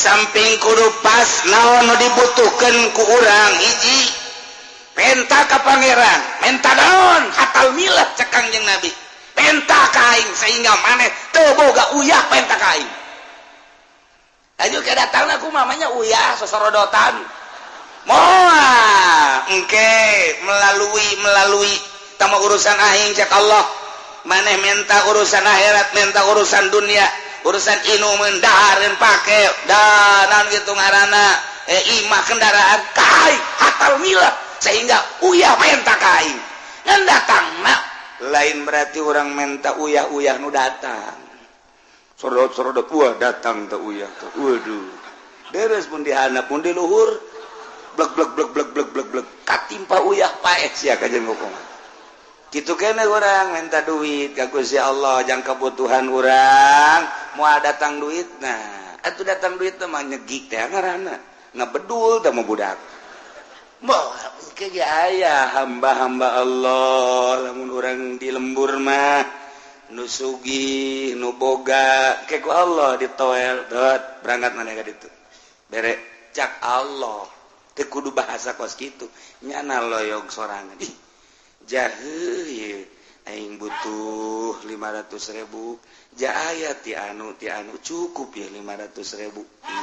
Samping kudu pas naon nu dibutuhkeun ku urang, hiji penta ka Pangeran, menta naon hatal milah cek Kangjeng Nabi, penta ka aing sehingga maneh teu boga uyah, penta ka aing. Ayo ke datang aku mamanya uyah sosorodotan moal engke melalui melalui tama urusan aing. Cek Allah, maneh minta urusan akhirat, minta urusan dunia, urusan inuman, dahareun, pake dan gitu ngaranna imah, kendaraan kai hatal milah sehingga uyah menta ka aing. Ngan datang nak lain berarti orang minta uyah-uyah nu datang sorot-sorot, wah, datang teh uyah tuh. Waduh, deres pun dihandap pun di luhur, blek blek blek blek blek blek blek, katimpa uyah, paeh sia kajen ngomong gitu. Kene orang minta duit ka Gusti Allah jang kebutuhan orang, mau datang duit. Nah, atuh datang duit teh mah nyegik teh ngaranna, ngebedul teh mau budak. Moal ke aya hamba-hamba Allah lamun urang di lembur mah nu sugih nu boga ke ku Allah ditoel dot, berangkat mana ka ditu, bere cak Allah teu kudu bahasa kos kitu, nyana loyog sorangan. Ih jahe ye, aing butuh 500.000 ja aya ti anu ti anu, cukup ya 500.000.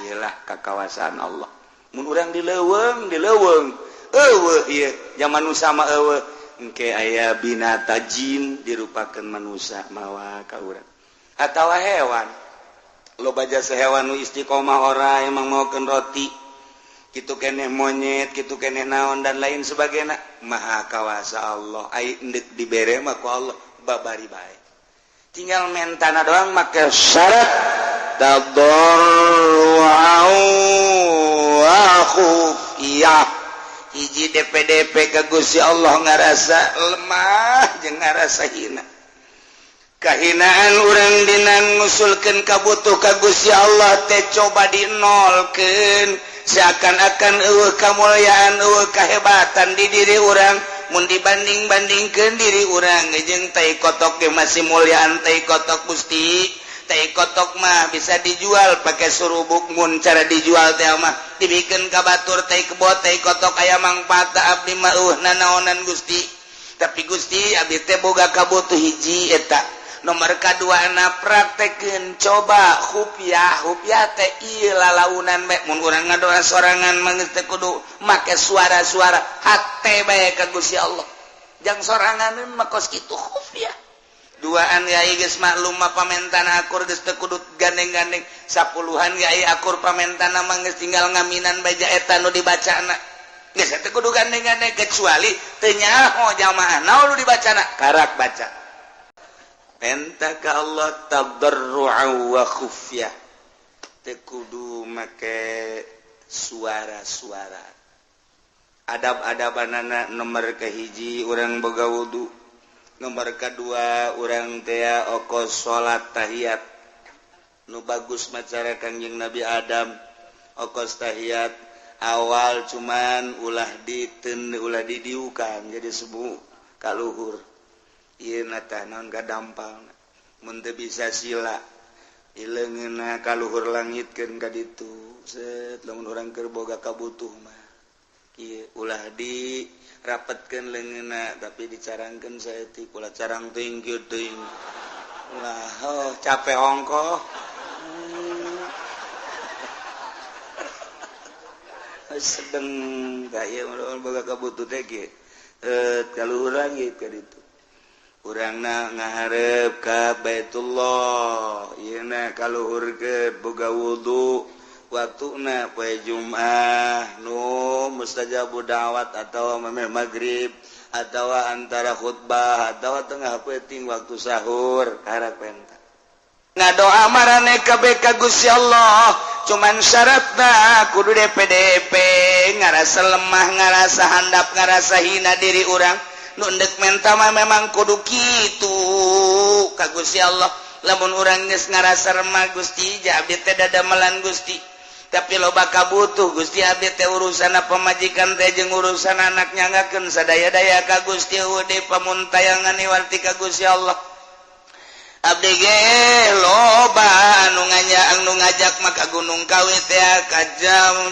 Iyalah kakawasaan Allah mun urang di leuweung, di leuweung eueuh ieu zaman nu sama eueuh, engke aya binata jin dirupakeun manusia mawa ka urang atawa hewan. Loba jasa hewan nu istiqomah ora emang maokeun roti kitu keneh, monyet kitu keneh, naon dan lain sebagainya. Maha kawasa Allah, ai endek dibere mah ku Allah babari bae, tinggal mentana doang make syarat tadarru'an wa khufiyah. Hiji DPDP ke Gusti Allah ngarasa lemah jeung ngarasa hina, kahinaan urang dina ngusulkeun kabutuh ka Gusti Allah teh coba dinolkeun, seakan-akan eueuh kamulyaan, eueuh kahebatan di diri urang mun dibanding-bandingkeun diri urang jeung tai kotok ge masih mulyaan tai kotok. Gusti, tai kotok mah bisa dijual pakai surubuk, mun cara dijual teh mah dibikeun ka batur tai kebot, tai kotok aya mangfaat, abdi mah eueuh nanaonan, Gusti. Tapi Gusti, abdi teh boga kabutuh hiji eta. Nomor kadua na praktekeun coba khufiah. Khufiah teh ieu lalaunan bae, mun urang ngadoa sorangan mah geus teu kudu make suara-suara, hate bae ka Gusti Allah jang sorangan mah kos kitu khufiah. Duaan yai geus maklum mah pamentana akur, geus teu kudu gandeng-gandeng. Sapuluhan yai akur pamentana mah geus tinggal ngaminan bae eta nu dibacana, geus teu kudu gandeng-gandeng kecuali teu nyaho jamaah naon nu dibacana, karak baca penta ka Allah tadarru'an wa khufyah, teu kudu make suara-suara. Adab-adabanana, nomor kahiji urang boga wudu, nomor kedua urang tea okos salat tahiyat nu bagus macara Kangjeng Nabi Adam okos tahiyat awal, cuman ulah diten, ulah didiukan jadi sebu kaluhur ieu na tah naon gadampal. Mun teu bisa sila, ileungeunna kaluhur langitkeun ka ditu set. Lamun urang keur boga kabutuh mah kieu, ulah di rapetkeun leungeunna tapi dicarangkeun saeutik, ulah carang teuing kieu teuing, ulah. Oh, capek ongkoh. Sedeng gaya boga kabutuh teh kieu, kaluhur langit ka ditu, urangna ngaharep ka Baitullah ieu na kaluhur ke, boga wudu, waktuna poe Jumat nu mustajabu da'wat atau memeh maghrib atau antara khutbah atau tengah peuting waktu sahur, karak penta ngadoa marane kabeh ka Gusti Allah. Cuman syaratna kudu DPDP ngarasa lemah, ngarasa handap, ngarasa hina diri urang nu endek menta mah memang kudu kitu ka Gusti Allah. Lamun urang geus ngarasa remah, Gusti, ja abdi teh dadamelan, Gusti, tapi loba kabutuh, Gusti, abdi teh urusan pamajikan teh jeung urusan anak, nyanggakeun sadaya-daya ka Gusti, eueuh deui pamuntayangan iwarti ka Gusti Allah. Abdi ge loba anu nganya, anu ngajak maka Gunung Kawi teh, ka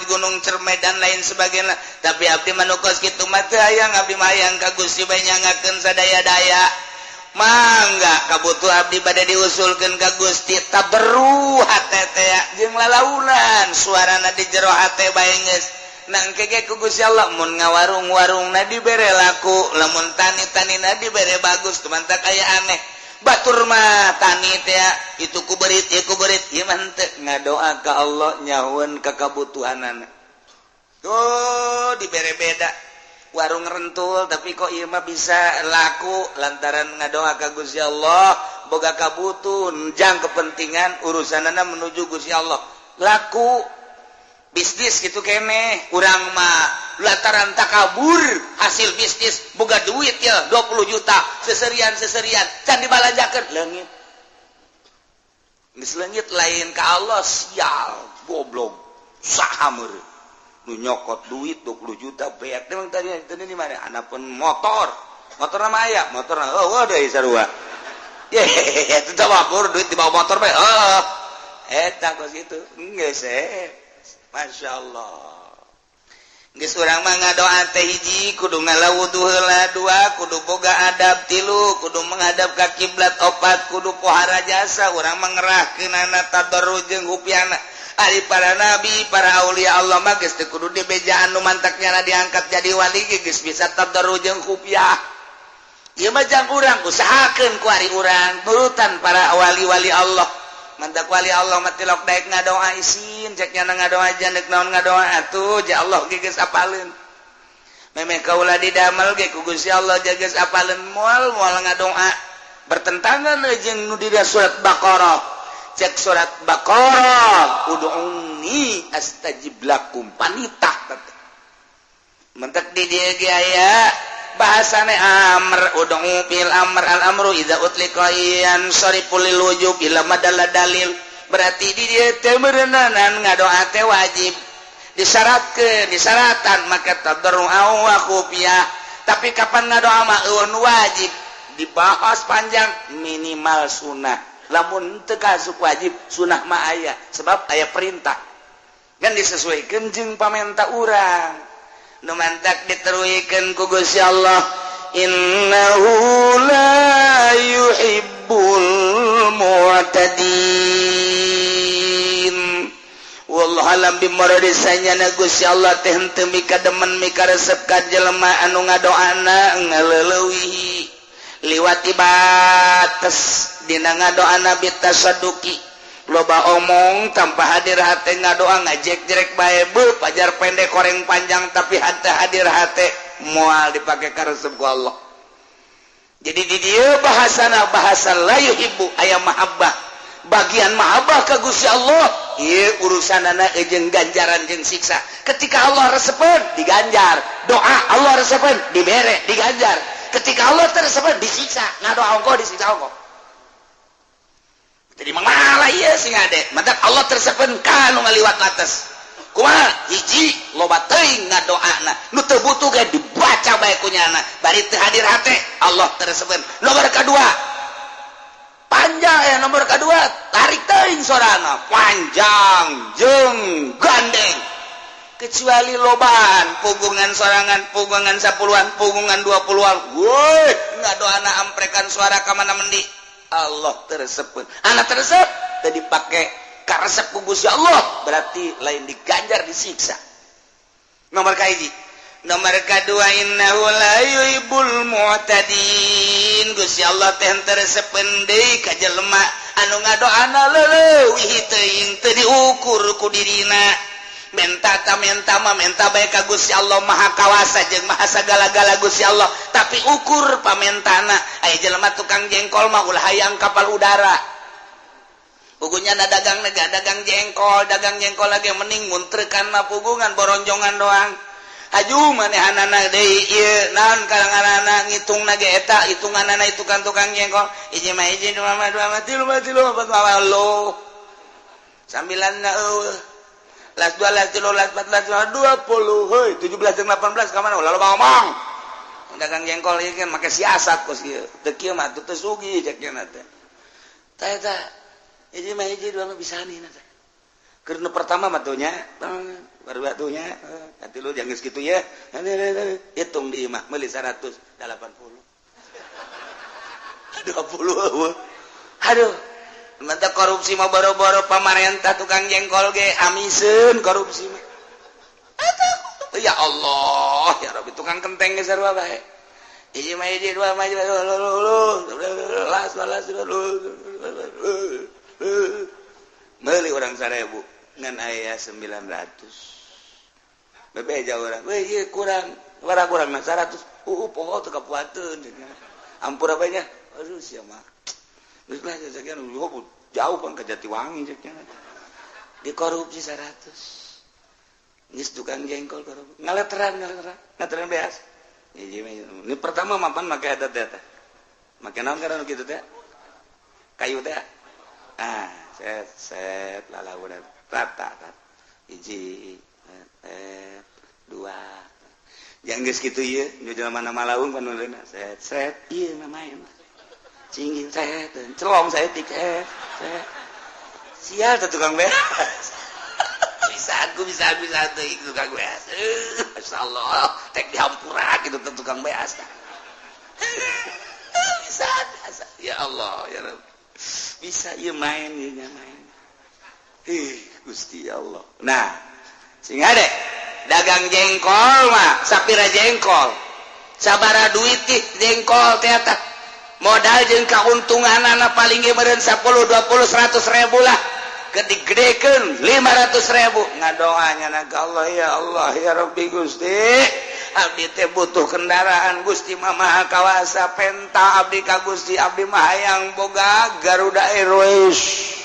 Gunung Cerme dan lain sebagainya, tapi abdi mah nu kos kitu mah teu hayang. Abdi mah hayang ka Gusti bae, nyangakeun sadaya-daya. Mangga kabutuh abdi bade diusulkeun ka Gusti, tabarru hate teh jeung lalaunan suarana di jero hate bae geus. Nangke ge ku Gusti Allah mun ngawarung-warungna dibere laku, lamun tani-tanina dibere bagus. Tumantak aya aneh, batur mah tani teh itu ku berit, ieu ku berit, ieu mah henteu, ngadoa ka Allah nyahueun ka kabutuhanana tuh dibere. Beda warung rentul, tapi kok ieu mah bisa laku lantaran ngadoa ka Gusti Allah, boga kabutuh jang kepentingan urusanana menuju Gusti Allah, laku bisnis gitu kene. Urang mah lantaran takabur, hasil bisnis boga duit ya 20 juta, seserian seserian can dibalanjakeun, leungit. Geus leungit lain ka Allah. Sial, goblok, saha meureun nu nyokot duit 20 juta beak? Emang tadi tadi di mana anapun motor, motor nama aya motor, oh, oh deui sarua. Ye, itu mabur duit di bawah motor bae. Oh, eta kos kitu geus eh. Masya Allah. Geus urang mah ngadoa teh, hiji kudu ngalawudu heula, dua kudu boga adab, tilu kudu menghadap ka kiblat, opat kudu pohara jasa. Urang mah ngerahkeunana tadarru jeung hupiana. Ari para nabi, para aulia Allah mah geus teu kudu dibejaan, nu mantaknya diangkat jadi wali ge geus bisa tadarru jeung khufiah. Ieu mah jang urang usahakeun ku ari urang nurutan para wali-wali Allah. Mantak wali Allah mah tilok daek ngadoa isin, cek nyana ngadoa jandek naon ngadoa atuh ja Allah ge geus apaleun. Memeh kaula didamel ge ku Gusti Allah ja geus apaleun, moal moal ngadoa bertentangan jeung nu di surat Baqarah. Cek surat Baqarah, "Ud'uni astajib lakum," panitah. Mentek di dieu ge aya bahasane amr, ud'u bil amr, al amru idza utliqa yansarifu lil wujub ila madalla dalil. Berarti di dieu teh meureunanan ngadoa teh wajib, disyaratkeun, disyaratan maka tadarru wa khufiyah. Tapi kapan ngadoa mah euweuh nu wajib, dibahas panjang, minimal sunnah. Lamun teu kasuk wajib, sunnah mah aya, sebab aya perintah kan disesuaikan jeung pamenta urang. Nu mantak diteruikeun ku Gusti Allah, "Innahu la yuhibbul mu'tadin." Wallahu alam bimuradi. Gusti Allah teh henteu mika demen, mika resep ka jelema anu ngadoana ngaleulewihi, liwati bates dina ngadoana, bitasadduki, loba omong tanpa hadir hate, ngadoa ngajek-jerek bae, beuh, pajar pendek koreng panjang, tapi hate hadir hate, moal dipake karesep ku Allah. Jadi di dieu bahasana bahasa la yuhibbu, aya mahabbah, bagian mahabbah ka Gusti Allah. Ieu urusanana jeung ganjaran jeung siksa. Ketika Allah resepeun, diganjar doa, Allah resepeun, dibere, diganjar. Ketika Allah teu resepeun, disiksa. Ngadoa ongkoh, disiksa ongkoh. Jadi malah ieu sing ade mantak Allah teu resepeun ka nu ngaliwat atas. Kumaha? Hiji, loba teuing ngadoana, nu teu butuh ge dibaca bae ku nyana, bari teu hadir hate, Allah teu resepeun. Nomor kedua panjang ya, nomor kedua tarik teuing sorana panjang jeung gandeng, kecuali lobaan pugungan sorangan, pugungan 10-an, pugungan 20-an, woi, ngadoana amprekan suara ka mana mendi, Allah teu resepeun. Anak teu resep tadi dipakai karesep ku Gusti Allah, berarti lain diganjar, disiksa. Nomor kahiji. Nomor kedua, innahu la yuhibbul mu'tadin. Gusti Allah teh teu resepeun deui ka jelema anu ngadoana leuwih teuing, teu diukur ku dirina. Menta ta menta mah menta bae ka Gusti Allah, Maha Kawasa jeung Maha sagala-gala Gusti Allah, tapi ukur pamentana. Aya jelema tukang jengkol mah ulah hayang kapal udara. Pugunya na dagang nega dagang jengkol, dagang jengkol lagi mending muntrekan mah pugungan boronjongan doang. Haju manehanana deui ieu naon kalanganana ngitung ge eta hitunganana itu kan tukang jengkol, hiji mah hiji, dua mah dua mah, tilu mah tilu, empat mah lo sambilan na eueuh, las dua, las tilu, las empat, las lima, 20, hei, 17 jeung 18 ka mana? Ulah loba ngomong. Dagang jengkol ieu kan make siasat kos kieu, teu kieu mah teu sugih cek nya teh. Tah eta hiji mah hiji dua mah bisa nih eta. Keur nu pertama mah tuh nya, baru batunya, nanti lu jangan segitu ya. Hitung di imah meuli 180. 20. Aduh. Mantap korupsi mah boro-boro pamarentah tukang jengkol ge amiseun korupsi mah. Atuh ya Allah, ya Rabbi tukang kenteng ge sarua bae. Hiji mah hiji dua mah las las meuli urang 1000 ngan aya 900. Bebeja urang, weh ieu kurang, warah kurang na 100. Poho teu kapuateun. Ampura bae nya. Aduh sia mah. Geus lah sakian jauh pan ka Jatiwangi cek nya. Dikorupsi 100. Geus tukang jengkol korupsi. Ngaleteran ngaleteran beas. Ini pertama mapan make eta teh. Make naon karena kitu teh? Kayu teh. Ah, set set lalaunan rata rata. Hiji, dua. Yang geus kitu ieu, nu jelema mana malaung panuleuna set set ieu mah main. Cingin set, celong saeutik set set. Sial teh tukang beas. Bisa aku bisa teh tukang beas. Masyaallah, tek dihampura kitu teh tukang beas. Bisa, ya Allah, ya Rabb. Bisa ieu main ieu nya main. Ih, Gusti Allah. Nah, sing ade dagang jengkol mah sapira jengkol. Sabara duit teh jengkol teh eta. Modal jeung kauntunganana paling ge meureun 10, 20, 100 ribu lah. Gede-gedekeun 500 ribu. Ngadoanya na ka Allah, ya Allah, ya Rabbi Gusti. Abdi teh butuh kendaraan Gusti mah maha kawasa penta abdi ka Gusti abdi mah hayang boga Garuda Airways.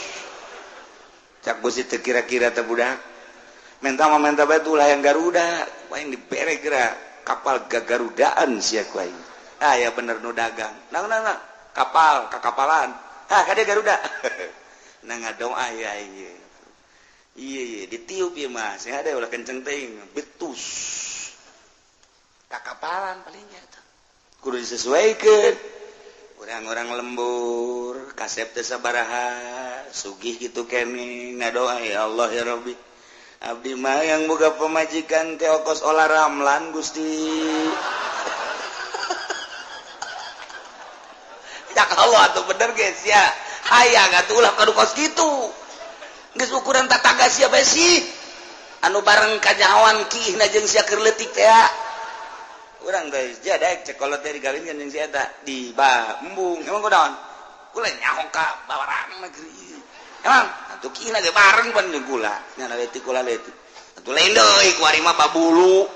Cak Gusti teh kira-kira teh budak. Menta mah menta bae tuh hayang Garuda, paling dibere geura kapal gagarudaan sia ku aing. Ah ya bener nu dagang. Nah, nah, nah. Kapal, kakapalan. Ah kade Garuda. Nah ngadoa ya ieu. Iya iya ditiup ieu mah, sing ada ulah kenceng teuing, betus. Kakapalan palingnya eta. Kudu disesuaikeun. Urang-urang lembur, kasep teh sabaraha, sugih kitu keneh ngadoa ya Allah ya Rabbi. Abdi mah yang boga pamajikan teh okos olah ramlan Gusti. Ya Allah atuh bener guys ya. Hayang atuh ulah kadu kos kitu. Geus ukuran tataga sia bae sih. Anu bareng kanyahoan kiihna jeung sia keur leutik teh. Urang teh sia daek cek kolot teh digawinkeun jeung si eta di embung. Emang kunaon? Kula nyaho ka bawarang negeri. Emang atuh kiihna ge bareng pan jeung kula. Nya leutik kula leutik. Atuh lain deui ku ari mah babulu.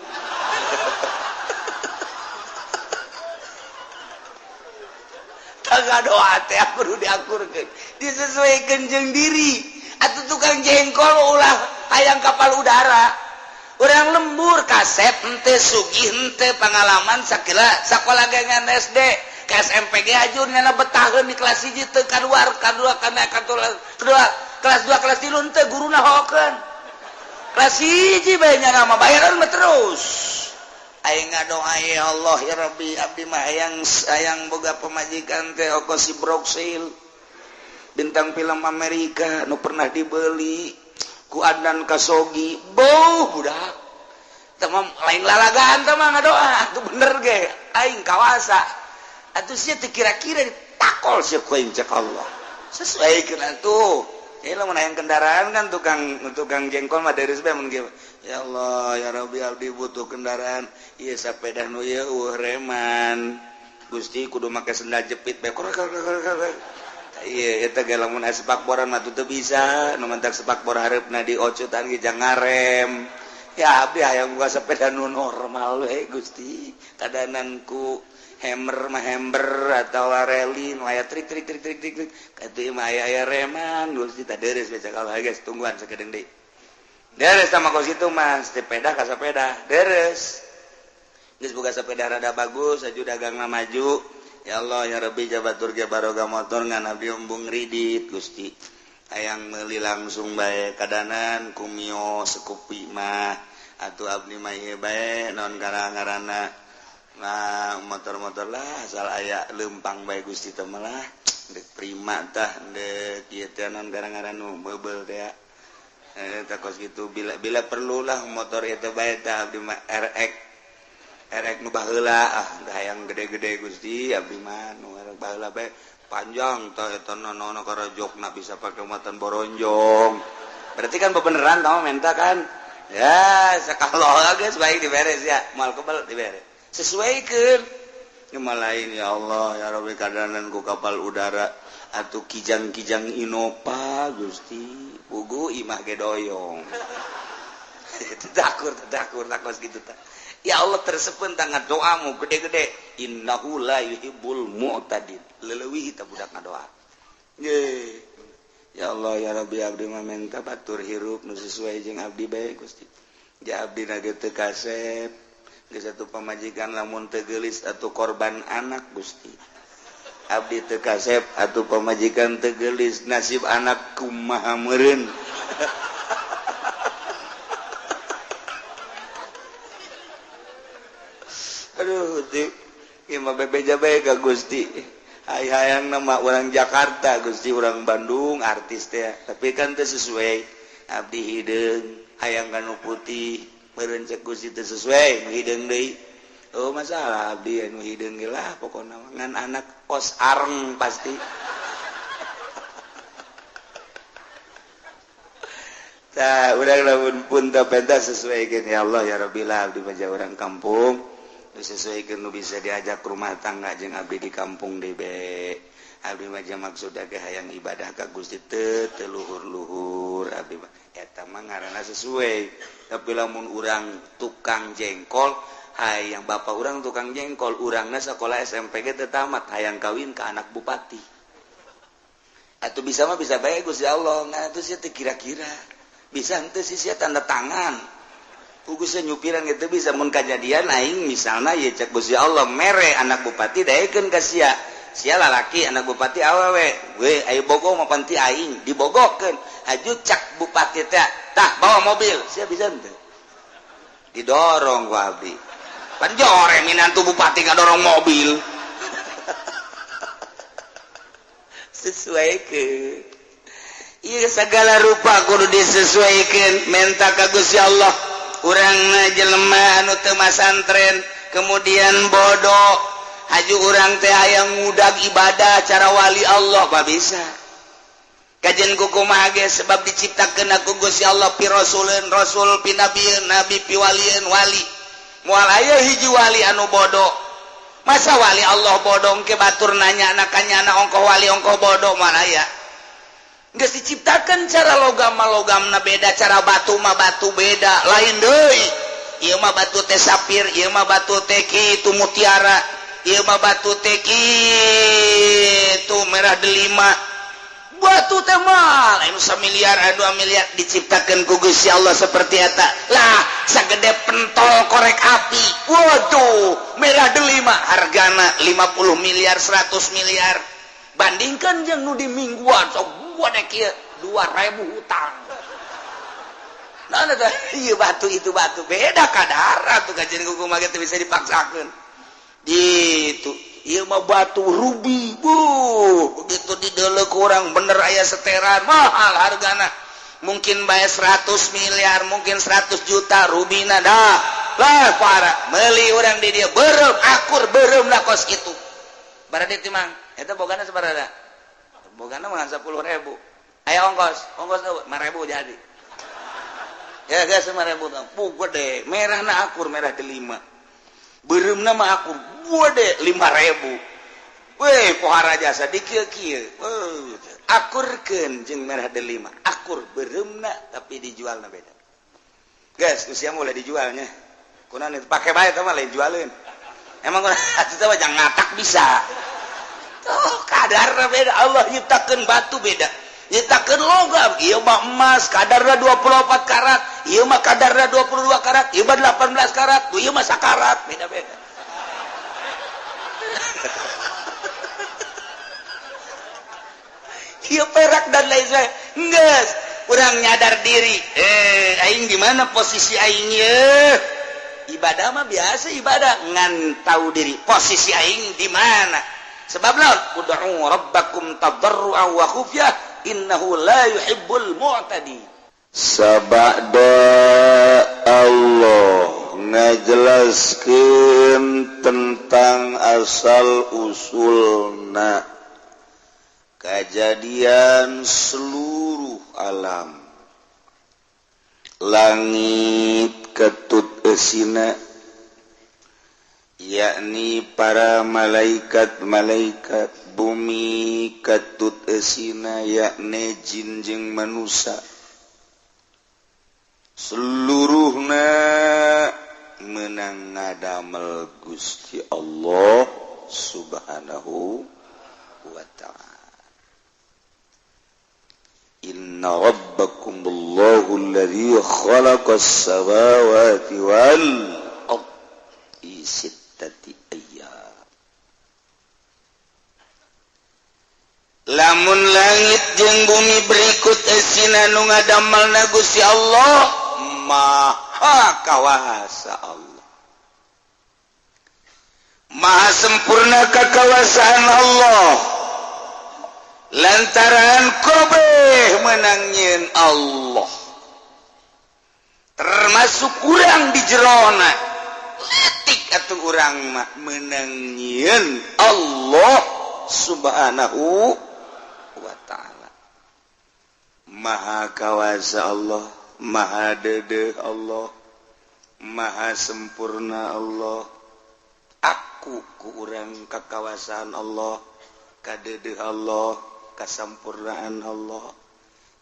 Tangga doa teh kudu diakurkeun, disesuaikan jeung diri. Atuh tukang jengkol ulah hayang kapal udara. Urang lembur kasep henteu sugih henteu pengalaman sakila sakola ge ngan SD, ka SMP ge ajur nyana betaheun di kelas 1 teu kaluar, kadua kana kedua, kelas 2 kelas 3 henteu guruna hokeun. Kelas 1 bae nyana mah bayaran mah terus. Aing ngadoa ya Allah ya Rabbi abdi mah hayang boga pamajikan teh oko si Broksil bintang film Amerika nu pernah dibeli ku Adnan Khashoggi beuh budak teh mah lain lalagaan teh mah ngadoa atuh bener ge aing kawasa atuh sia teh kira-kira ditakol sia ku aing cek Allah sesuaikeun atuh. Ini lamun hayang kendaraan kan tukang jengkol mah deres bae mun ge. Ya Allah ya Rabbi abdi butuh kendaraan. Ieu sapeda nu ieu eueuh reman. Gusti kudu make sendal jepit bae. Ieu eta ge lamun aya sepakboran mah teu bisa, nu mentak sepakbor hareupna diocutan ge jang ngarem. Ya abdi hayang boga sepeda nu normal we Gusti. Kadanan ku hammer mah hammer atau reli nu aya trik trik trik trik trik trik katuh mah aya reman Gusti tah deres bae cakal guys tungguan sakedeung deui deres sama kos kitu mah sepeda ka sepeda deres geus boga sepeda rada bagus aju dagangna maju ya Allah ya Rabbi jabatur ge baroga motor ngan abdi embung ridit Gusti hayang meuli langsung bae kadanan ku Mio Scoopy mah atuh abdi mah ieu bae naon ngaranna. Nah, motor-motor lah asal aya lempang bae Gusti teh mah lah. Dek prima tah dek ieu teh non gara-gara nu meubel teh. Tah kos kitu bila bila perlulah motor eta bae tah abdi mah RX. RX nu baheula ah hayang gede-gede Gusti abdi mah nu baheula bae panjang tah eta nono karajokna bisa pake muatan boronjong. Berarti kan bebeneran kamu minta kan? Ya, kalau geus baik diberes ya, moal kebel diberes. Sesuaikeun. Cuma lain ya Allah ya Rabbi kadanan ku kapal udara atuh kijang-kijang Innova Gusti pugu imah ge doyong. Tadakur tadakur takos kitu tah. Ya Allah tersepen tangan doamu gede-gede innahu la yuhibbul mu'tadin. Leleuwih tah budak ngadoa. Ye. Ya Allah ya Rabbi abdi mah menta batur hirup nu sesuai jeung abdi bae Gusti. Ja abdi na ge teu kasep. Geus atuh pamajikan lamun teu geulis atuh korban anak Gusti. Abdi teu kasep atuh pamajikan teu geulis nasib anak kumaha meureun. Aduh Gusti, ieu mah bebeja bae ka Gusti. Hayang nama orang Jakarta Gusti orang Bandung artis teh tapi kan teu sesuai abdi hideung hayang kanu putih meureun cek Gusti teu sesuai nu hideung deui oh masalah abdi anu hideung ge lah pokona ngan anak kos areng pasti tah urang lamun pun teu penta sesuaikeun ya Allah ya Rabbi lah abdi mah urang kampung sesuaikan nu bisa diajak rumah tangga jeung abdi di kampung debe abdi mah maksudna ge hayang ibadah ka Gusti teu teu luhur-luhur abdi mah eta mah ngaranna sesuai tapi lamun urang tukang jengkol hayang bapak urang tukang jengkol urangna sakola SMP ge teu tamat hayang kawin ka anak bupati atuh bisa mah bisa bae Gusti Allah ngan atuh sia teu kira-kira bisa henteu sih sia tanda tangan Gusti nyupiran gitu bisa mun kajadian aing misalna ye cek Gusti Allah mere anak bupati daekeun ka sia sia lalaki anak bupati awewe we ayo bogo mah panti aing dibogokeun haju cak bupati teh tah bawa mobil sia bisa henteu didorong ku abdi pan jore minantu bupati ngadorong mobil sesuaikeun ieu segala rupa kudu disesuaikeun menta ka Gusti Allah urang jelema anu teu masantren kemudian bodoh haju urang teh hayang ngudag ibadah cara wali Allah mah bisa kajen kumaha ge sebab diciptakeun ku Gusti Allah pi rasuleun rasul pi nabieun nabi pi walieun wali moal aya hiji wali anu bodoh masa wali Allah bodoh ke batur nanya nakanyana ongkoh wali ongkoh bodoh moal aya geus diciptakan cara logam mah logamna beda cara batu mah batu beda lain deui ieu mah batu teh sapir ieu mah batu teh kitu mutiara ieu mah batu teh kitu merah delima batu teh mah lain samiliar 2 miliar diciptakeun ku Gusti Allah seperti eta lah sagede pentol korek api waduh merah delima hargana 50 miliar 100 miliar bandingkan jeung nu di mingguan sok gua dek ieu 2000 hutang. Nah, ieu batu itu batu beda kadar atuh kajian kumaha ge teu bisa dipaksakeun. Gitu. Ieu mah batu rubi. Buh, begitu dideuleu ku urang bener aya seteran mahal hargana. Mungkin bae 100 miliar, mungkin 100 juta rubina dah. Lah para meuli urang di dieu beureum akur beureumna kos kitu. Baradi teh mang, eta bogana sabaraha? Bogana mah 10.000. Aya ongkos, ongkos 5.000 jadi. Ya geus 5.000 tah. Gede, merahna akur merah delima. Beureumna mah akur gede 5.000. Weh, pohara jasa di kieu-kieu. Akurkeun jeung merah delima. Akur beureumna tapi dijualna beda. Geus usia mulai dijualnya. Kunaon itu pake bae tah mah lain jualeun. Emang kunaon atuh teh jangan ngatak bisa. Oh, kadarna beda. Allah nyiptakeun batu beda. Nyiptakeun logam, ieu mah emas kadarna 24 karat, ieu mah kadarna 22 karat, ieu mah 18 karat, ieu mah sakarat, beda-beda. Ieu perak dan lain sebagainya. Geus, urang nyadar diri. Aing di mana posisi aing ye? Ibadah mah biasa ibadah, ngan tahu diri posisi aing di mana. Sebab lawan ud'u rabbakum tadarruan wa khufyah innahu la yuhibbul mu'tadi. Sabada Allah ngajelaskeun tentang asal usulna kajadian seluruh alam, langit ketut esina, yakni para malaikat-malaikat, bumi ketut esina, yakni jin jeung manusia, seluruhna menang ngadamel Gusti Allah Subhanahu wa ta'ala. Inna rabbakumullahu alladzi khalaqas samawati wal ardh fi sittati ayyam. Lamun langit jeung bumi berikut esina nu ngadamelna Gusti Allah, Maha Kawasa Allah, Maha sempurna kekawasaan Allah. Lantaran kabeh menang nyieun Allah, termasuk urang di jerona letik atuh urang mah menang nyieun Allah Subhanahu wa ta'ala. Maha Kawasa Allah, Maha Dedeh Allah, Maha sempurna Allah. Aku ku urang kakawasaan Allah, kadedeh Allah, kasampurnaan Allah.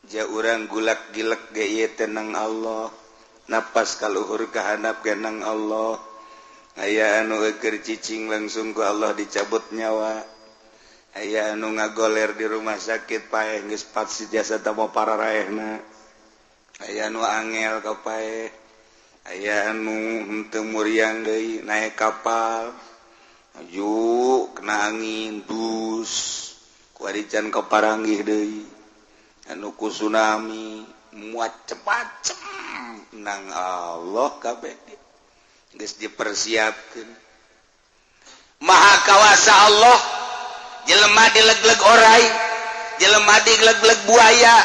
Ja urang gulak gilek ge ieu tenang Allah, napas kaluhur kahandap genang Allah. Aya anu keur cicing langsung ku Allah dicabut nyawa. Aya anu ngagoler di rumah sakit paeh geus pat jasa tamo pararaehna. Aya anu angel ka paeh, aya anu henteu muriang deui naek kapal maju kena angin dus kuari can kaparanggih deui, anu ku tsunami macem-macem nang Allah kabeh geus dipersiapkeun. Maha Kawasa Allah, jelema dileg-leg orai, jelema dileg-leg buaya,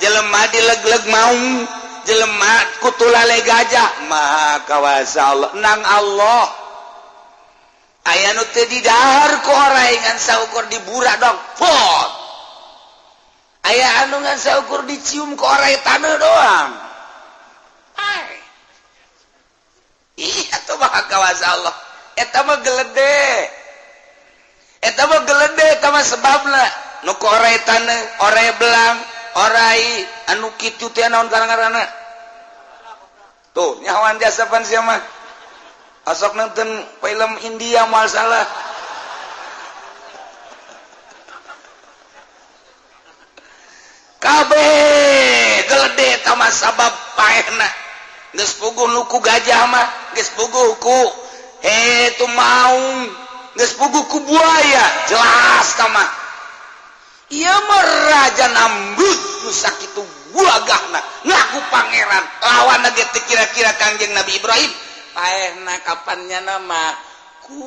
jelema dileg-leg maung, jelema kutulale gajah. Maha Kawasa Allah nang Allah. Aya nu teu didahar ku orai ngan saukur diburak dong pot. Aya anu ngan saukur dicium ku orai taneuh doang. Ai. Iya tuh Maha Kawasa Allah. Eta mah gelede. Eta mah gelede eta mah sebabna nu ku orai taneuh, orai belang, orai anu kitu teh naon ngaranna? Tuh nyahoan jasa pan sia mah. Asok nonton film India moal salah. Kabeh gelede eta mah sabab paehna. Geus puguh nu ku gajah mah, geus puguh ku tu maung, geus puguh ku buaya, jelas ta mah. Ieu mah Raja Namrud nu sakitu buagahna ngaku pangeran, lawan ge teu kira-kira Kangjeng Nabi Ibrahim. Paehna kapannya nama ku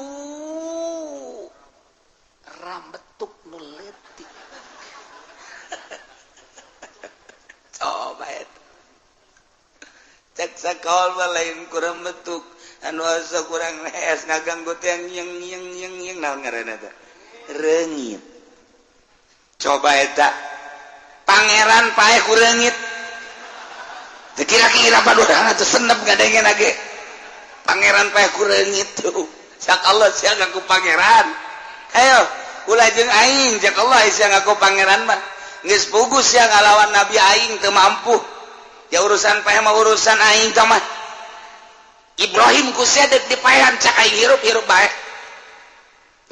rambetuk nu leutik. Coba eta cek sakol mah lain ku rambetuk anu asa kurang lees ngaganggu teh yang yang yang yang naon ngaranna teh reungit. Coba eta pangeran paeh ku reungit teu kira-kira padurana teh senep ngadengen ge. Pangeran paeh ku reungit tuh. Cak Allah sia ngaku pangeran. Ayo ulah jeung aing cak Allah sia ngaku pangeran mah. Geus puguh sia ngalawan nabi aing teu mampu. Ya urusan paeh mah urusan aing tah mah. Ibrahim ku sia deuk dipaehan cak aing hirup-hirup bae.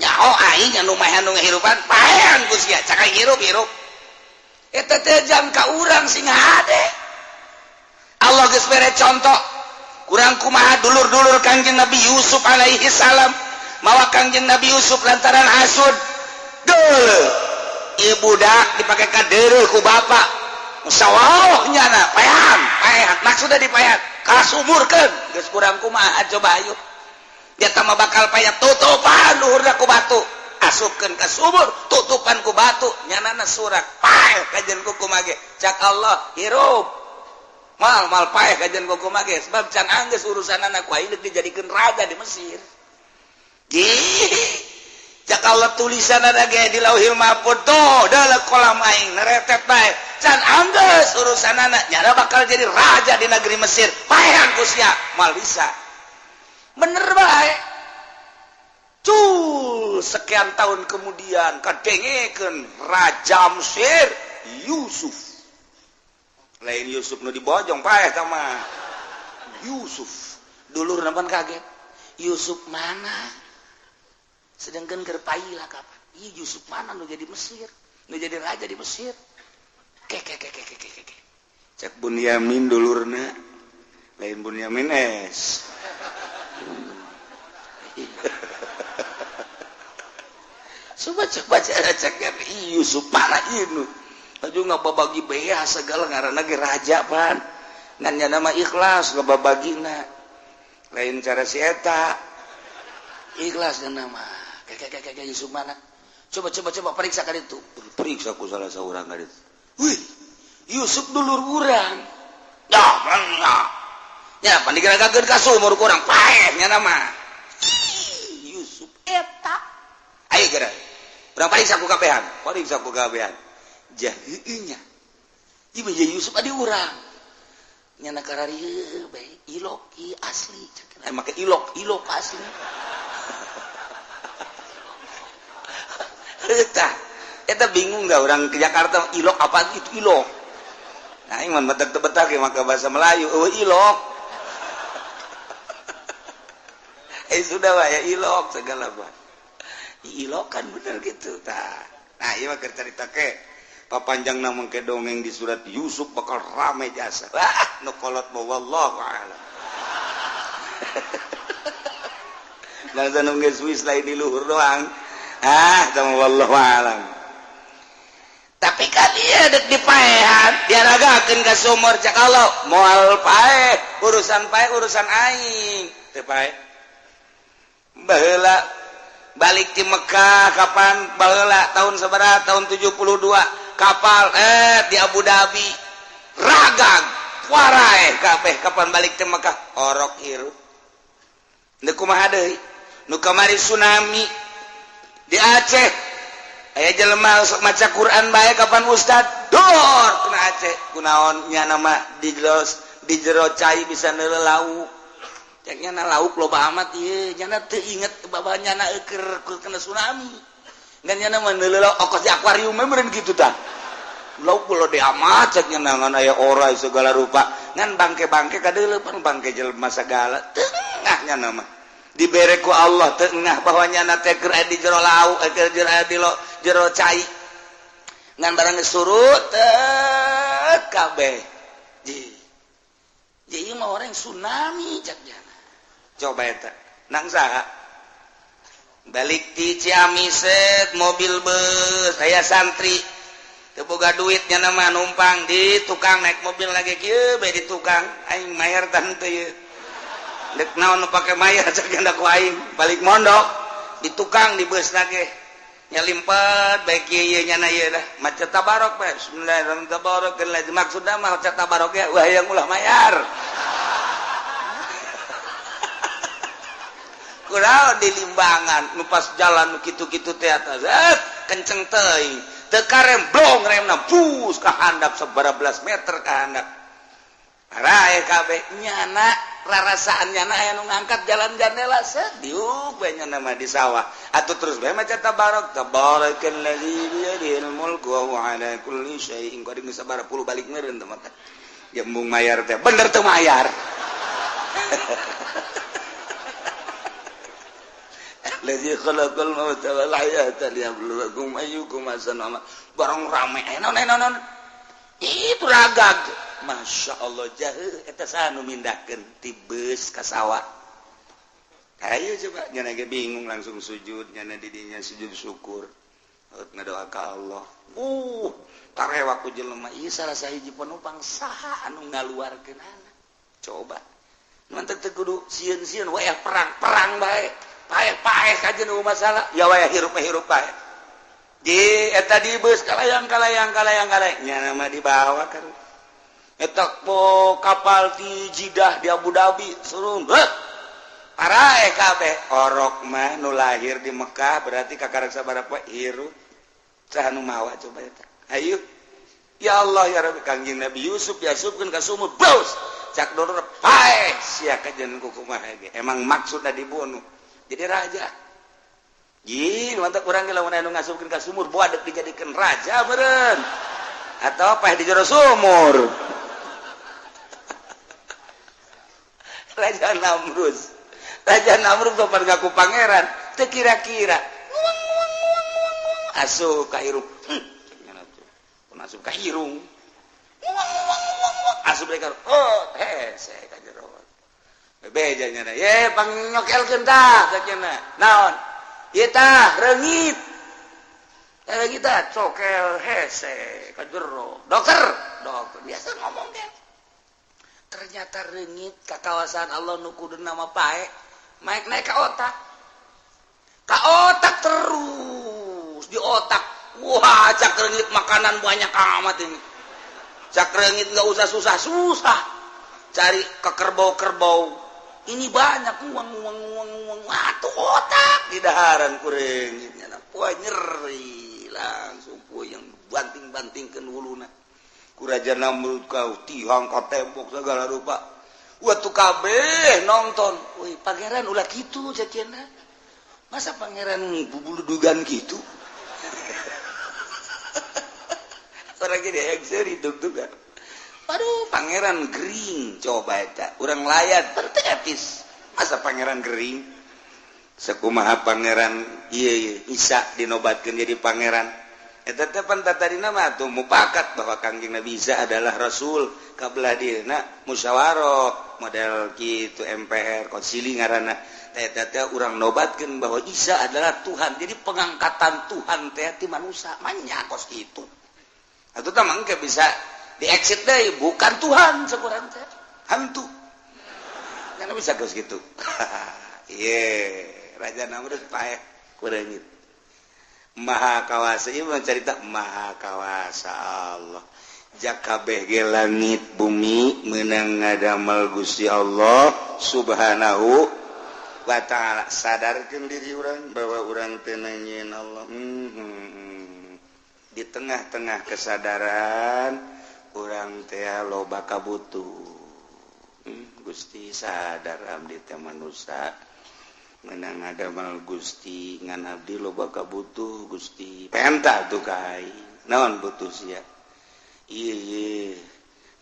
Nyaho aing anu maehan nu ngahirupan paehan ku sia cak aing hirup-hirup. Eta teh jam ka urang sing hade. Allah geus bere contoh. Kurang kumaha dulur-dulur Kangjeng Nabi Yusuf alaihi salam mawa Kangjeng Nabi Yusuf lantaran hasud. Deuleu ieu budak dipake ka deureuh ku bapak. Musawah nyana paehan, paehan maksudna dipaehan kasumurkeun. Geus kurang kumaha coba ayo. Dia mah bakal payah tutupan luhurna ku batu. Asupkeun ka sumur, tutupan ku batu, nyanana surak. Paeh kajen kuku mage. Cak Allah hirup. Mal mal paeh kajen kuku mage sebab can anggeus urusanana ku aing dijadikeun raja di Mesir. Gih. Cak Allah tulisan ada ge di Lauhil Mahfuz tuh dalam kolam aing neretet bae. Can anggeus urusanana nyana bakal jadi raja di negeri Mesir. Paehan ku sia, moal bisa. Bener bae. Cul, sekian tahun kemudian kadengekeun Raja Mesir Yusuf. Lain Yusuf nu dibojong paeh tah mah. Yusuf. Dulur pan kaget. Yusuf mana? Sedangkan keur paila kapan? Ieu Yusuf mana nu jadi Mesir? Nu jadi raja di Mesir. Ke ke ke ke ke ke ke. Cek Bunyamin dulurna. Lain Bunyamin es. Coba coba cek Yusuf mana ieu nu. Aju ngababagi bea segala ngaranna ge raja pan. Ngan nya nama ikhlas ngababagina. Lain cara si eta. Ikhlas nya nama. Kayak Yusuf mana? Coba coba coba periksa ka ditu. Periksa ku salah saurang ka ditu. Wih, Yusuf dulur urang. Ya, mana? Nya pan digeragakeun ka sumur ku urang paeh nya nama. Yusuf eta. Ayo geura. Urang pariksa ku kabehan. Pariksa ku kabehan. Jah heueuh nya. Ieu mah Yusuf adi urang. Nyana kararieu bae ilok ieu asli. Cek make ilok, ilok asli. Eta, eta bingung dah orang ke Jakarta ilok apa itu ilok. Nah, aing mah betak betak ya maka bahasa Melayu, eueuh ilok. Sudah lah ya ilok segala apa. Ilok kan bener gitu tah. Nah, ieu mah keur carita ke papanjangna mangke dongeng di surat Yusuf bakal rame jasa. Wah, nu kolot mah wallahu a'lam. Bangsa nu geus wis lain di luhur doang. Ah, sama wallahu a'lam. Tapi kan ieu dek dipaehan, diaragakeun ka sumur cak Allah, moal paeh, urusan paeh urusan aing. Teu paeh. Baheula balik ti Mekah kapan baheula tahun sabaraha tahun 72 kapal di Abu Dhabi ragag waraeh kabeh kapan balik ti Mekah orok hirup. Deuk kumaha deui? Nu kamari tsunami di Aceh aya jelema sok maca Quran bae kapan ustad dor kena Aceh kunaon nya nama di jero cai bisa neuleuh lauk cek nya lauk loba amat ieu nyana teu inget bapak nyana eueur kena tsunami ngan nyana mah neuleuh lauk okos di akuarium meureun kitu tah lauk lo de amat cek nya ngan aya orai segala rupa ngan bangke-bangke kadeuleuh pan bangke jelema sagala tengah nyana mah dibere ku Allah tengah bahwa nyana teh keur di jero lauk keur di jero cai ngan barang geus surut teh kabeh ji ieu mah orang tsunami cak nyana coba eta nang saha balik ti Ciamis mobil bus aya santri teu boga duit nyana mah numpang di tukang naik mobil lagi kieu bae di tukang aing mayar tah henteu ieu dek naon nu pake mayar cak ganda ku aing balik mondok di tukang di bus lagi nyalimpet bae kieu ieu nyana ieu dah maca tabarok bae bismillahirrahmanirrahim tabarok maksudna mah maca tabarok ge wah hayang ulah mayar kunaon di limbangan nu pas jalan nu kitu-kitu teh atas kenceng teuing teu karem blong remna bus ka handap sabaraha belas meter ka handap arae kabeh nyana rarasaan nyana aya nu ngangkat jalan jandela sediuk bae nyana mah di sawah atuh terus bae maca tabarok tabarakallazi biyadihil mulku wa huwa ala kulli syai'in qadir geus sabaraha puluh balik meureun teh mah jembung mayar teh bener teu mayar Allazi khalaqal mauta wal hayata liyabluwakum ayyukum ahsanu amala barang rame naon naon itu ragag Masya Allah jauh eta saha nu mindahkeun ti beus ka sawah ayo coba nyana ge bingung langsung sujud nyana di dinya sujud syukur ngadoa ka Allah tarewa ku jelema ieu salah sahiji penumpang saha anu ngaluarkeunana coba mantep teu kudu sieun-sieun wae perang-perang bae Paeh-paeh kajen eueuh masalah. Ya wae hirup mah hirup paeh. Di eta di bus kalayang kalayang kalayang kalayang nya mah dibawa kan. Eta po kapal di Jidah di Abu Dhabi surung. Paraeh kabeh orok mah nu lahir di Mekah berarti kakarek sabaraha poe hirup. Saha nu mawa coba eta. Hayu. Ya Allah ya Rabbi Kangjeng Nabi Yusuf diasupkeun ka sumur. Bos. Cak doror paeh sia kajen kumaha ge. Emang maksudna dibunuh. Jadi raja. Jin, mantap kurang ge lamun anu ngasupkeun ka sumur boa deuk dijadikeun raja meureun. Atau paeh di jero sumur. Raja Namrus. Raja Namrus bapak ngaku pangeran, teu kira-kira. Asup ka irung. Asup ka irung. Asup deui ka oh, hese ka jero. Bebeja nya ye pangnyokelkeun tah cenah. Naon? Ieu tah reungit. Reungit tah cokel hese ka jero. Dokter, dokter biasa ngomong ge. Ternyata reungit ka kawasan Allah nu kuduna mah pae, naik naik ka otak. Ka otak terus di otak. Wah, cak reungit makanan banyak amat ini. Cak reungit nggak usah susah-susah. Cari ke kerbau-kerbau. Ini banyak uang uang uang uang. Wah, tuh otak di daharan ku reungitnya. Wah, nyeri langsung puyeng banting-bantingkeun wuluna. Ku Raja Namrud kau tihang ka tembok segala rupa. Wah, tuh kabeh nonton. Wih, pangeran ulah kitu caciena. Masa pangeran bubuludugan gitu? Orang gini yang seri dug-dugan. Aduh, pangeran gering coba eta. Urang layat bertetis. Masa pangeran gering? Sekumaha pangeran ieu Isa dinobatkeun jadi pangeran. Eta teh pan tatadina mah atuh mupakat bahwa Kangjeng Nabi Isa adalah rasul kabelah dieuna musyawarah model kitu MPR konsili ngaranna. Eta teh urang nobatkeun bahwa Isa adalah Tuhan. Jadi pengangkatan Tuhan teh ti manusia manya kos kitu. Atuh tah mangke bisa di exit deui bukan Tuhan sekurang teh hantu. Kan bisa kos kitu. Ieu Raja Namrud paeh ku reungit. Maha kawasa ieu mah carita maha kawasa Allah. Jakabeh ge langit bumi meunang ngadamel Gusti Allah Subhanahu wa ta'ala. Sadarkeun diri urang bahwa urang teh nangieun Allah. Di tengah-tengah kesadaran urang teh loba kabutuh. Gusti sadar abdi teh manusia menang ngadamel Gusti ngan abdi loba kabutuh Gusti. Penta tuh ka aing. Naon butuh sia? Ieu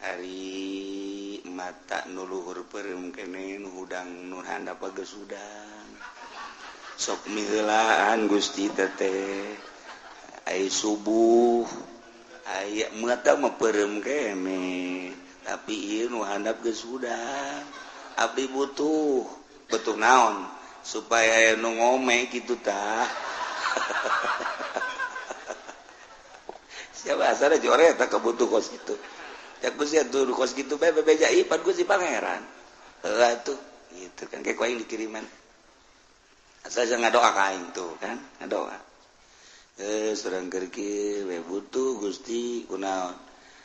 ari mata nu luhur peureum keneh nu hudang nu handap geus hudang. Sok miheulaan Gusti teteh. Ai subuh aya mata mah peureum keneh tapi ieu nu handap geus hudang. Abdi butuh butuh naon supaya aya nu ngome kitu tah. Siapa asana jore eta kabutuh kos kitu. Cak Gusti atuh kos kitu bae bebeja ieu pan Gusti pangeran. Heuh atuh gitu kan kayak ku aing dikiriman. Asa ngadoa ka aing tuh kan ngadoa. Surang kerki we butuh Gusti kunaon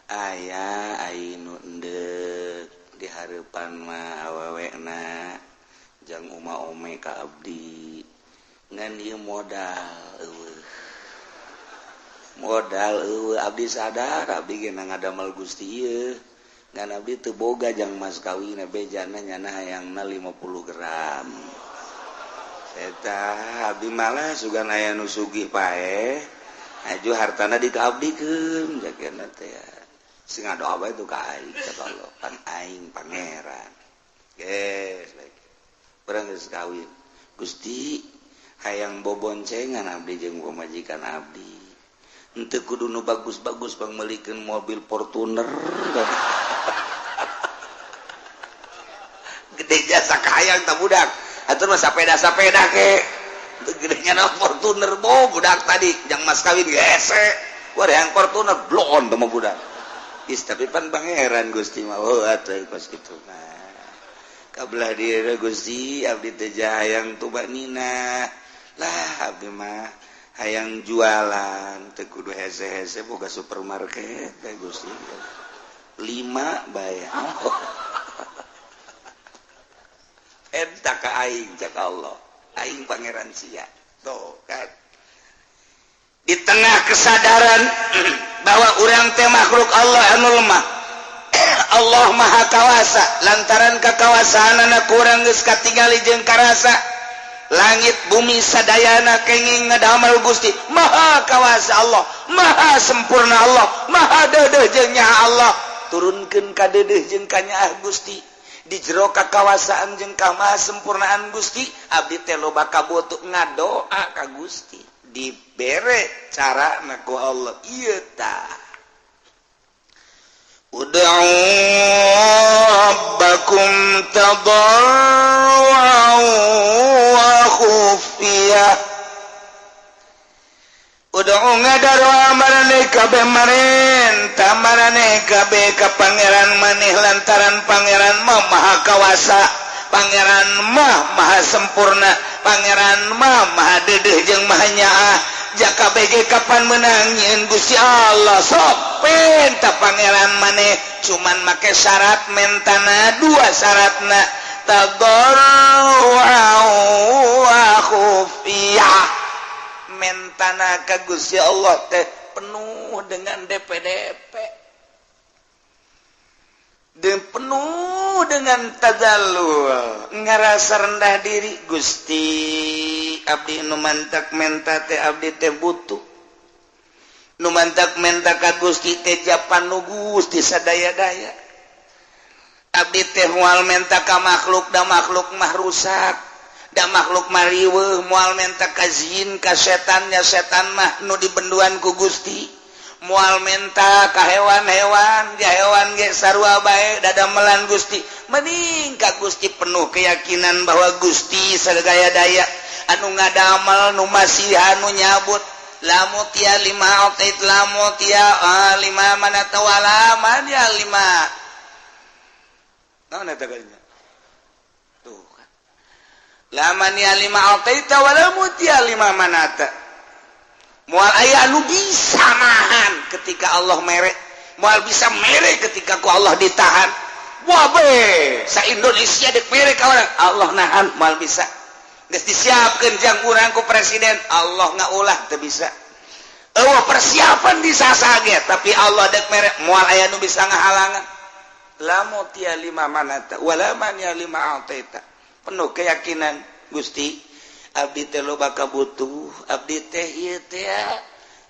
aya ainu endek di hareupan mah awewena jang uma ome ka abdi ngan ieu modal eueuh modal eueuh abdi sadar abdi ge ngadamel Gusti ieu ngan abdi teu boga jang mas kawin bejana nyana hayangna 50 gram. Eta abdi malah sugan aya nu sugih paeh aju hartana dikaabdikeun jagana teh sing ngadoa bae tuh ka aing cek Allah pan aing pangeran. Geus baik. Urang geus kawin. Gusti hayang boboncengan abdi jeung pamajikan abdi. Henteu kudu nu bagus-bagus pangmeulikeun mobil Fortuner. Gede jasa kahayang tah budak. Atuh mah sapeda-sapeda ke. Gedenya na Fortuner bo budak tadi jang mas kawin gese. Wah yang Fortuner bloon teh mah budak. Is tapi pan pangeran Gusti mah oh atuh kos kitu mah. Kabelah dia Gusti abdi teh hayang tuba nina lah, abdi mah hayang jualan teu kudu hese-hese, boga supermarket teh Gusti, lima bae. Eta ka aing, cak Allah, aing pangeran sia. Tuh kan, di tengah kesadaran bahwa urang teh makhluk Allah anu lemah, Allah Maha Kawasa. Lantaran kekawasaan anak kurang geus katingali jeung karasa, langit bumi sadayana kenging ngadamel Gusti. Maha Kawasa Allah, Maha sempurna Allah, Maha deudeuh jeung nyaah Allah. Turunkeun ka deudeuh jeung kanyaah Gusti. Di jero kakawasaan jeung kamaha sempurnaan Gusti, abdi teh loba kabutuh, ngadoa ka Gusti, dibere cara ku Allah. Ieu tah, ud'u rabbakum tadarru'an wa khufiyah. Ud'u, ngadaroa maraneh kabeh, marenta maraneh kabeh ka pangeran maneh, lantaran pangeran mah Maha Kawasa, pangeran mah Maha sempurna, pangeran mah Maha deudeuh jeung Maha nyaah. Jaka BG kapan menang nyieun Gusti Allah? Sok penta pangeran maneh, cuman make syarat mentana dua syaratna, tadarru'an wa khufiyah. Mentana ka Gusti Allah teh penuh dengan DPDP dan penuh dengan tadallul, ngerasa rendah diri. Gusti, abdi nu mantak menta teh abdi teh butuh. Nu mantak menta ka Gusti teh japan nu Gusti sadaya-daya. Abdi teh moal menta ka makhluk, da makhluk mah rusak, da makhluk mah riweuh. Moal menta ka jin, ka setannya, setan mah nu dibenduan ku Gusti. Moal menta ka hewan-hewan, ya hewan ge sarua bae dadamelan Gusti. Mending ka Gusti, penuh keyakinan bahwa Gusti sagaya daya anu ngadamel, nu masihan, nu nyabut. La mu'tiya lima a'tait, la mu'tiya lima mana'ta wala mani'a lima. Naon eta kalinya tuh kan, la mani'a lima a'taita wala mu'tiya lima mana'ta. Moal aya anu bisa nahan ketika Allah mere, moal bisa mere ketika ku Allah ditahan. Wah be, sa Indonesia dek mere ka urang, Allah nahan, moal bisa. Geus disiapkeun jang urang ku presiden, Allah ngaulah, teu bisa. Eueuh persiapan di sasage, tapi Allah dek mere, moal aya nu bisa ngahalangan. La mu'tiya lima mana'ta wala mani'a lima a'taita. Penuh keyakinan, Gusti, abdi teh loba kabutuh, abdi teh ieu teh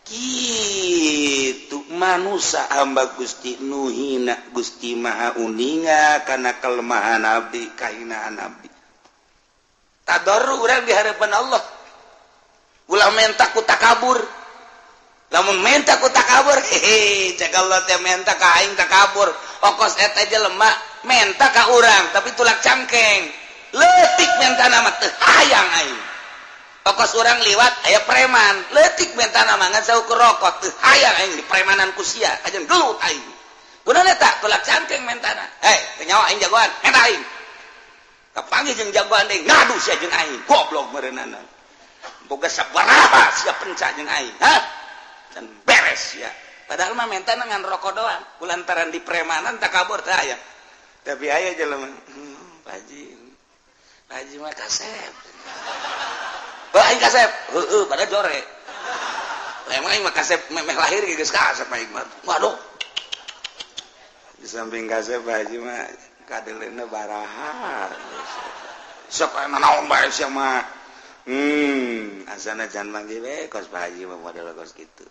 kitu manusia, hamba Gusti nu hina. Gusti Maha uninga kana kelemahan abdi, kahinaan abdi. Tadarru urang di hadapan Allah. Ulah menta ku takabur. Lamun menta ku takabur, hehe, cek Allah teh, menta ka aing takabur. Okos eta jelema menta ka urang tapi tulak cangkeng, leutik menta nama, teu hayang aing. Okos urang liwat aya preman, leutik menta nama, ngan saukur rokok, teu hayang aing di premanan ku sia, kajeun gelut aing. Gunana tak tulak cangkeng mentana. Hei, teu nyawa aing jagoan, menta aing. Kapanggih jeung jagoan deui, ngadu sia jeung aing, goblok meureunana. Boga sabaraha sia penca jeung aing, hah? Can beres ya. Padahal mah menta ngan rokok doang, kulantaran di premanan takabur teh aya. Tapi aya jelema, Pak Haji, Pak Haji mah kasep. Bah, aing kasep, heueuh, pada jore. Lah emang aing mah kasep memeh lahir geus kasep aing mah. Waduh. Di samping kasep, Pak Haji mah kadeleuna baraha. Sok aya naon bae sia mah. Asana jangan manggil we kos Pak Haji mah, model kos kitu.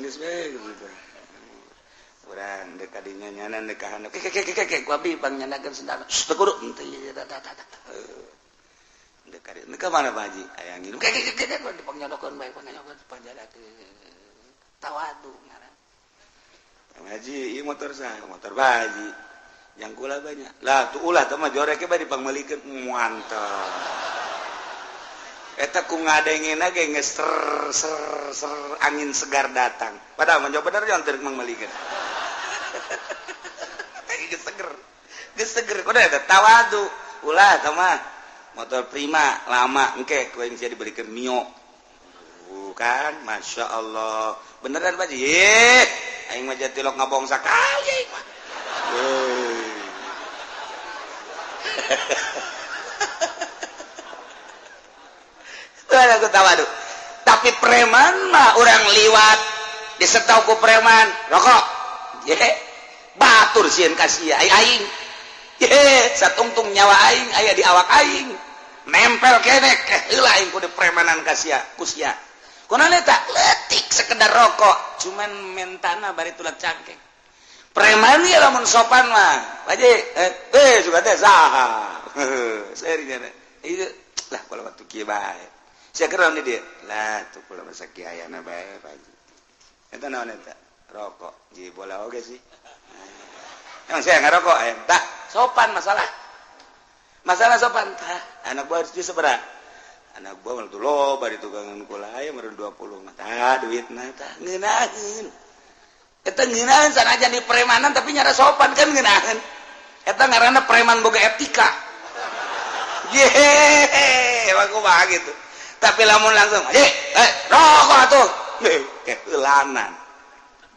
Geus we gitu. Urang dek kadinya nyanan dek ka handap. Ke ke ke ke, ku abdi pangnyandakeun sendal. Teu kudu henteu ieu tah tah tah. Dek kadinya ka mana, Pak Haji? Aya nginum. Ke ke ke ke, dipangnyodokeun bae, pangnyodokeun, panjadakeun. Tawadu ngaran. Pak Haji, ieu motor saha? Motor Pak Haji. Yang kula banyak. Lah tuh ulah teh mah jorek bae dipangmeulikeun. Mantap. Eta ku ngadengena ge geus ser ser ser, angin segar datang. Padahal mah bener jangan teu mangmeulikeun. Geus seger. Geus seger kudu eta tawadu. Ulah tah mah motor Prima lama engke ku aing sia dibelikeun Mio. Bukan, Masya Allah. Beneran Pak Ji? Aing mah jatilok ngabong sakali aing mah. Aku tawadu. Tapi preman mah orang liwat disetau ku preman rokok. Ye, batur sieun ka sia aing. Ye, satungtung nyawa aing aya di awak aing. Nempel keneh heula aing kudu premanan ka sia, ku sia. Kunaon eta? Leutik sekedar rokok, cuman mentana bari tulak cangkeng. Preman ieu lamun sopan mah. Pak Ji, suka teh saha. Seri nya. Ieu lah kalau waktu kieu bae. Sia keur di dieu. Lah tuh kula masa kieu ayana bae Pak Ji. Eta naon eta? Rokok. Ji bola oge sih. Emang saya ngarokok aya. Tah, sopan masalah. Masalah sopan tah. Anak buah harus sabaraha? Anak buah mah tuh loba di tukangan kula aya meureun 20 mah. Tah duitna tah ngeunaheun. Eta ngeunaheun sanajan di premanan tapi nyara sopan kan ngeunaheun. Eta ngaranna preman boga etika. Yehehe, emang kumaha gitu. Tapi lamun langsung, rokok atuh. Keheulanan.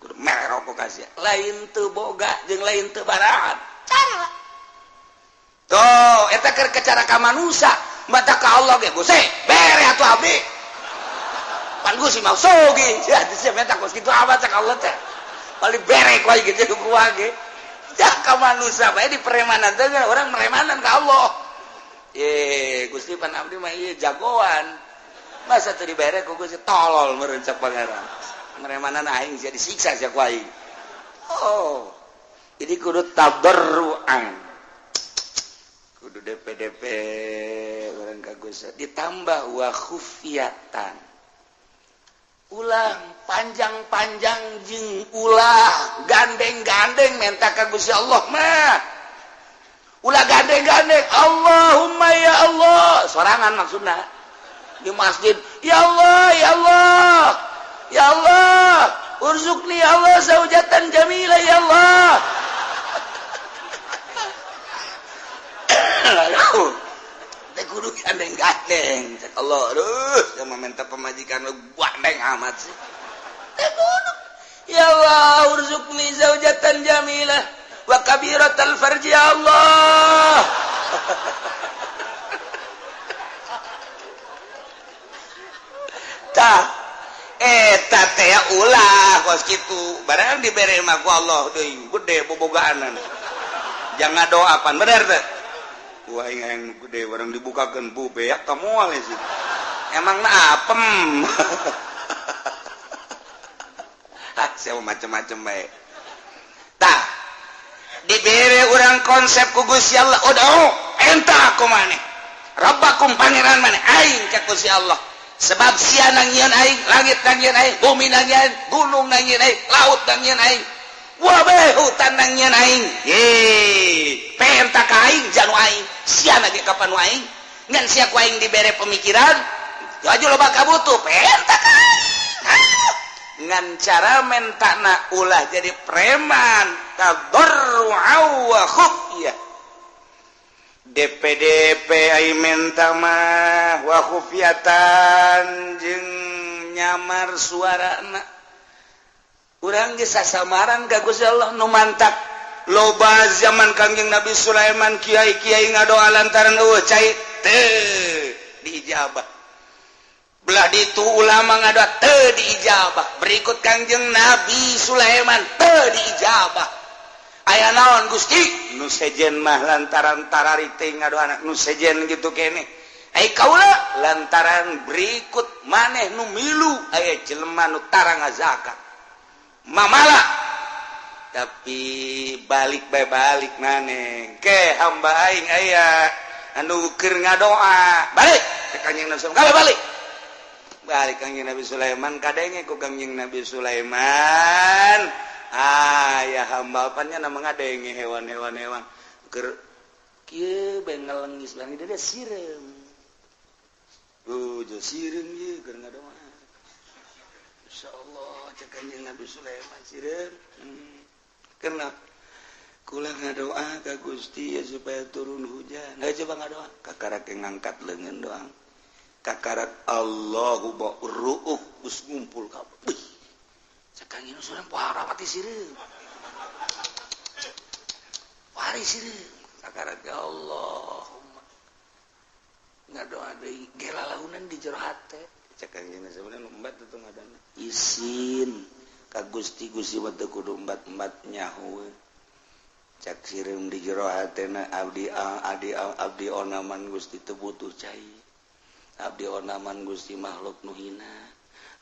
Kudu mere rokok ka sia. Lain teu boga jeung lain teu baraat. Cara. Tuh, eta keur cara ka manusia. Mata ka Allah ge Gusti, bere atuh abdi. Pan Gusti mah sogi. Sia sia menta kos kitu amat cak Allah teh. Paling bere ku aing gitu ku ge. Cak ka manusia bae di premanan teh orang meremanan ka Allah. Ye, Gusti pan abdi mah ieu jagoan. Masa teu dibere ku Gusti tolol meureun cak pangeran. Meremanan aing sia disiksa sia ku aing. Oh. Jadi kudu tadarruan. Kudu DPDP orang ka Gusti ditambah wa khufiyatan. Ulah panjang-panjang jeung ulah gandeng-gandeng menta ka Gusti Allah mah. Ulah gandeng-gandeng Allahumma ya Allah sorangan maksudna di masjid ya Allah ya Allah ya Allah urzuqni ya Allah zaujatan jamila ya Allah. Teh kudu gandeng-gandeng cek Allah aduh sama minta pemajikan lu gandeng amat sih teh kudu ya Allah urzuqni zaujatan jamilah wa kabiratal farji ya Allah. Tah eta teh ulah kos kitu barang dibere mah ku Allah deui gede bobogaanan jangan doa pan bener teh. Wah yang gede barang dibukakeun bu beak ka moal sih. Emang na apem. Ah sia macem-macem bae. Tah dibere urang konsep ku Gusti Allah udah enta aku maneh. Rabbakum pangeran maneh aing ka Gusti Allah. Sebab sia nangieun aing, langit nangieun aing, bumi nangieun, gunung nangieun aing, laut nangieun aing. Wabeh hutan nangieun aing. Ye, penta ka aing janu aing. Sia lagi kapan aing? Ngan sia ku aing dibere pemikiran, aju loba kabutuh, penta ka aing. Ngan cara mentana ulah jadi preman, tadarru'a wa khufyah. DPDP ai menta mah wa khufyatan jeung nyamar suarana. Urang geus sasamaran ka Gusti Allah nu mantak. Loba zaman Kangjeng Nabi Sulaiman kiai-kiai ngadoa lantaran eueuh cai teu diijabah. Belah ditu ulama ngadoa teu diijabah. Berikut Kangjeng Nabi Sulaiman teu diijabah. Aya naon Gusti? Nu sejen mah lantaran tarari teh ngadoana nu sejen gitu keneh. Ai kaula lantaran berikut maneh nu milu aya jelema nu tara ngazakat. Mamala tapi balik bae balik maneh ke hamba aing aya anu keur ngadoa balik ke Kangjeng Nabi Sulaiman balik balik Kangjeng Nabi Sulaiman kadenge ku Kangjeng Nabi Sulaiman aya hamba apanya nama ngadenge hewan-hewan hewan keur kieu bae ngelengis langit dia sireum jo sireum ieu keur ngadoa insyaallah cek Kangjeng Nabi Sulaiman sireum. Karena Kula ngadoa ka Gusti ya supaya turun hujan. Heuh coba ngadoa, kakarak ngangkat leungeun doang. Kakarak Allahu ruuk geus ngumpul kabeh. Cek Kang Inus urang poharawati sireum. Wari sireum. Kakarak ya Allahumma. Ngadoa deui gelalaunan di jero hate. Cek Kang Inus sebenarnya embat teu ngadana. Isin ka Gusti Gusti mah teu kudu embat-embat nyaho. Cak sireum di jero hatena abdi adi abdi onaman Gusti teu butuh cai. Abdi onaman Gusti makhluk nu hina.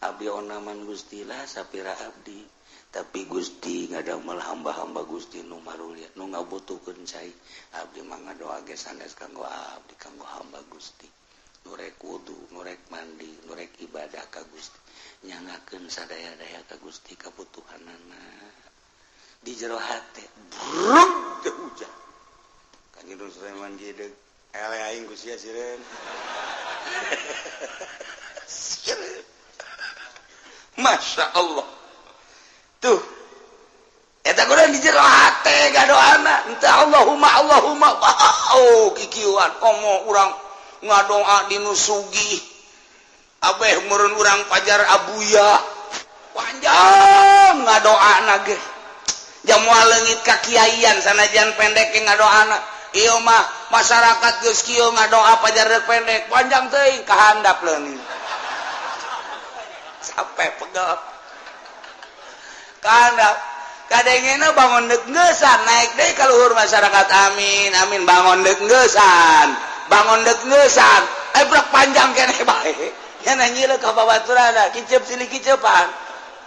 Abdi onaman Gusti lah sapira abdi. Tapi Gusti ngadamel hamba-hamba Gusti nu marulia nu ngabutuhkeun cai. Abdi mah ngadoa ge sanes kanggo abdi kanggo hamba Gusti. Nu rek wudu, nu rek mandi, nu rek ibadah ka Gusti. Nyangakeun sadaya-daya ka Gusti kabutuhanana. Di jero hate bruk teh hujan. Kanjeng Sulaiman gideg ele aing ku sia sireun. Sireun. Masya Allah. Tuh. Eta kudu di jero hate gadoana henteu Allahumma Allahumma. Oh kikieuan komo urang ngadoa di nu sugih. Abeh meureun urang pajar abuya. Panjang ngadoana ge. Jamual leungit ka kiaian sanajan pendek ge ngadoana. Ieu mah masyarakat geus kieu ngadoa pajar rek pendek, panjang teuing kahandap leungit. Sampai pegel. Kahandap. Kadengena bangun deuk ngeusan naik deui ka luhur masyarakat amin amin bangun deuk ngeusan. Bangun deuk ngeusan. Eh brek panjang keneh bae. Nya nyileuk ka babaturanna, kiceup silih kiceupan.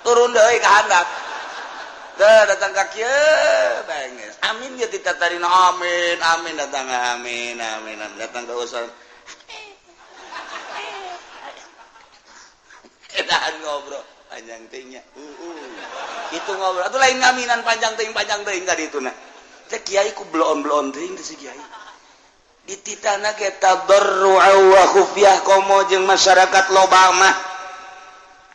Turun deui kahandap. Teu datang ka kieu banges. Amin ge ditatarina amin amin datang amin amin datang ka usul. Edahan ngobrol panjang teuing nya. Itu ngobrol atuh lain ngaminan panjang teuing ka dituna. Teh kiai ku bloon-bloon teuing teh si kiai. Dititana ge tadarru'a wa khufyah komo jeung masyarakat loba mah.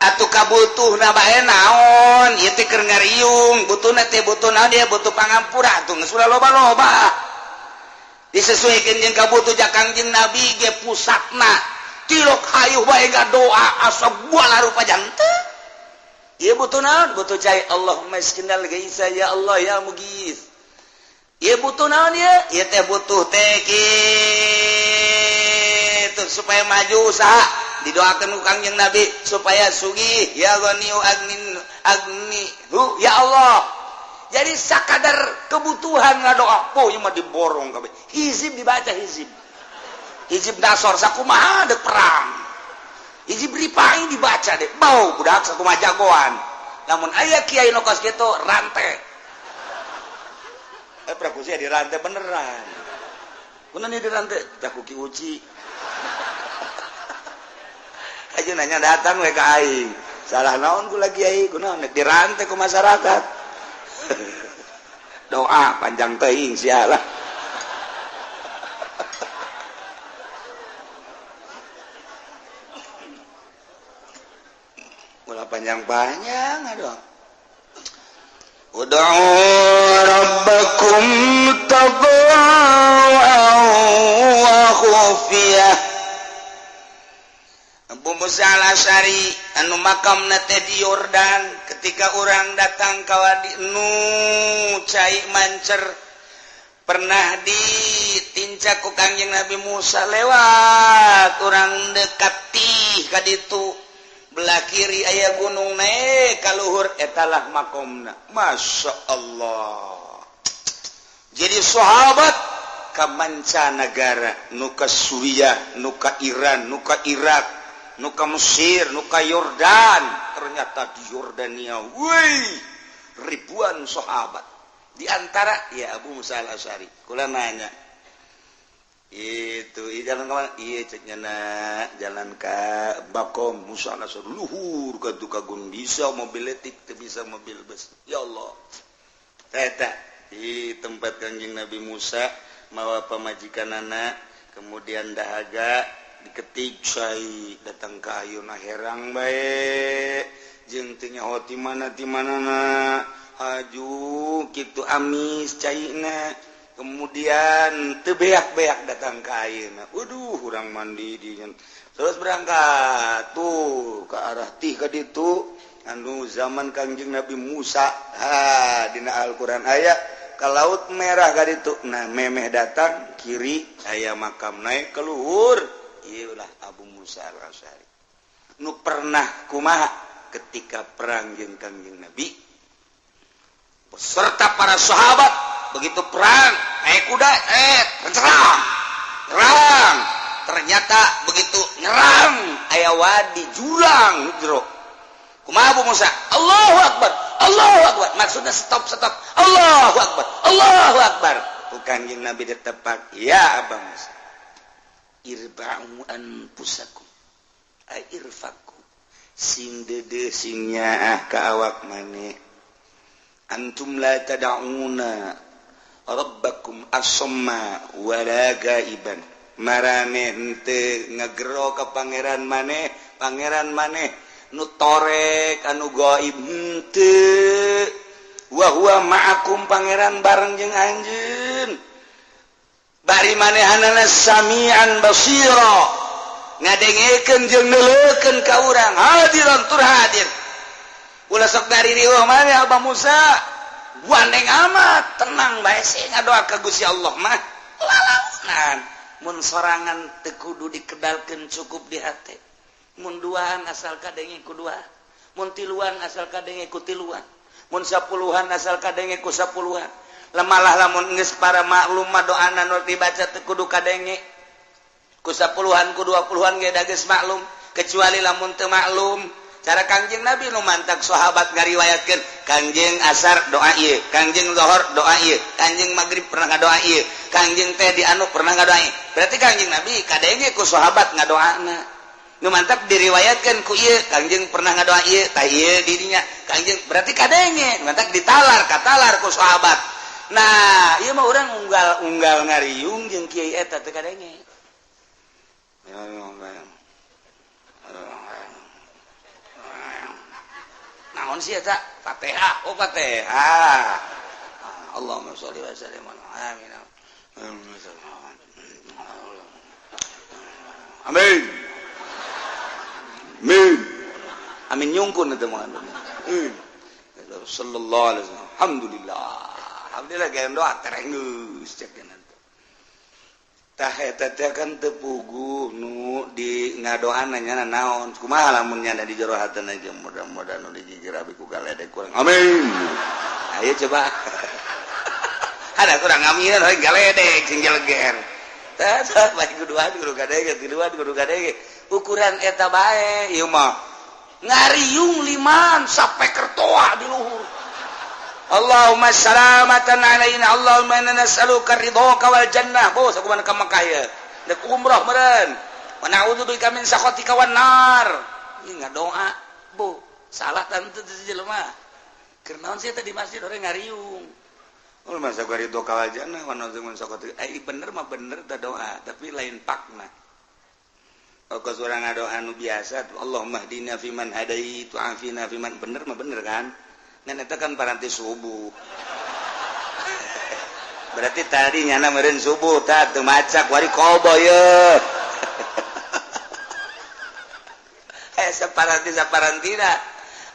Atuh kabutuhna bae naon ieu teh keur ngariung butuhna teh butuh naon dia butuh pangampura atuh geus ulah loba-loba disesuaikeun jeung kabutuh ja Kangjeng Nabi ge pusatna tilok hayuh bae ngadoa asa buala rupa janteu ieu butuh naon butuh cai Allahumma iskinal gaisa ya Allah ya mugis ieu butuh naon ieu ieu teh butuh teh kitu supaya maju usaha didoakan ku Kangjeng Nabi supaya sugih ya ghaniyu agnin agni hu ya Allah. Jadi sakadar kebutuhan ngadoa poh ieu mah diborong kabeh. Hizib dibaca hizib. Hizib dasar sakumaha deuk perang. Hizib ripai dibaca deh. Bau budak sakumaha jagoan. Lamun aya kiai nu kos kitu rantai. Prabu sia dirantai beneran. Kunaon ieu dirantai? Tah ku Ki Uci. Aja nanya datang we ka aing. Salah naon kula kiai, kunaon dirantai ku masyarakat. Doa panjang teuing sia lah. Ulah panjang-panjang aduh. Ud'u rabbakum tadarru'an wa khufiyah. Abu Musa al-Asy'ari anu makamna teh di Yordan ketika orang datang ka wadi nu cai mancer pernah ditincak ku Kangjeng Nabi Musa lewat orang dekati ka ditu belah kiri aya gunung naik ka luhur etalah makomna. Masya Allah. Jadi sahabat ka mancanagara nu ka Suriah, nu ka Iran, nu ka Irak, nu ka Mesir, nu ka Yordan. Ternyata di Yordania, wih, ribuan sahabat. Di antara ya Abu Musa al-Asy'ari. Kula nanya, itu jalan ke mana? Iya cek nyana jalan ke Bakom Musa al-Asy'ari luhur ka tukagun bisa mobil letik teu bisa mobil bus. Ya Allah. Eta di tempat Kangjeng Nabi Musa mawa pamajikanana kemudian dahaga diketik cai datang ka ayeuna herang bae Jeung teu nyaho ti mana ti manana haju kitu amis caina. Kemudian teu beak-beak datang ka ayeuna. Waduh, urang mandi di terus berangkat tuh ke arah tih ka ditu anu zaman Kangjeng Nabi Musa. Ha, dina Al-Qur'an aya ke Laut Merah ka ditu. Nah, memeh datang kiri aya makam naik ke luhur. Ieu lah Abu Musa Al-Asy'ari. Nu pernah kumaha ketika perang jeung Kangjeng Nabi beserta para sahabat, begitu perang naik kuda serang perang, ternyata begitu nyerang aya wadi jurang jero. Kumaha Abu Musa? Allahu Akbar, Allahu Akbar. Maksudnya stop stop. Allahu Akbar, Allahu Akbar. Ku Kangjeng Nabi ditepak, ya Abu Musa, irba'u anfusakum ay irfaku, sing deudeuh sing nyaah ka awak maneh. Antum la tad'una rabbakum asamma wala gaiban. Marane henteu ngagero ka pangeran maneh, pangeran maneh nu torek anu gaib henteu. Wa huwa ma'akum, pangeran bareng jeung anjeun. Bari manehanana samian basira, ngadengekeun jeung neuleukeun ka urang, hadiran tur hadir. Ulah sok ngaririweuh maneh Abah Musa, gandeng amat, tenang bae sih ngadoa ka Gusti Allah mah. Lalaunan mun sorangan teu kudu dikedalkeun, cukup di hate. Mun duaan asal kadenge ku dua, mun tiluan asal kadenge ku tiluan, mun sapuluhan asal kadenge ku sapuluhan. Lemalah lamun geus para maklum mah doana nu dibaca teu kudu kadenge ku sapuluhan ku 20-an ge da geus maklum, kecuali lamun teu maklum cara Kangjeng Nabi nu mantak sahabat ngariwayatkeun Kangjeng asar doa ieu, Kangjeng zuhur doa ieu, Kangjeng magrib pernah ngadoa ieu, Kangjeng teh di anu pernah ngadoa ieu. Berarti Kangjeng Nabi kadenge ku sahabat ngadoana. Nu mantak diriwayatkeun ku ieu, Kangjeng pernah ngadoa ieu, tah ieu didinya Kangjeng berarti kadenge, mantak ditalar katalar ku sahabat. Nah, ieu mah urang unggal-unggal ngariung jeung kiai eta teu kadenge. Naon sih eta? Fatihah. Oh, Fatihah. Allahumma sholli wa sallim ala amin. Amin. Amin. Amin nyungkun eta mah. Sallallahu alaihi wasallam. Alhamdulillah. Alhamdulillah gaya doa terenggeus cek nanti. Tah eta teh kan teu puguh nu di ngadoana nya naon. Kumaha lamun nya di jero hatena aja mudah-mudahan nu digigir abi ku galedek kurang. Amin. Ayo coba. Ada kurang amin we galedek sing jeleger. Tah tah bae kuduan kudu kadenge, tiluan kudu kadenge. Ukuran eta bae ieu mah. Ngariung liman sampai kertoa di luhur. Allahumma salamatan alaina, Allahumma inna nas'aluka ridhoka wal jannah. Bos aku mana ka Mekah ya. Dek umroh meureun. Wa na'udzubika min sakhatika wan nar. Ieu ngadoa, Bu. Salah tante teh jelema. Keur naon sih teh di masjid orang ngariung. Oh, masa gua ridhoka wal jannah wa na'udzubika min sakhatika. Eh bener mah bener teh doa, tapi lain pakna. Kos urang ngadoa nu biasa, Allahumma hdina fiman hadait wa afina fiman, bener mah bener kan? Ngan eta kan paranti subuh. Berarti tadi nyana meureun subuh tah teu macak wari kobo ye. Saparanti saparantina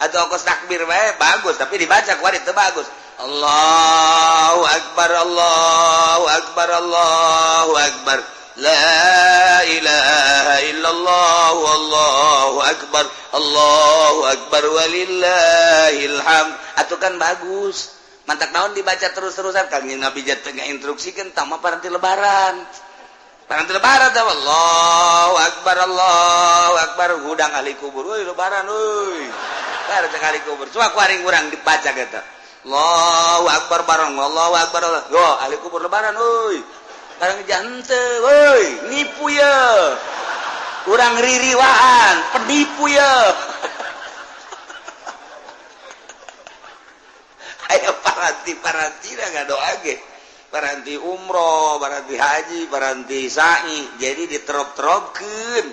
atau kos takbir bae bagus tapi dibaca kuari teu bagus. Allahu akbar, Allahu akbar, Allahu akbar. La ilaha illallah wallahu akbar, Allahu akbar walillahil hamd. Atuh kan bagus. Mantak naon dibaca terus-terusan Kangjeng Nabi jatuh ngainstruksikeun tah mah paranti lebaran. Paranti lebaran tah Allahu akbar, Allahu akbar, hudang ahli kubur euy lebaran euy. Lebaran ahli kubur. Coba ku aring urang dibaca eta. Allahu akbar bareng Allahu akbar. Yo ahli kubur lebaran euy. Barang jante woi nipu ye. Urang ririwaan penipu ye. Ayo paranti-paranti dah ngadoa ge. Paranti umroh, paranti haji, paranti sa'i. Jadi diterop-teropkeun.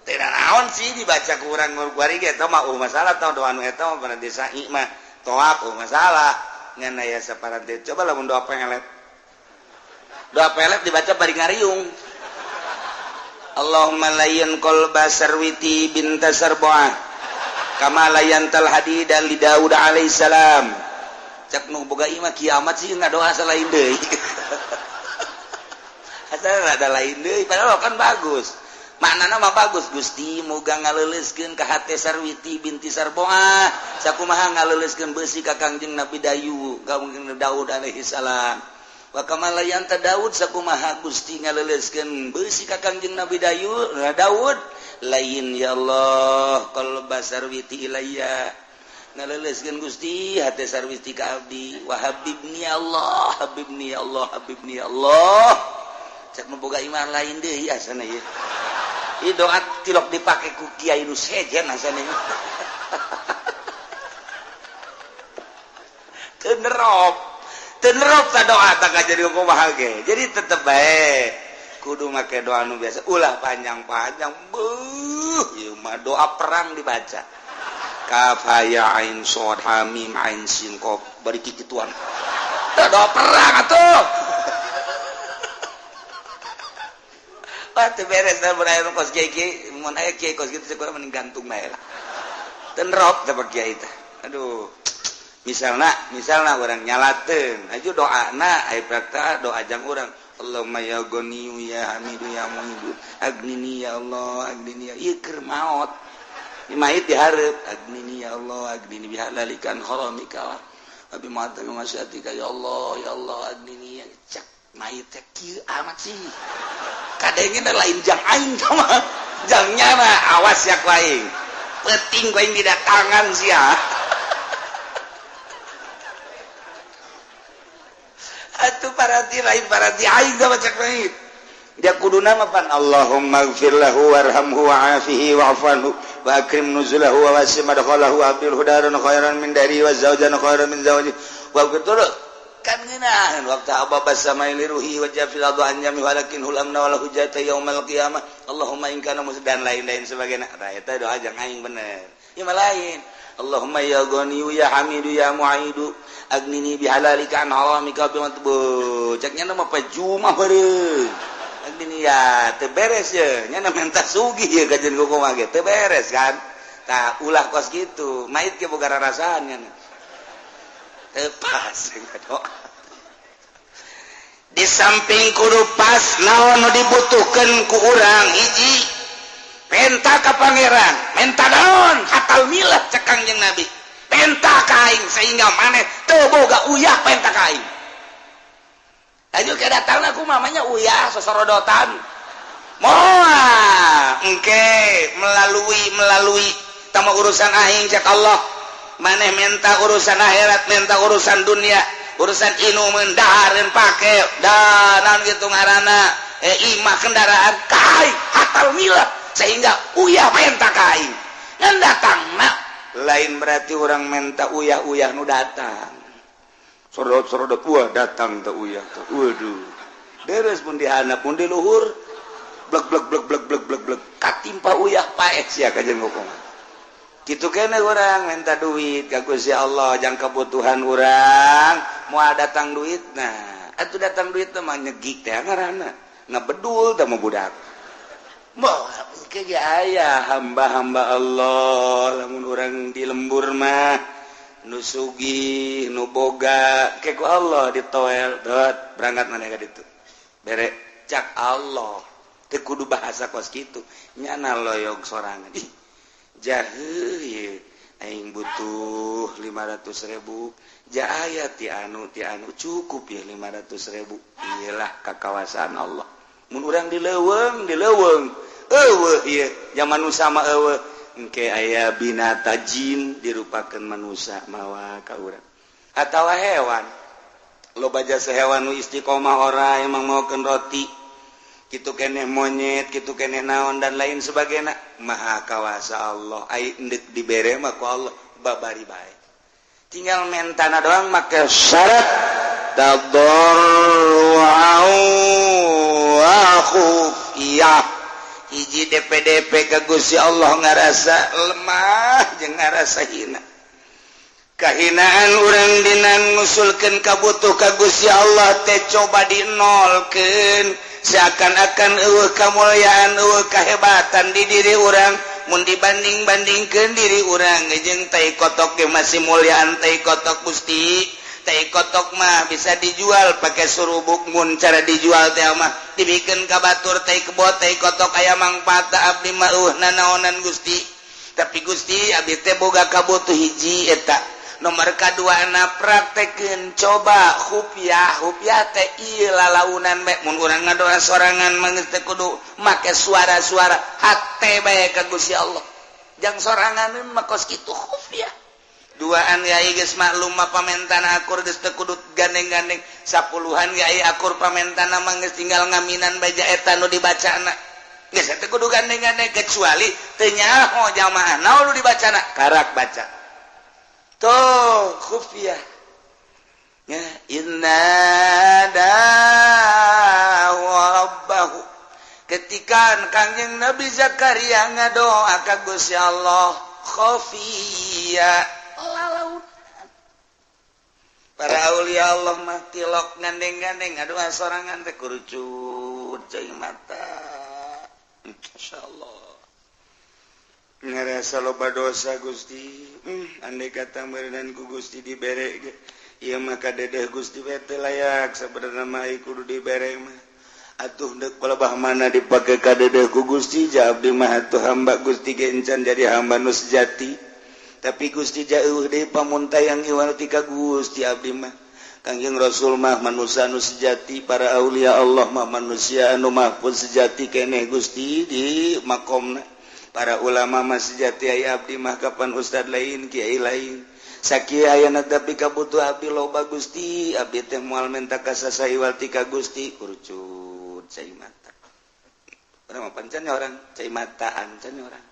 Tidak naon sih dibaca ku urang kuari ge eta mah masalah tau doa nu eta mah berarti sa'i mah toap masalah ngan aya saparanti. Coba lamun doa pelet. Doa pelet dibaca bari ngariung. Allahumma layyin qalba Sarwiti binta Sarbuah kama layyantal hadida li Daud alaihissalam. Cak nu boga imah kiamat sih ngadoa salain deui. Asal ada lain deui padahal kan bagus. Maknana mah bagus, Gusti muga ngaleuleuskeun ka hate Sarwiti binti Sarboah sakumaha ngaleuleuskeun beusi ka Kangjeng Nabi Dayu ka Kangjeng Daud alaihi salam. Wa kama layyanta Daud sakumaha Gusti ngaleuleuskeun beusi ka Kangjeng Nabi Dayu Daud lain ya Allah qalba Sarwiti ilayya ngaleuleuskeun Gusti hate Sarwiti ka abdi wa habibni ya Allah habibni ya Allah habibni ya Allah. Cek nu boga iman lain deui asana ieu. Ieu doa tilok dipake ku kiai nu sejen asana ieu. Teu nerop. Teu nerop ta doa ta jadi kumaha ge. Jadi tetep bae kudu make doa nu biasa ulah panjang-panjang. Beuh, ieu mah doa perang dibaca. Kaf ha ya ain shad ha mim ain sin qaf bari kikituan. Teu doa perang atuh. Wah, teu beres da mun aya kos kiai mun aya kiai kos kitu sakurang mending gantung bae lah. Teu nerop teh kiai teh. Aduh. Misalna urang nyalateun, aju doana aya prakta doa jang urang. Allahumma ya Ghaniyu ya Hamidu ya Mu'idu agnini ya Allah agnini ya ieu keur maot. Ieu mayit dihareup agnini ya Allah agnini bihalalikan haramika wa bi ma'ataka masyatika ya Allah ya Allah agnini ya cak mayit teh kieu amat sih. Kadengena lain jang aing mah. Jang nyana awas ya ku aing. Penting ku aing didatangan sia. Atuh paranti lain paranti aing sama cek mayit. Dia kuduna mah pan Allahumma ighfir lahu warhamhu wa'afihi wa'fu anhu wa akrim nuzulahu wa wasi' madkhalahu wa abdilhu daran khairan min dari wa zawjan khairan min zawji wa betul kan ngeunaheun waktu ababa samai liruhi wa jafil adu an jami walakin hulamna wala hujjata yaumal qiyamah Allahumma in kana dan lain-lain sebagainya. Tah eta doa jang aing bener. Ieu mah lain. Allahumma ya Ghaniyu ya Hamidu ya Mu'idu agnini bihalalika an haramika bi matbu. Cek nya mah pajumah beureum. Agnini ya teu beres ye, nya menta sugih ye ka jeung kumaha ge teu beres kan. Tah ulah kos kitu, mait ge boga rarasaan nya. Teu pas doa. Di samping kudu pas naon nu dibutuhkeun ku urang hiji penta ka pangeran, menta naon hatal milah cek Kangjeng Nabi. Penta ka aing sehingga maneh teu boga uyah penta ka aing. Laju ke datangna ku mamanya uyah sosorodotan. Moal engke melalui tama urusan aing cek Allah. Maneh menta urusan akhirat, menta urusan dunia, urusan inumeun dahareun pake, dan gitu ngaranna, imah kendaraan kai hatal milah sehingga uyah menta ka aing. Ngan datangna lain berarti orang menta uyah-uyah nu datang. Sorodot-sorodot wah datang teh uyah teh. Waduh. Deres mun dihandap mun di luhur blek blek blek blek blek blek blek katimpa uyah paeh sia ka jeung hukum. Kitu kene urang minta duit ka Gusti Allah jang kebutuhan urang moal datang duit nah atuh datang duit teh mah nyegik teh ngaranna ngabedul teh mah budak. Moal ke ge aya hamba-hamba Allah lamun urang di lembur mah nu sugih nu boga ke ku Allah ditoel dot berangkat maneh ka ditu bere cak Allah teu kudu bahasa kos kitu nyana loyog sorangan ih jahe ye aing butuh 500.000 ja aya ti anu cukup ya 500.000 iyalah kakawasaan Allah mun urang di leuweung eueuh ieu zaman nu sama eueuh engke aya binata jin dirupakeun manusia mawa ka urang atawa hewan loba jasa hewan nu istiqomah ora emang maokeun roti kitu keneh monyet kitu keneh naon dan lain sebagainya maha kawasa Allah ai endek dibere mah ku Allah babari bae tinggal mentana doang make syarat tadarru'u wa khufiyah. Hiji DPDP ka Gusti Allah ngarasa lemah jeung ngarasa hina. Kahinaan urang dina ngusulkeun kabutuh ka Gusti Allah teh coba dinolkeun, seakan-akan eueuh kamulyaan, eueuh kahebatan di diri urang. Mun dibanding-bandingkeun diri urang jeung tai kotok ge masih mulyaan tai kotok. Gusti, tai kotok mah bisa dijual pakai surubuk. Mun cara dijual teh mah dibikeun ka batur tai kebo, tai kotok aya mangfaat. Abdi mah eueuh nanaonan, Gusti. Tapi Gusti, abdi teh boga kabutuh hiji eta. Nomor kadua na praktekeun, coba khufiah. Khufiah teh ieu lalaunan bae. Mun urang ngadoa sorangan mah geus teu kudu make suara-suara, hate bae ka Gusti Allah. Jang sorangan mah kos kitu khufiah. Duaan yai geus maklum mah pamentana akur, geus teu kudu gandeng-gandeng. Sapuluhan yai akur pamentana mah geus tinggal ngaminan baja eta nu dibacana, geus teu kudu gandeng-gandeng, kecuali teu nyaho jamaah naon nu dibacana, karak baca tuh khufiah ya. Inna rabbahu, ketika Kangjeng Nabi Zakaria ngadoa ka Gusti Allah khafiyya, lalaut. Para aulia Allah mah tilok gandeng-gandeng, ngadoa sorangan teh kurucut cai mata. Insyaallah ngerasa loba dosa, Gusti. Andai kata meureunan ku Gusti dibere ge ieu mah kadedeh Gusti teh layak sabenerna mah, kudu dibere mah. Atuh deuk palebah mana dipake kadedeh ku Gusti? Ja abdi mah atuh hamba Gusti ge encan jadi hamba nu sejati. Tapi Gusti, jauh deui pamuntayang iwal ti ka Gusti abdi mah. Kangjeng Rasul mah manusia anu sejati, para aulia Allah mah manusia anu mahfuz sejati keneh, Gusti, di makomna. Para ulama mah sejati, aya abdi mah kapan ustad lain, kiai lain. Sakieu ayana, tapi kabutuh abdi loba, Gusti. Abdi teh moal menta ka saha iwal ti ka Gusti. Kurucut cai mata. Urang mah pancan orang cai mata, ancan orang,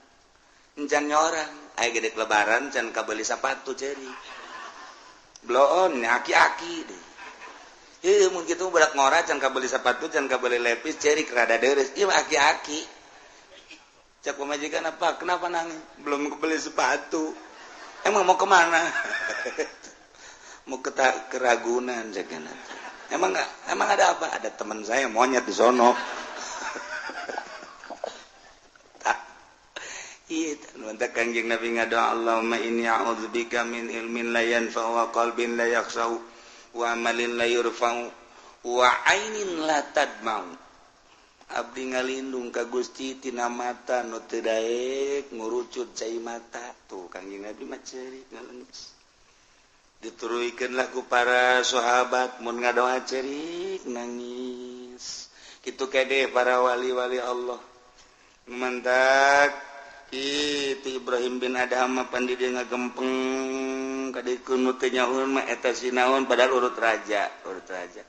encan orang. Aya gede lebaran can kabeli sepatu, ceri bloon aki-aki deh. Ieu mun kitu budak ngora can kabeli sepatu, can kabeli lepis, cerik rada deres. Ieu aki-aki. Cak pamajikan, apa? Kenapa nangis? Belum kebeli sepatu. Emang mau kemana? Mau ke keragunan cek. Emang enggak? Emang ada apa? Ada teman saya monyet di sono. Iya, mantap Kanjeng Nabi ngadoa, Allahumma inni a'udzubika min ilmin la yanfa'u wa qalbin la yakhsha'u wa amalin la yurfa'u wa ainin la tadma'u. Abdi ngalindung ka Gusti tina mata nu teu daek ngurucut cai mata. Tuh Kanjeng Nabi mah ceurik ngalengis. Dituruikeun lah ku para sahabat, mun ngadoa ceurik nangis. Kitu kede para wali-wali Allah. Mantak itu Ibrahim bin Adham mah pandi dia ngagempeng kadikeun nu teu nyahoeun mah eta sinaon, padahal urut raja, urut raja.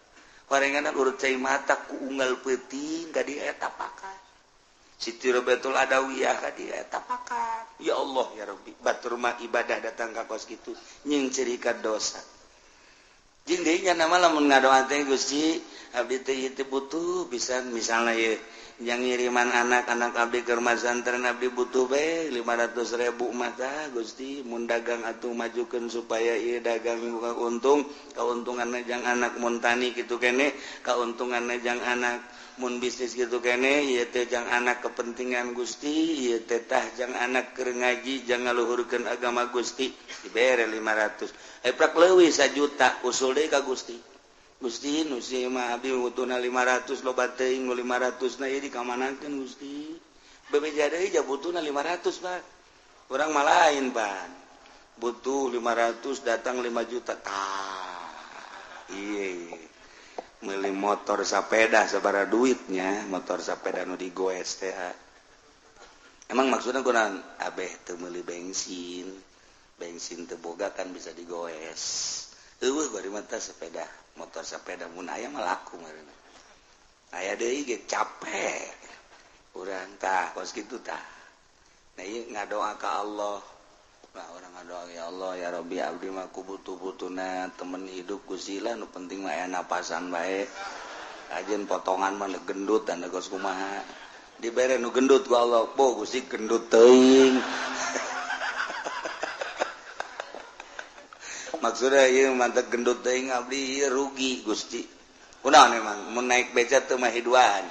Horenganna urut cai mata ku unggal peuting ka dieu eta pakat. Siti Robiatul Adawiyah ka dieu eta pakat. Ya Allah ya Rabbi, batur mah ibadah datang ka kos kitu nying cerika dosa. Jeung deui nya nama lamun ngadoa teh, Gusti, abdi teh ieu teh butuh pisan, misalna ieu yang ngiriman anak-anak abdi ke rumah santren, abdi butuh be 500 ribu mata, Gusti. Mun dagang atuh majukeun supaya ieu dagang buka untung, keuntungan jang anak. Mun tani kitu kene, keuntungan jang anak. Mun bisnis gitu kene, ieu teh jang anak kepentingan, Gusti. Ieu teh tah jang anak keur ngaji, jang ngaluhurkeun agama, Gusti. Dibere 500, eh prak leuwih 1 juta, usul deui ka Gusti. Gusti, nu si mah abdi butuhna 500, loba teuing nu 500 na, ieu dikamanakeun, Gusti? Bebeja deui ja butuhna 500, Pak. Urang mah lain pan, butuh 500 datang 5 juta. Tah iya, meuli motor sepeda sabaraha duitnya, motor sepeda nu digoes teh. Emang maksudnya kunaon? Abeh teu meuli bensin, bensin teu boga kan bisa digoes. Eueuh bari mata sepeda, motor sepeda mun aya mah laku meureun. Aya deui ge capek urang. Tah kos kitu tah. Nah, ieu ngadoa ka Allah. Nah, urang ngadoa, ya Allah ya Rabbi, abdi mah ku butuh-butuhna temen hidup Gusti lah, nu penting mah aya napasan bae. Ajeun potongan mah gendut dan kos kumaha. Dibere nu gendut ku Allah. Bo Gusti gendut teuing. Maksudnya ieu mantep gendut teuing abdi ieu rugi Gusti. Kunaon emang mun naik beca teu mah hiduan.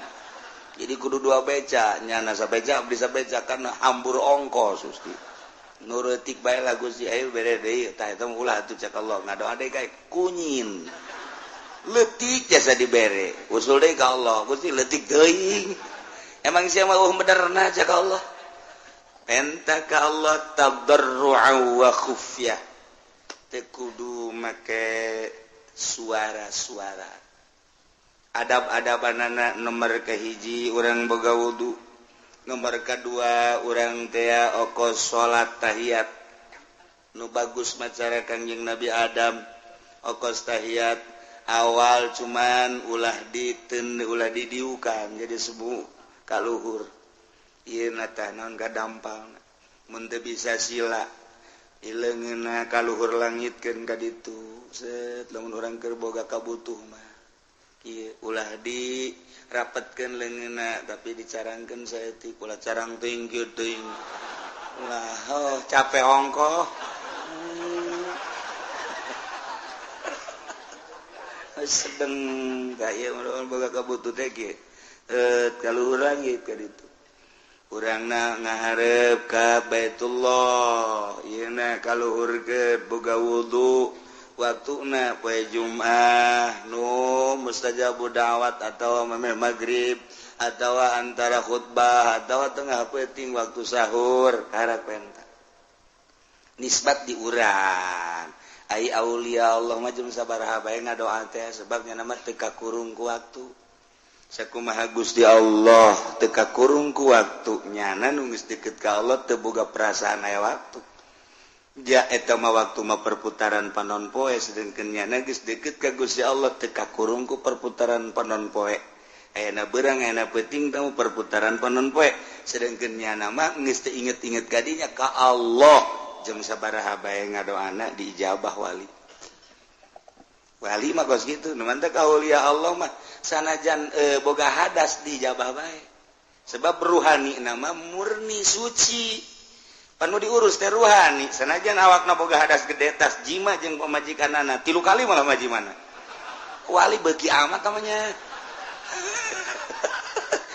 Jadi kudu dua beca, nyana sabeca abdi sabeca karena hambur ongkos Gusti. Nurutik bae lah Gusti ayo bere deui tah eta ulah atuh cek Allah ngadoa deui kae kunyin. Leutik jasa dibere. Usul deui ka Allah, Gusti leutik teuing. Emang sia mah eueuh benerna cek Allah. Penta ka Allah tadarru'a wa khufyah. Teu kudu make suara-suara. Adab-adabanana nomor kahiji urang boga wudu, nomor kadua urang tea okos salat tahiyat. Nu bagus macara Kangjeng Nabi Adam okos tahiyat awal cuman ulah diten ulah didiukan jadi sebu kaluhur. Ieu na tah naon kadampal mun teu bisa sila ileungeunna kaluhur langitkeun ka ditu set lamun urang keur boga kabutuh mah ieu ulah di rapetkeun leungeunna tapi dicarangkeun saeutik ulah carang teuing kieu teuing ulah oh capek ongkoh sedeng ka ieu mun boga kabutuh teh kieu kaluhur langit ka ditu urangna ngaharep ka Baitullah ieu na kaluhur ke boga wudu waktuna poe Jumat nu mustajabu da'wat atawa memeh magrib atawa antara khutbah atawa tengah peuting waktu sahur karak penta nisbat di urang ai aulia Allah mah jeung sabaraha bae ngadoa teh sebab nya mah teu kakurung ku waktu. Sakumaha Gusti Allah teu kakurung ku waktu nyana nu geus deukeut ka Allah teu boga perasaan aya waktu. Ja eta mah waktu mah perputaran panon poe sedengkeun nyana geus deukeut ka Gusti Allah teu kakurung ku perputaran panon poe. Ayana beurang ayana peuting tamu perputaran panon poe sedengkeun nyana mah geus teu inget-inget ka dinya ka Allah jeung sabaraha bae ngadoana diijabah wali. Wali mah kos kitu nu mantep aulia Allah mah sanajan boga hadas diijabah bae. Sebab ruhani nama murni suci. Panu diurus teh ruhani sanajan awakna boga hadas gede tas jima jeung pamajikanana 3 kali malah majimana. Wali beuki amat namanya.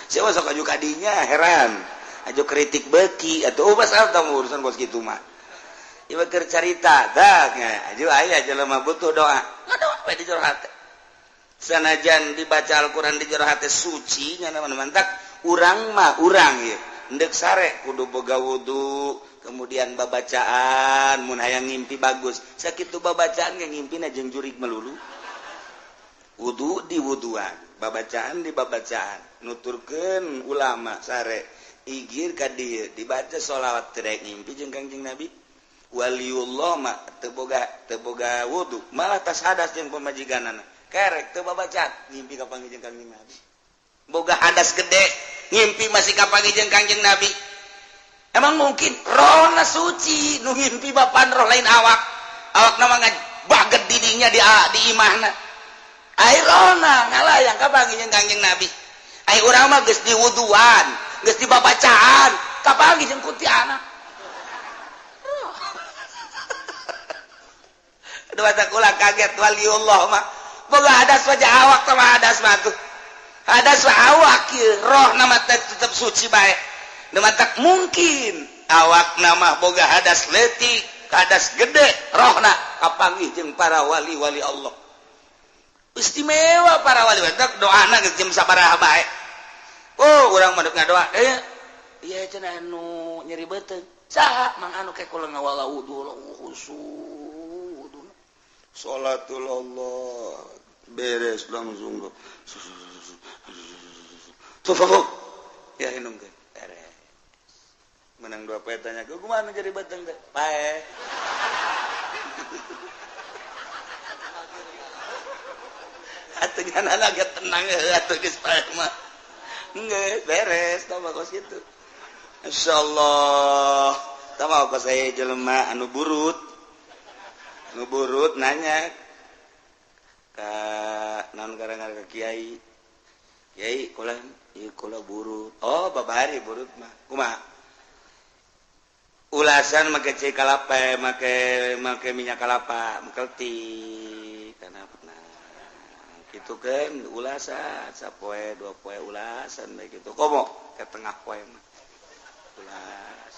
Siapa sok aju kadinya heran. Aju kritik beuki atuh basal tamu urusan kos kitu mah. Ieu keur carita tah aju aya jelema butuh doa. Ngadoa we di jero hate. Sanajan dibaca Al-Qur'an di jero hate suci nya mantak urang mah urang ieu. Endek sare kudu boga wudu, kemudian babacaan mun hayang ngimpi bagus. Sakitu babacaan ge ngimpina jeung jurig melulu. Wudu di wuduan, babacaan di babacaan. Nuturkeun ulama sare igir ka dieu dibaca sholawat teu daek ngimpi jeung Kangjeng Nabi. Waliullah mah teu boga wudu, malah tas hadas jeung pamajikanana. Kerek teu babacaan ngimpi ka panggih jeung Kangjeng Nabi. Boga hadas gede ngimpi masih kapanggih jeung Kangjeng Nabi. Emang mungkin rohna suci nu ngimpi bapan roh lain awak. Awakna mah baget didinya di imahna. Ai rohna ngalayang kapanggih jeung Kangjeng Nabi. Ai urang mah geus diwuduan, geus dibabacaan, kapanggih jeung kuntianak. Dua kula kaget waliullah mah boga hadas wajah awak sama hadas mah tuh. Hadas awak ieu roh nama tetep suci bae. Nu matak mungkin awak nama boga hadas leutik, hadas gede, rohna kapanggih jeung para wali-wali Allah. Istimewa para wali matak doana geus jeung sabaraha bae. Oh, urang mah deuk ngadoa. Ieu cenah anu nyeri beuteung. Saha mang anu ke kula ngawala wudu khusyuk. Salatul Allah beres langsung. Tuh ya inungkeun beres. Menang dua poe tanya gua kumaha jadi beteng teh? Pae. Atuh nyana ge tenang atuh geus pae mah. Geus beres tah mah kos kitu. Insyaallah tah mah kos aya jelema anu burut. Nu burut nanya ka naon karang ka kiai. Kiai kula ieu kula burut. Oh babari burut mah. Kumaha? Ulasan make cai kalapa, make minyak kalapa, mengkeltik kana pernah. Kitu kan ulasan sapoe dua poe ulasan bae kitu. Komo ke tengah poe mah. Ulas.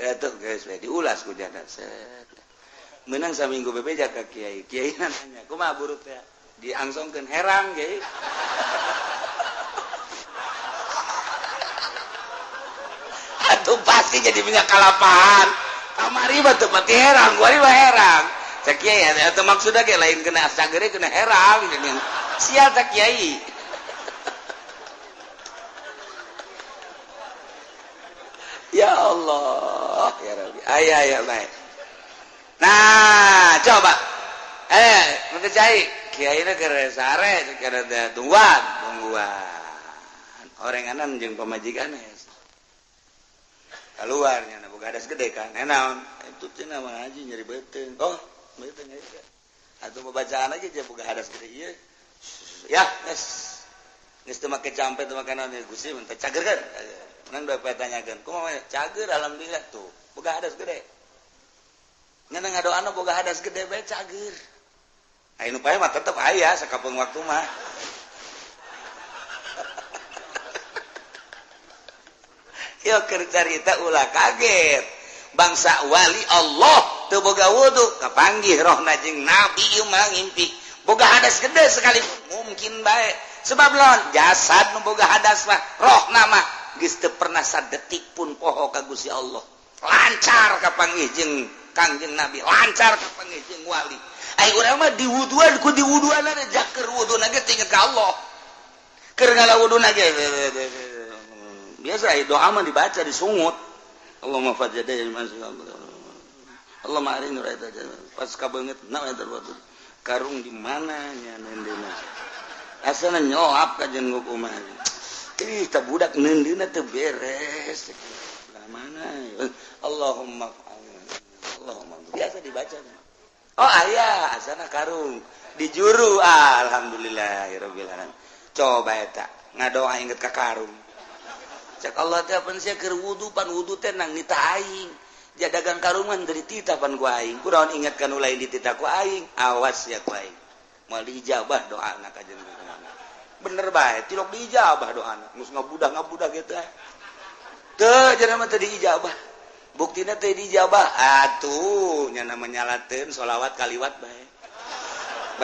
Eta geus we diulas ku janda set. Menang saminggu bebeja ka kiai. Kiai nanya, kumaha burut teh? Diangsongkeun herang kiai. Atuh pasti jadi minyak kalapaan. Kamari mah teu pati herang, kuari mah herang. Cek kiai atuh maksudna ge lain kena sagere kena herang geuning. Sial cek kiai. Ya Allah, ya Rabbi. Aya aya bae. Nah, coba. Mengke cai kiai na keur sare keur tungguan, tungguan. Orenganan jeung pamajikan keluarnya na boga hadas gede kan. Naon? Itu cenah mah haji nyeri beuteung. Oh, beuteung aja. Atuh bacaan aja je boga hadas gede ieu. Ya, geus. Geus teu make campe teu make naon Gusti mun teh cager kan. Menang dua tanyakeun. Kumaha cager alhamdulillah tuh. Boga hadas gede. Ngan ngadoana boga hadas gede bae cager. Aya nu pae mah tetep aya sakapeung waktu mah. Yo keur carita ulah kaget. Bangsa wali Allah teu boga wudu kapanggih rohna jeung nabi ieu mah ngimpi. Boga hadas gede sekali mungkin bae. Sebab lawan jasad nu boga hadas mah rohna mah geus teu pernah sadetik pun poho ka Gusti Allah. Lancar kapanggih jeung Kangjeng Nabi, lancar kapanggih jeung wali. Ai urang mah diwuduan ku diwuduanna jaker wuduna ge inget ka Allah. Keur ngalawuduna ge biasa doa mah dibaca disungut. Allahumma fajjada Allahumma arini raita pas kabeungeut na eta karung di mana nya neundeuna. Asana nyoap ka jeung kumaha. Ih ta budak neundeuna teu beres. Belah mana? Allahumma Allahumma biasa dibaca. Oh aya asana karung dijuru alhamdulillahirabbil alamin. Coba eta ngadoa inget ka karung. Cak Allah teh pan sia keur wudu pan wudu teh nang nita aing. Jadagang karungan dari tita pan ku aing. Kunaon inget kan lain ditita ku aing. Awas ya ku aing. Moal diijabah doana ka jeung bener bae tilok diijabah doana. Geus ngabudah-ngabudah kitu teh. Teu cenah mah teu diijabah. Buktina teu diijabah. Atuh nya menyalateun sholawat kaliwat bae.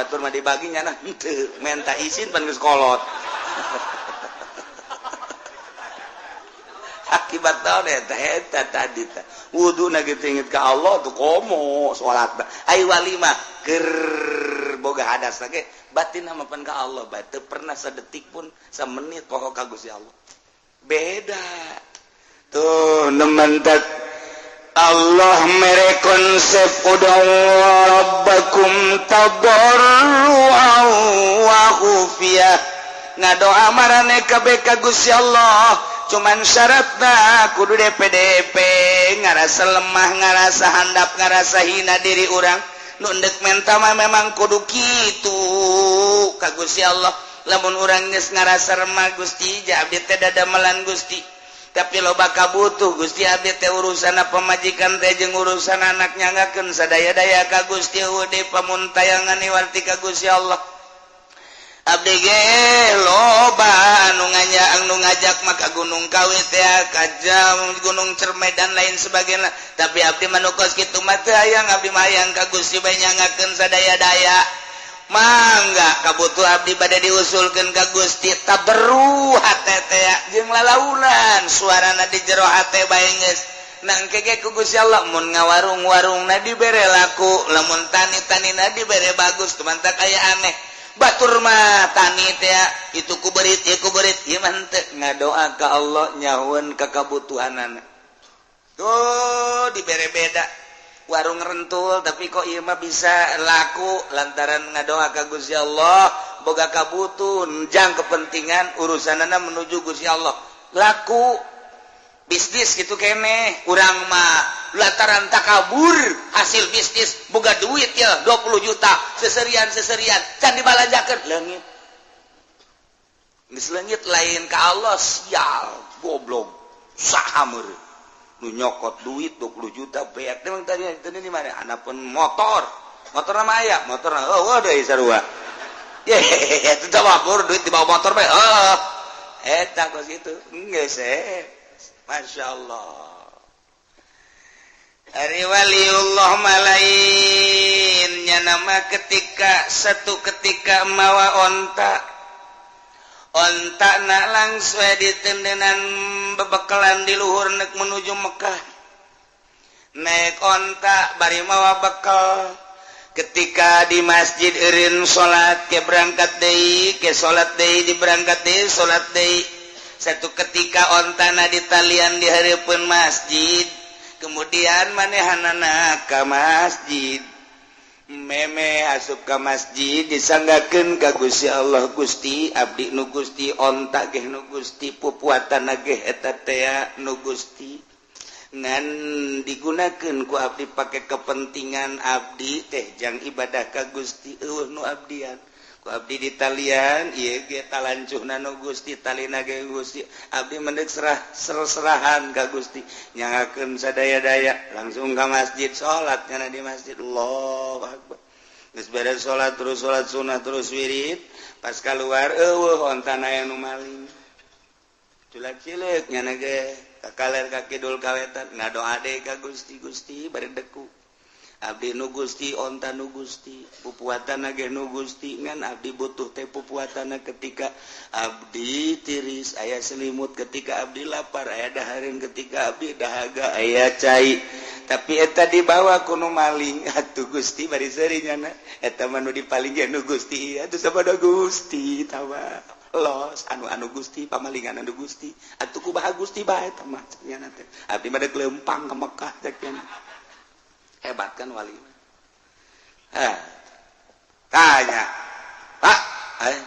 Batur mah dibagi nya henteu menta izin pan geus kolot. Akibat naon eta eta tadi teh wuduna kitu inget ka Allah tuh komo salat ai wali mah keur boga hadas ge batin mah pan ka Allah bae teu pernah sadetik pun samenit poho ka Gusti Allah beda tuh nementak Allah mere konsep ud'u rabbakum tadarruan wa khufiyah ngadoa marane kabeh ka Gusti Allah cuman syaratna kudu DPDP ngarasa lemah ngarasa handap ngarasa hina diri urang nu endek menta mah memang kudu kitu ka Gusti Allah lamun urang geus ngarasa remah Gusti ja abdi teh dadamelan Gusti tapi loba kabutuh Gusti abdi teh urusan pamajikan teh jeung urusan anak nyangakeun sadaya-daya ka Gusti eueuh pamuntayangan iwarti ka Gusti Allah abdi ge loba anu nganya anu ngajak maka Gunung Kawi teh ka jam Gunung Cermai dan lain sebagainya tapi abdi mah nu kos kitu mah teu hayang abdi mah hayang ka Gusti bae nyangakeun sadaya-daya mangga kabutuh abdi bade diusulkeun ka Gusti taberru hate teh jeung lalaunan suarana di jero hate bae geus nangke ge ku Gusti Allah mun ngawarung-warungna dibere laku lamun tani-tanina dibere bagus tumantak aya aneh batur mah tani teh itu ku berit ieu ku berit ieu mah henteu ngadoa ka Allah nyahueun ka kabutuhanana tuh dibere beda warung rentul tapi kok ieu mah bisa laku lantaran ngadoa ka Gusti Allah boga kabutuhan jang kepentingan urusanana menuju Gusti Allah laku bisnis gitu kene urang mah lantaran takabur hasil bisnis boga duit ya 20 juta seserian-seserian can dibalanjakeun leungit Geus leungit lain ka Allah, sial, goblok. Saha meureun nu nyokot duit 20 juta beak emang tadi itu di mana? Anapun motor. Motor nama aya, motor oh deui sarua. Ye, itu teh mabur duit di bawah motor bae. Oh, eta kos kitu. Geus eh. Masya Allah. Ari waliullah malainnya nama ketika satu ketika mawa onta, onta na langsung ditendenan bebekalan di luhur nek menuju Mekah, naik onta bari mawa bekal. Ketika di masjid eureun salat, ke berangkat deui, ke salat deui, di berangkat deui, salat deui. Satu ketika ontana ditalian di hareupeun masjid, kemudian manehanana ka masjid, meme asup ka masjid, disanggakeun ka Gusti Allah, "Gusti, abdi nu Gusti, onta ge nu Gusti, pupuatan ge eta tea nu Gusti, ngan digunakeun ku abdi pake kepentingan abdi teh jang ibadah ka Gusti. Euweuh nu abdian ku abdi ditalian ieu ge, talancuhna nu Gusti, talina ge Gusti. Abdi mendek serah ser-serahan ka Gusti, nyangakeun sadaya-daya." Langsung ka masjid, salat nyana di masjid, Allahu akbar. Geus beres salat, terus salat sunah, terus wirid. Pas keluar, euweuh ontana, aya nu maling. Culak cileuk nyana ge ka kaler, ka kidul, ka wetan, ngadoa deui ka Gusti. "Gusti, bari deku, abdi nu Gusti, onta nu Gusti, pupuatan ge nu Gusti, ngan abdi butuh teh pupuatan ketika abdi tiris aya selimut, ketika abdi lapar aya dahareun, ketika abdi dahaga aya cai, tapi eta dibawa ku nu maling. Atuh Gusti, bari seuri nyana, eta mah nu dipaling ge nu Gusti. Atuh sabodo Gusti tawa los anu anu Gusti, pamalingan anu Gusti. Atuh kumaha Gusti bae eta mah?" Nyana teh, "Abdi mah deuk leumpang ka Mekah," cek nyana. Hebat kan wali? Eh, tanya, "Pak, eh,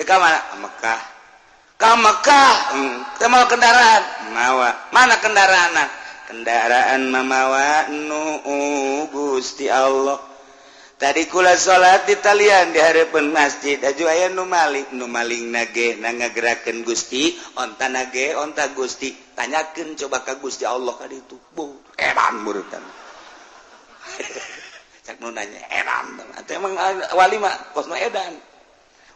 dek mana?" "Ke Mekah." "Ke Mekah? Teu mawa kendaraan?" "Mawa." "Mana kendaraan?" "Kendaraan mamawa nu Gusti Allah. Tadi kula salat di talian di hareupeun masjid, aju aya nu maling. Nu maling nage na ngagerakeun Gusti, onta nage onta Gusti. Tanyakeun coba ka Gusti Allah ka ditu." Bu, edan murutan. Cak nu nanya edan. Atuh emang wali mah kos nu edan.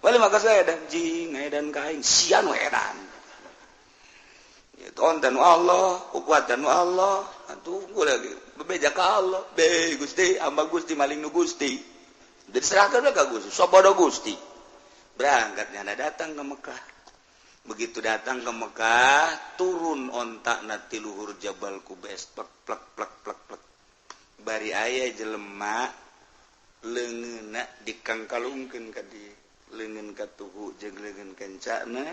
Wali mah kos edan, jing edan ka aing sia nu edan. Itu onta nu Allah, kuatan nu Allah. Atuh lagi bebeja ka Allah. "Be Gusti, hamba Gusti, maling nu Gusti." Jadi serahkan ka Gusti, sabodo Gusti. Berangkat nyana datang ke Mekah. Begitu datang ke Mekah, turun onta na ti luhur Jabal Kubes, plek plek plek plek plek. Bari aya jelema leungeunna dikangkalungkeun ka dieu, leungeun katuhu jeung leungeun kencana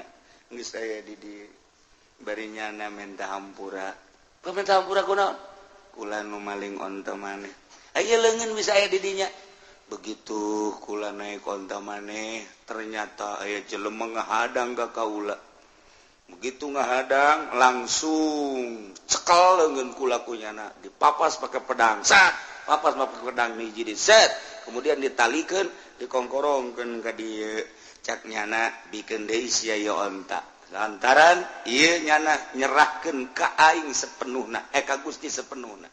geus aya di dieu. Bari nyana menta hampura. "Minta hampura kunaon?" "Kula nu maling onta maneh. Aya leungeun bisa aya di dinya. Begitu kula naik onta maneh, ternyata aya jelema ngahadang ka kaula. Begitu ngahadang, langsung cekel leungeun kula ku nyana, dipapas pakai pedang, sat, papas pakai pedang hiji di set, kemudian ditalikeun, dikongkorongkeun ka dieu. Cak nyana, bikeun deui sia ieu onta, lantaran ieu nyana nyerahkeun ka aing sepenuhna, eh, ka Gusti sepenuhna.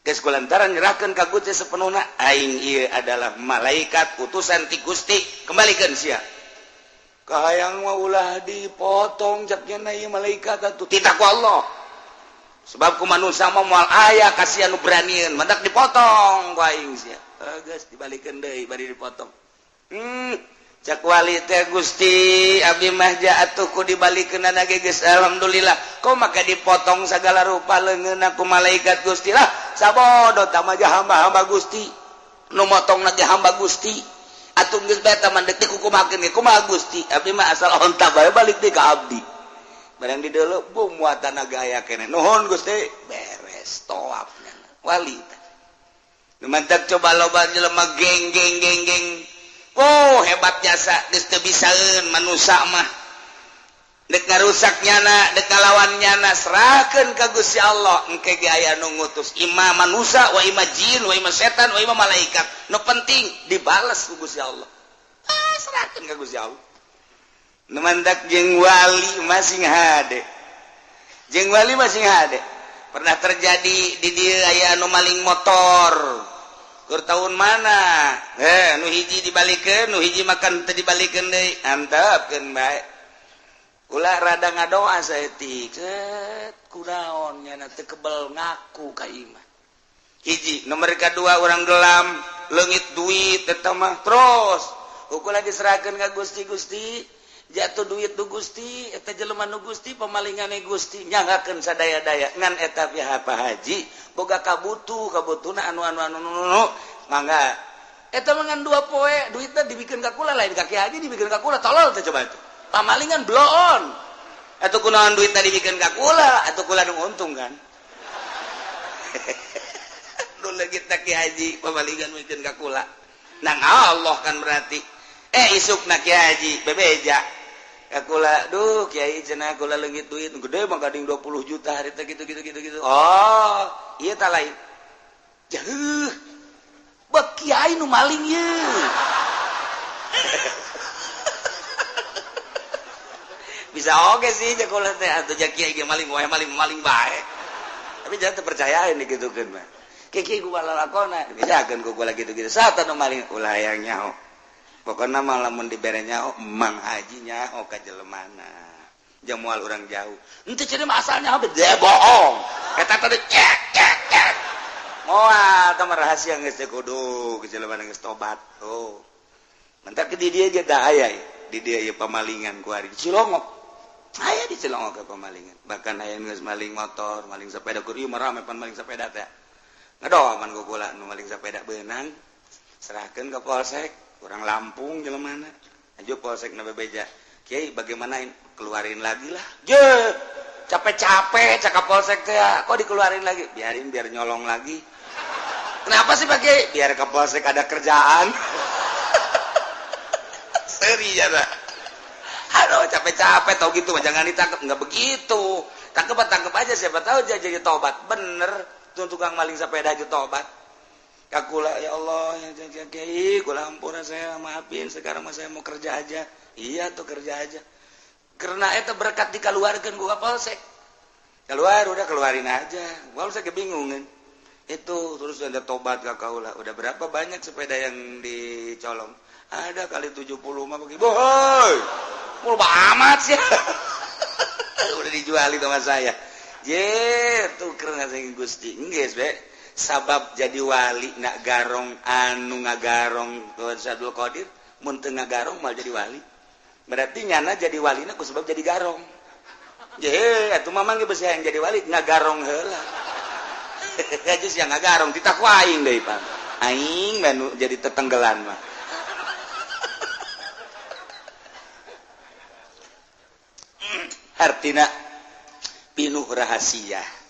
Geus kulantaran nyerahkeun ka Gusti sepenuhna, aing ieu adalah malaikat utusan ti Gusti, kembalikan sia." "Kahayang mah ulah dipotong," cak nyana, "ieu malaikat atuh." "Titah ku Allah, sebab ku manusia mah moal aya kasihan nu beranian, mantak dipotong ku aing sia." Geus dibalikeun deui bari dipotong. Cak wali teh, "Gusti, abdi mah atuh ku dibalikeun ge geus alhamdulillah, kok maka dipotong segala rupa leungeun ku malaikat Gusti?" "Lah, sabodo tah mah, hamba-hamba Gusti, nu motong ge hamba Gusti. Atuh geus bae mah, deuk dikukumakeun ge kumaha Gusti? Abdi mah asal onta bae balik deui ka abdi." Barang di deuleu, bu, muatan aya keneh. "Nuhun Gusti." Beres tawafnya wali teh. Mantap, coba loba jelema geng geng geng geng. Oh, hebat jasa, geus teu bisaeun manusa mah. Dek ngarusak nyana, dek ngalawan nyana, serahkeun ka Gusti Allah. Engke ge aya nu ngutus, ima manusa wa ima jin wa ima setan wa ima malaikat. Nu penting dibales ku Gusti Allah. Ah, serahkeun ka Gusti Allah. Nu mantak jeung wali masing hade. Jeung wali masing hade. Pernah terjadi di dieu aya anu maling motor. Keur tahun mana? Nu hiji dibalikeun, nu hiji makan teu dibalikeun deui. Antepkeun bae. Ulah rada ngadoa saeutik. Set kunaon nyana teu kebel ngaku ka imah. Hiji, nomor kedua orang gelam, leungit duit eta mah terus. Ukur diserahkeun ka Gusti, Gusti jatuh duit nu Gusti, eta jelema nu Gusti, pemalingane Gusti, nyanggakeun sadaya-daya ngan eta pihak Pak Haji boga kabutuh, kabutuhna anu anu anu anu mangga. Eta mah ngan 2 poe duitna dibikeun ka kula lain ka Ki Haji dibikeun ka kula tolol teh coba itu. Pamalingan bloon. Atuh kunaon duitna dibikeun ka kula, atuh kula nu untung kan. Nu leungit Ki Haji pamalingan mikeun ka kula. Nang Allah kan berarti. Isukna Ki Haji bebeja. Kula duh kiai cenah kula leungit duit gede mah gading 20 juta hari teh gitu gitu gitu gitu. Oh, ieu tah lain. Jauh. Bek kiai nu maling ieu. Bisa oge sih ja kula teh atuh ja kiai ge maling wae maling bae. Tapi jangan terpercayain digitukeun mah. Kiai gua lalakona dibejakeun ku kula gitu-gitu. Saha nu maling ulah hayang nyaho. Pokoknya malah mun dibere nyaho Mang Haji nyaho ka jelemana. Jamual urang jauh. Henteu cenah mah asalnya dia bohong. Eta teh cek cek cek. Moal tah rahasia geus teh kudu ke jelemana geus tobat. Oh. Mentak di dieu ge da aya di dieu ieu pamalingan ku ari Cilongok. Aya di Cilongok ke pamalingan. Bahkan aya geus maling motor, maling sepeda kur ieu mah rame pan maling sepeda teh. Ngadoaman ku kula nu maling sepeda beunang. Serahkeun ka polsek. Orang Lampung jelemana aja polsek na bebeja kiai bagaimana keluarin lagi lah je capek-capek cakap polsek teh kok dikeluarin lagi biarin biar nyolong lagi kenapa sih Pak Kiai biar ke polsek ada kerjaan seri ya lah aduh capek-capek tau gitu jangan ditangkap nggak begitu tangkep aja siapa tahu dia jadi tobat bener tuh tukang maling sepeda aja tobat. Kakula ya Allah ya kiai kula ampura saya maafin sekarang mah saya mau kerja aja. Iya tuh kerja aja. Karena eta berkat dikeluarkeun ku polsek. Keluar udah keluarin aja. Polsek kebingungan. Itu terus ada tobat ka kaula. Udah berapa banyak sepeda yang dicolong? Ada kali 70 mah bagi. Boy. Mul amat sih. Udah dijualin sama saya. Jer tuh karena saya Gusti. Geus be. Sabab jadi wali nak garong anu ngagarong Abdul Qadir mun teu ngagarong mal jadi wali berarti nyana jadi walina ku sebab jadi garong je atuh mamang ge beusi hayang jadi wali ngagarong heula geus yang ngagarong titah ku aing deui pan aing mah jadi tetenggelan mah artina pinuh rahasia.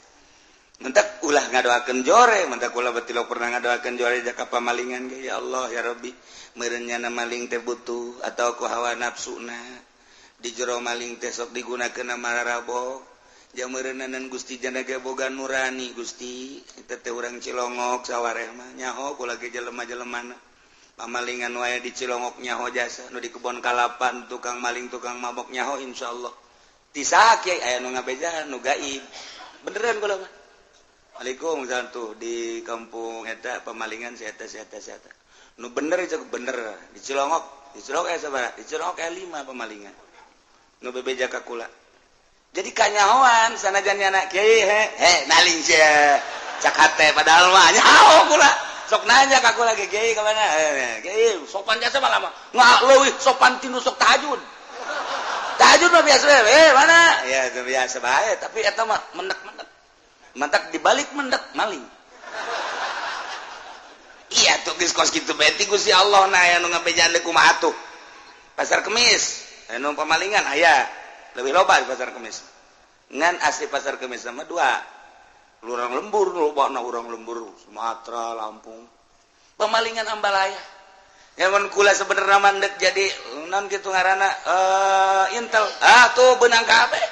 Mentak ulah ngadoakeun jore, mentak ulah batilok pernah ngadoakeun jore jaka pamalingan ge ya Allah ya Rabbi, meureun nyana maling teh butuh atau ku hawa nafsuna. Di jero maling teh sok digunakeun mararabo. Ja meureunanan Gusti jana ge boga nurani Gusti, eta teh urang Cilongok sawareh mah nyaho kula ge jelema-jelemana. Pamalingan wae di Cilongok nyaho jasa, nu di kebon kalapan tukang maling tukang mabok nyaho insyaallah. Ti saha kiai aya nu ngabejaan nu gaib. Beneran kula mah. Waalaikumsalam tuh di kampung eta pemalingan si eta si eta si eta. Nu bener itu bener di Cilongok sabaraha? Di Cilongok aya 5 pemalingan. Nu bebeja ka kula. Jadi kanyahoan sanajan nyana kiai he maling sia. Cak hate padahal mah nyaho kula. Sok nanya ka kula ge kiai ka mana? Kiai sopan jasa mah lama. Nggak leuwih sopan tinu sok tahajud. Tahajud mah biasa mana? Ya itu biasa bae tapi eta mah menek-menek. Mantak dibalik mendak maling. Iya tuh geus kos kitu bae ti Gusti Allah na aya nu ngabejaan deui kumaha atuh. Pasar Kemis anu pamalingan aya leuwih loba di Pasar Kemis. Ngan asli Pasar Kemis sama dua. Urang lembur lobana urang lembur Sumatera, Lampung. Pemalingan ambalaya. Ya mun kula sebenarnya mandek jadi naon kitu ngaranna Intel. Ah tuh beunang kabeh.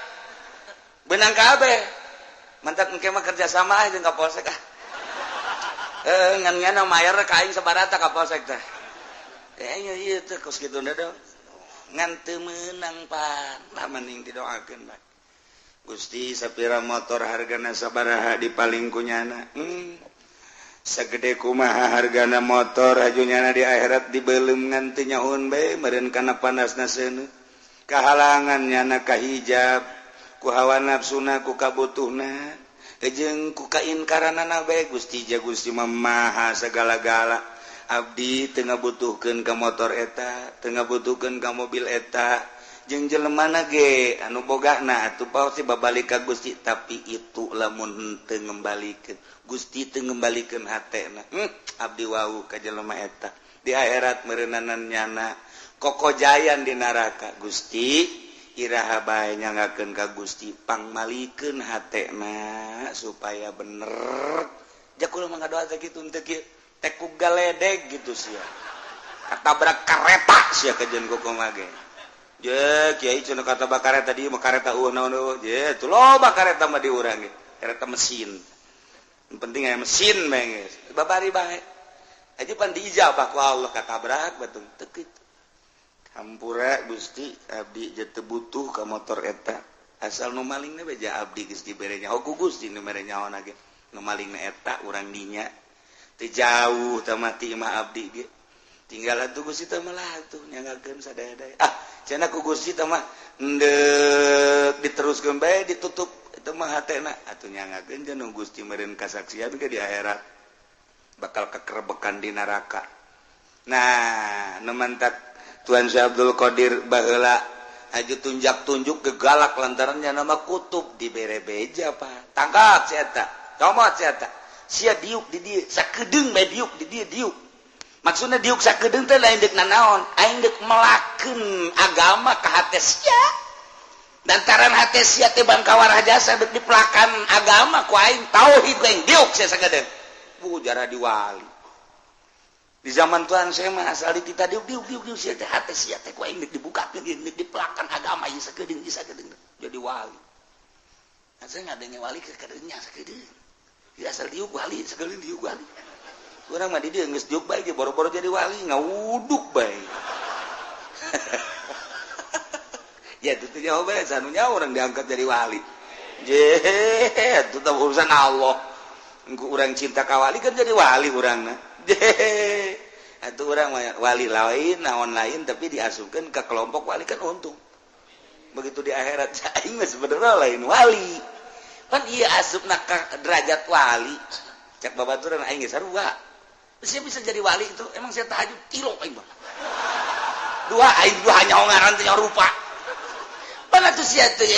Beunang kabeh. Mantak engke mah kerja sama jeung ka polsek ah. Ngan-ngan mayar ka aing sabarata ka polsek teh. Ieu teh kos kitu da. Ngan teu meunang pan. Lah mending didoakeun bae. Gusti sapira motor hargana sabaraha dipaling ku nyana. Sagede kumaha hargana motor aju nyana di akhirat dibeuleum ngan teu nyahoun bae meureun kana panasna seuneu. Kahalangan nyana ka hijab ku hawa nafsuna ku kabutuhna jeung ku kainkaranana bae. Gusti ja Gusti mah maha sagala-gala. Abdi teu ngabutuhkeun ka motor eta, teu ngabutuhkeun ka mobil eta. Jeung jelemana ge anu bogana atuh pasti babalik ka Gusti, tapi itu lamun teu ngembalikeun Gusti teu ngembalikeun hatena. Abdi wau ka jelema eta di akhirat meureunanan nyana kokojayan di neraka. Gusti iraha bae nyangakeun ka Gusti pangmalikeun hatena supaya bener. Ja kula mah ngadoa teh kitu teu kieu teh ku galedeg gitu sia. Katabrak kareta sia kajeun kumaha ge. Je kiai cenah kata bakareta di mah kareta eueuh naon eueuh. Je tuh loba kareta mah di urang ge. Kareta mesin. Yang penting aya mesin bae geus. Babari bae. Aja pan diijabah ku Allah katabrak batung teu kitu. Hampura Gusti abdi je teu butuh ka motor eta. Asal nu malingna bae ja abdi geus dibere nyaho ku Gusti nu mere nyaho ge. Nu malingna eta urang dinya. Teu jauh tah mati mah abdi ge. Tinggal atuh Gusti teh mah lah atuh nyangakeun sadaya-daya. Ah cenah ku Gusti teh mah endek diteruskeun bae ditutup itu mah hatena atuh nyangakeun jeung Gusti meureun kasaksian ke di akhirat bakal kekerebekan di neraka. Nah, nu mantak Tuan Syekh Abdul Qadir baheula aju tunjak-tunjuk gegalak lantaran nya nama kutub dibere beja pak. Tangkap si eta, comot si eta. Sia diuk di dieu, sakedeung bae diuk di dieu diuk. Maksudna diuk sakedeung teh lain deuk nanaon, aing deuk melakeun agama ka hate sia. Lantaran hate sia teh bangkawar jasa deuk dipelakan agama ku aing tauhid ku aing diuk sia sakedeung. Bu jarah diwali. Di zaman Tuhan saya mah asal ditita diuk diuk diuk diuk sia teh hate sia teh ku aing deuk dibukakeun deuk dipelakan agama ieu sakedeung ieu sakedeung jadi wali. Asa ngadenge wali ke kadeunya sakedeung. Ya asal diuk wali sakedeung diuk wali. Urang mah di dieu geus diuk bae ge boro-boro jadi wali ngawuduk bae. Ya itu teh nyaho bae sanu nyaho urang diangkat jadi wali. Je itu teh urusan Allah. Engku urang cinta ka wali kan jadi wali urangna. Je atuh urang wali lain naon lain tapi diasupkeun ka kelompok wali kan untung. Begitu di akhirat aing mah sebenarnya lain wali. Pan ieu asupna ka derajat wali. Cak babaturan aing geus sarua. Saya bisa jadi wali itu emang saya tahajud kilo aing mah. Dua aing dua nyaho ngaran teh nyaho rupa. Pan atuh sia teh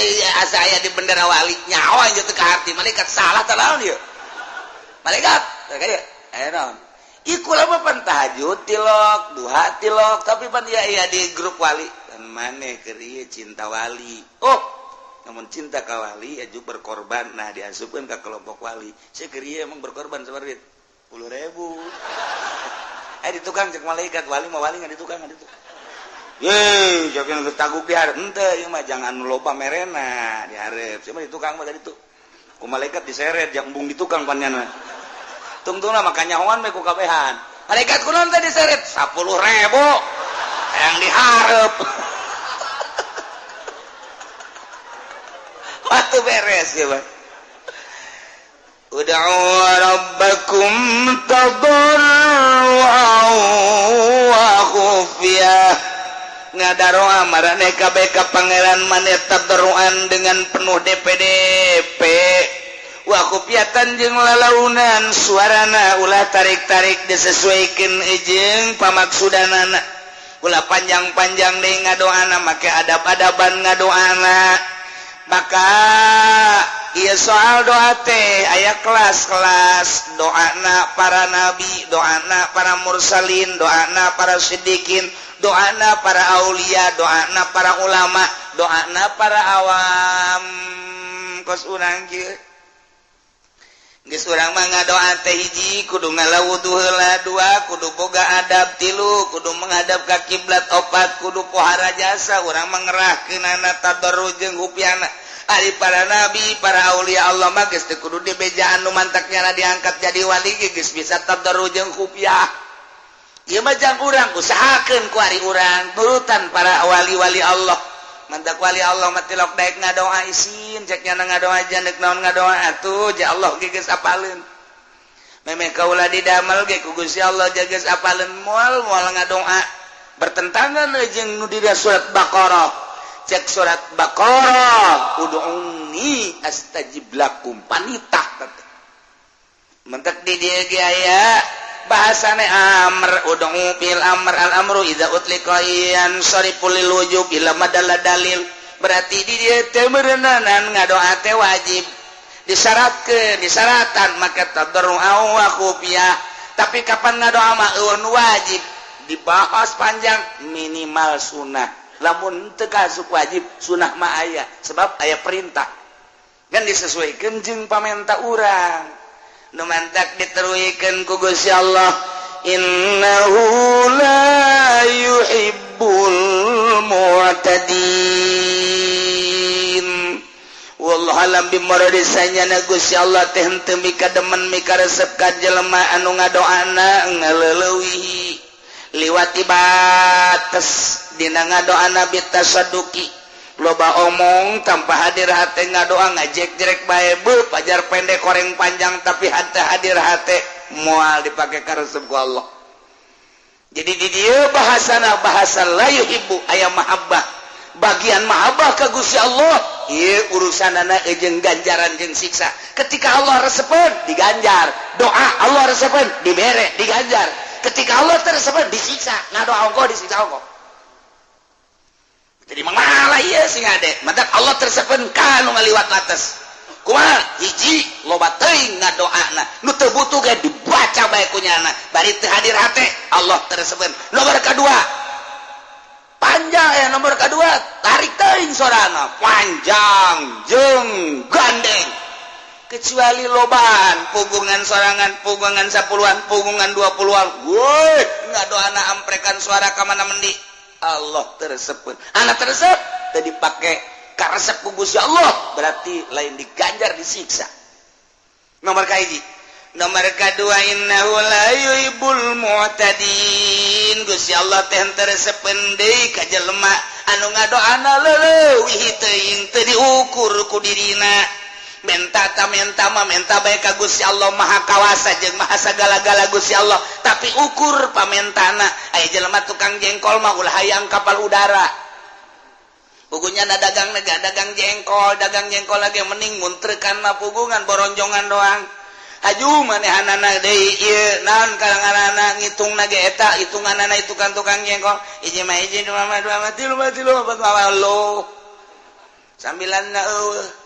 asa aya di bendera wali nyaho aing teh ka arti malaikat salah tah naon ieu. Malaikat kaya aya naon. Ieu kula mah pan tahajud tilok, duha tilok, tapi pan ieu aya di grup wali. Dan maneh keur ieu cinta wali. Oh, namun cinta ka wali aju berkorban. Nah diasupkeun ka kelompok wali. Sia keur ieu emang berkorban sabaraha duit? 10.000. Di tukang cek malaikat wali mah wali nggak di tukang nggak di tukang. Ye, jangan geus taguk di hareup henteu ieu mah jangan loba merena di hareup. Sia mah di tukang mah tadi tuh. Ku malaikat diseret jang embung di tukang pannyana. Tungtungna maka nyahoan we ku kabehan. Malaikat kunaon teh diseret 10.000. Yang di hareup. Waktu beres ya, Bang. Ud'u rabbakum tadarruan wa khufyah. Ngadaroa marane kabeh ka pangeran maneh tadarruan dengan penuh DPDP. Wa khufyatan jeung lalaunan suarana ulah tarik-tarik disesuaikeun jeung pamaksudanana. Ulah panjang-panjang deui ngadoana make adab-adaban ngadoana. Maka iya soal doa teh aya kelas-kelas doana para nabi, doana para mursalin, doana para siddiqin, doana para aulia, doana para ulama, doana para awam. Kos urang kieu geus urang mah ngadoa teh hiji kudu ngalawudu heula, dua kudu boga adab, tilu kudu menghadap ka kiblat, opat kudu pohara jasa urang mah ngerahkeunana tadarru jeung hupiana. Ari para nabi, para aulia Allah mah geus teu kudu dibejaan nu mantaknya diangkat jadi wali ge geus bisa tadarru jeung khufiah. Ieu mah jang urang usahakeun ku ari urang turutan para wali-wali Allah. Mantak wali Allah mah tilok daek ngadoa isin cek nya ngadoa jan deuk naon ngadoa atuh ja Allah ge geus apaleun. Memeh kaula didamel ge ku Gusti Allah ja geus apaleun moal moal ngadoa bertentangan jeung nu di surat Baqarah. Cek surat Baqarah ud'uni astajib lakum panitah teh. Mentek di dieu ge aya bahasane amr ud'u bil amr al amru idza utliqa yansarifu lil wujub ila madalla dalil. Berarti di dieu teh meureunanan ngadoa teh wajib disyaratkeun disyaratan maka tadarru wa khufiyah. Tapi kapan ngadoa mah eueun wajib dibahas panjang minimal sunah. Lamun teu kasup wajib sunah mah aya sebab aya perintah kan disesuaikan jeung pamenta urang. Nu mantak diteruikeun ku Gusti Allah innahu la yuhibbul mu'tadin. Wallahu alam bimuradi sanyana Gusti Allah teh henteu mikademen mikaresep ka jelema anu ngadoana ngaleuleui liwati bates dina ngadoana bitasaduki loba omong tanpa hadir hate ngadoa ngajek-jerek bae beuh pajar pendek koreng panjang tapi hate hadir hate moal dipake karesep ku Allah. Jadi di dieu bahasana bahasa la yuhibbu aya mahabbah bagian mahabbah ka Gusti Allah ieu urusanana jeung ganjaran jeung siksa. Ketika Allah resepeun diganjar, doa Allah resepeun dibere diganjar. Ketika Allah tersepeun disiksa, ngadoa ongkoh disiksa ongkoh. Jadi malah ieu sing ade, mantak Allah tersepeun ka nu ngaliwat batas. Kumaha? Hiji loba teuing ngadoana, nu teu butuh ge dibaca bae ku nyana, bari teu hadir hate Allah tersepeun. Nomor kadua panjang ya nomor kedua tarik teuing sorana panjang jeung gandeng kecuali lobaan pugungan sorangan pugungan 10-an pugungan 20-an woi ngadoana amprekan suara ka mana mendi Allah tersebut anak tersebut tadi pakai karesep ku Gusti Allah berarti lain diganjar disiksa. Nomor kahiji. Nomor kedua innahu la yuhibbul mu'tadin. Gusti Allah teh henteu resepeun deui ka jelema anu ngadoana leuwih teuing teu diukur ku dirina. Menta ta menta mah menta bae ka Gusti Allah Maha Kawasa jeung Maha sagala-gala Gusti Allah tapi ukur pamentana. Aya jelema tukang jengkol mah ulah hayang kapal udara. Pugunya na dagang nega dagang jengkol lagi mending muntrekan mah pugungan boronjongan doang. Haju manehanana deui ieu naon kalanganana ngitungna ge eta hitunganana itu kan tukang jengkol. Hiji mah hiji dua mah dua mah tilu mah tilu empat mah lima. Sambilan na eueuh.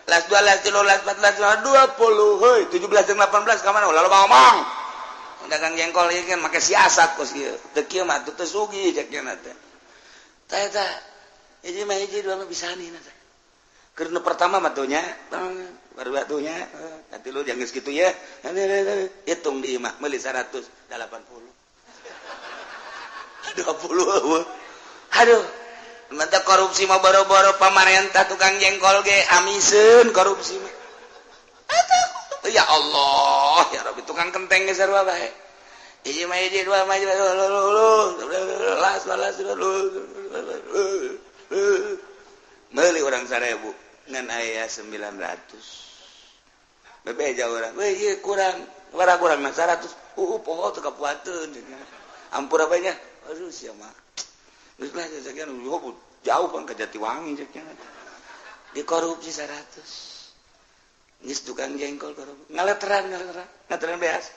Las 2, las 3, las 4, las 5, 20, heuy, 17 jeung 18 ka mana ulah loba ngomong. Dagang jengkol ieu kan make siasat kos ieu. Teu kieu mah teu sugih cek nya teh. Tah eta hiji mah hiji dua mah bisani teh. Keur nu pertama mah tuh nya, baru atuh nya, nanti lu jangan geus kitu ya. Hitung di imah meuli 180. 20 eueuh. Aduh. Mantap korupsi mah boro-boro pamarentah tukang jengkol ge amiseun korupsi mah. Atuh ya Allah, ya Rabbi tukang kenteng ge sarua bae. Hiji mah hiji dua mah las las meuli urang 1000 ngan aya 900. Bebeja urang, weh ieu kurang, bara kurang 100. Poho teu kapuateun. Ampura bae nya. Aduh sia mah. Geus lah sekian jauh bang ke Jatiwangi ceknya. Dikorupsi 100. Geus tukang jengkol korupsi. Ngaleteran beas.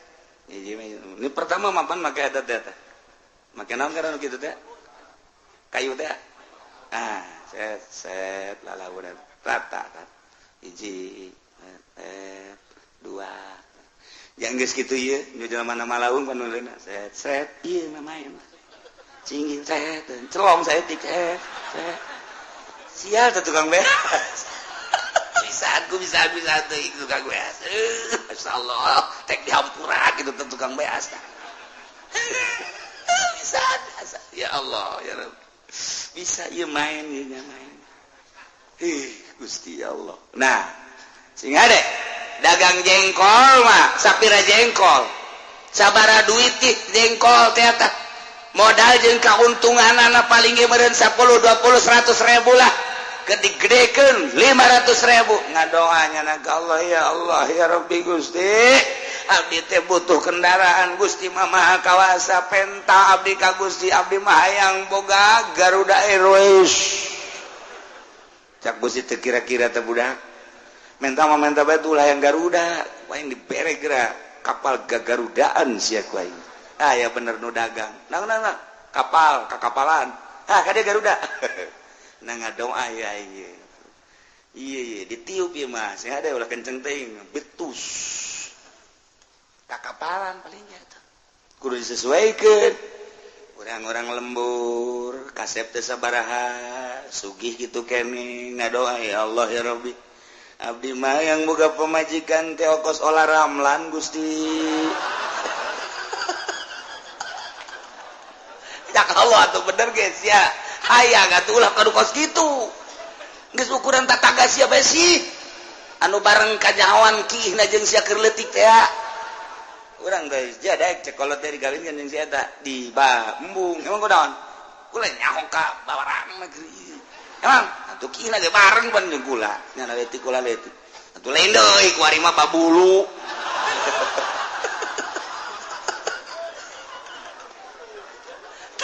Ini pertama mapan make eta teh. Make naon karena kitu teh? Kayu teh. Ah, set set lalaunan rata kan. Hiji, dua. Yang geus kitu ieu, nu jelema malaung panuleuna set set ieu mah main. Cingin set, celong saya tik set. Sial teh tukang beas. Bisa aku bisa tuh tukang beas. Masyaallah, tek dihampura gitu teh tukang beas. Bisa, ya Allah, ya Rabb. Bisa ieu main ieu main. Ih, Gusti Allah. Nah, sing ade dagang jengkol mah sapira jengkol. Sabara duit jengkol teh tah. Modal jeung kauntunganana paling ge meureun 10 20 100 ribu lah. Gede-gedekeun 500 ribu. Ngadoa nya ka Allah, ya Allah ya Rabbi Gusti. Abdi teh butuh kendaraan Gusti mah maha kawasa penta abdi ka Gusti abdi mah hayang boga Garuda Airways. Cak Gusti teu kira-kira teh budak. Menta mah menta bae ulah hayang Garuda, paling dibere geura kapal gagarudaan sia ku aing. Ah ya bener nu dagang. Nang nang kapal kakapalan. Ah kade Garuda. Nah ngadoa ya ieu. Ieu ieu ditiup ieu mah, sing ada ulah kenceng teuing, betus. Kakapalan palingnya tuh. Kudu disesuaikan. Orang-orang lembur, kasep teh sabaraha, sugih kitu kene ngadoa ya Allah ya Rabbi. Abdi mah yang boga pemajikan teh okos olah ramlan Gusti. Cak Allah atuh bener guys ya. Hayang atuh ulah kadu kos kitu. Geus ukuran tataga sia bae sih. Anu bareng kanyahoan kiihna jeung sia keur leutik teh. Urang teh sia daek cek kolot teh digawinkeun jeung si eta di embung. Emang kunaon? Kula nyaho ka babarang negeri. Emang atuh kiihna ge bareng pan jeung kula. Nya leutik kula leutik. Atuh lain deui ku ari mah babulu.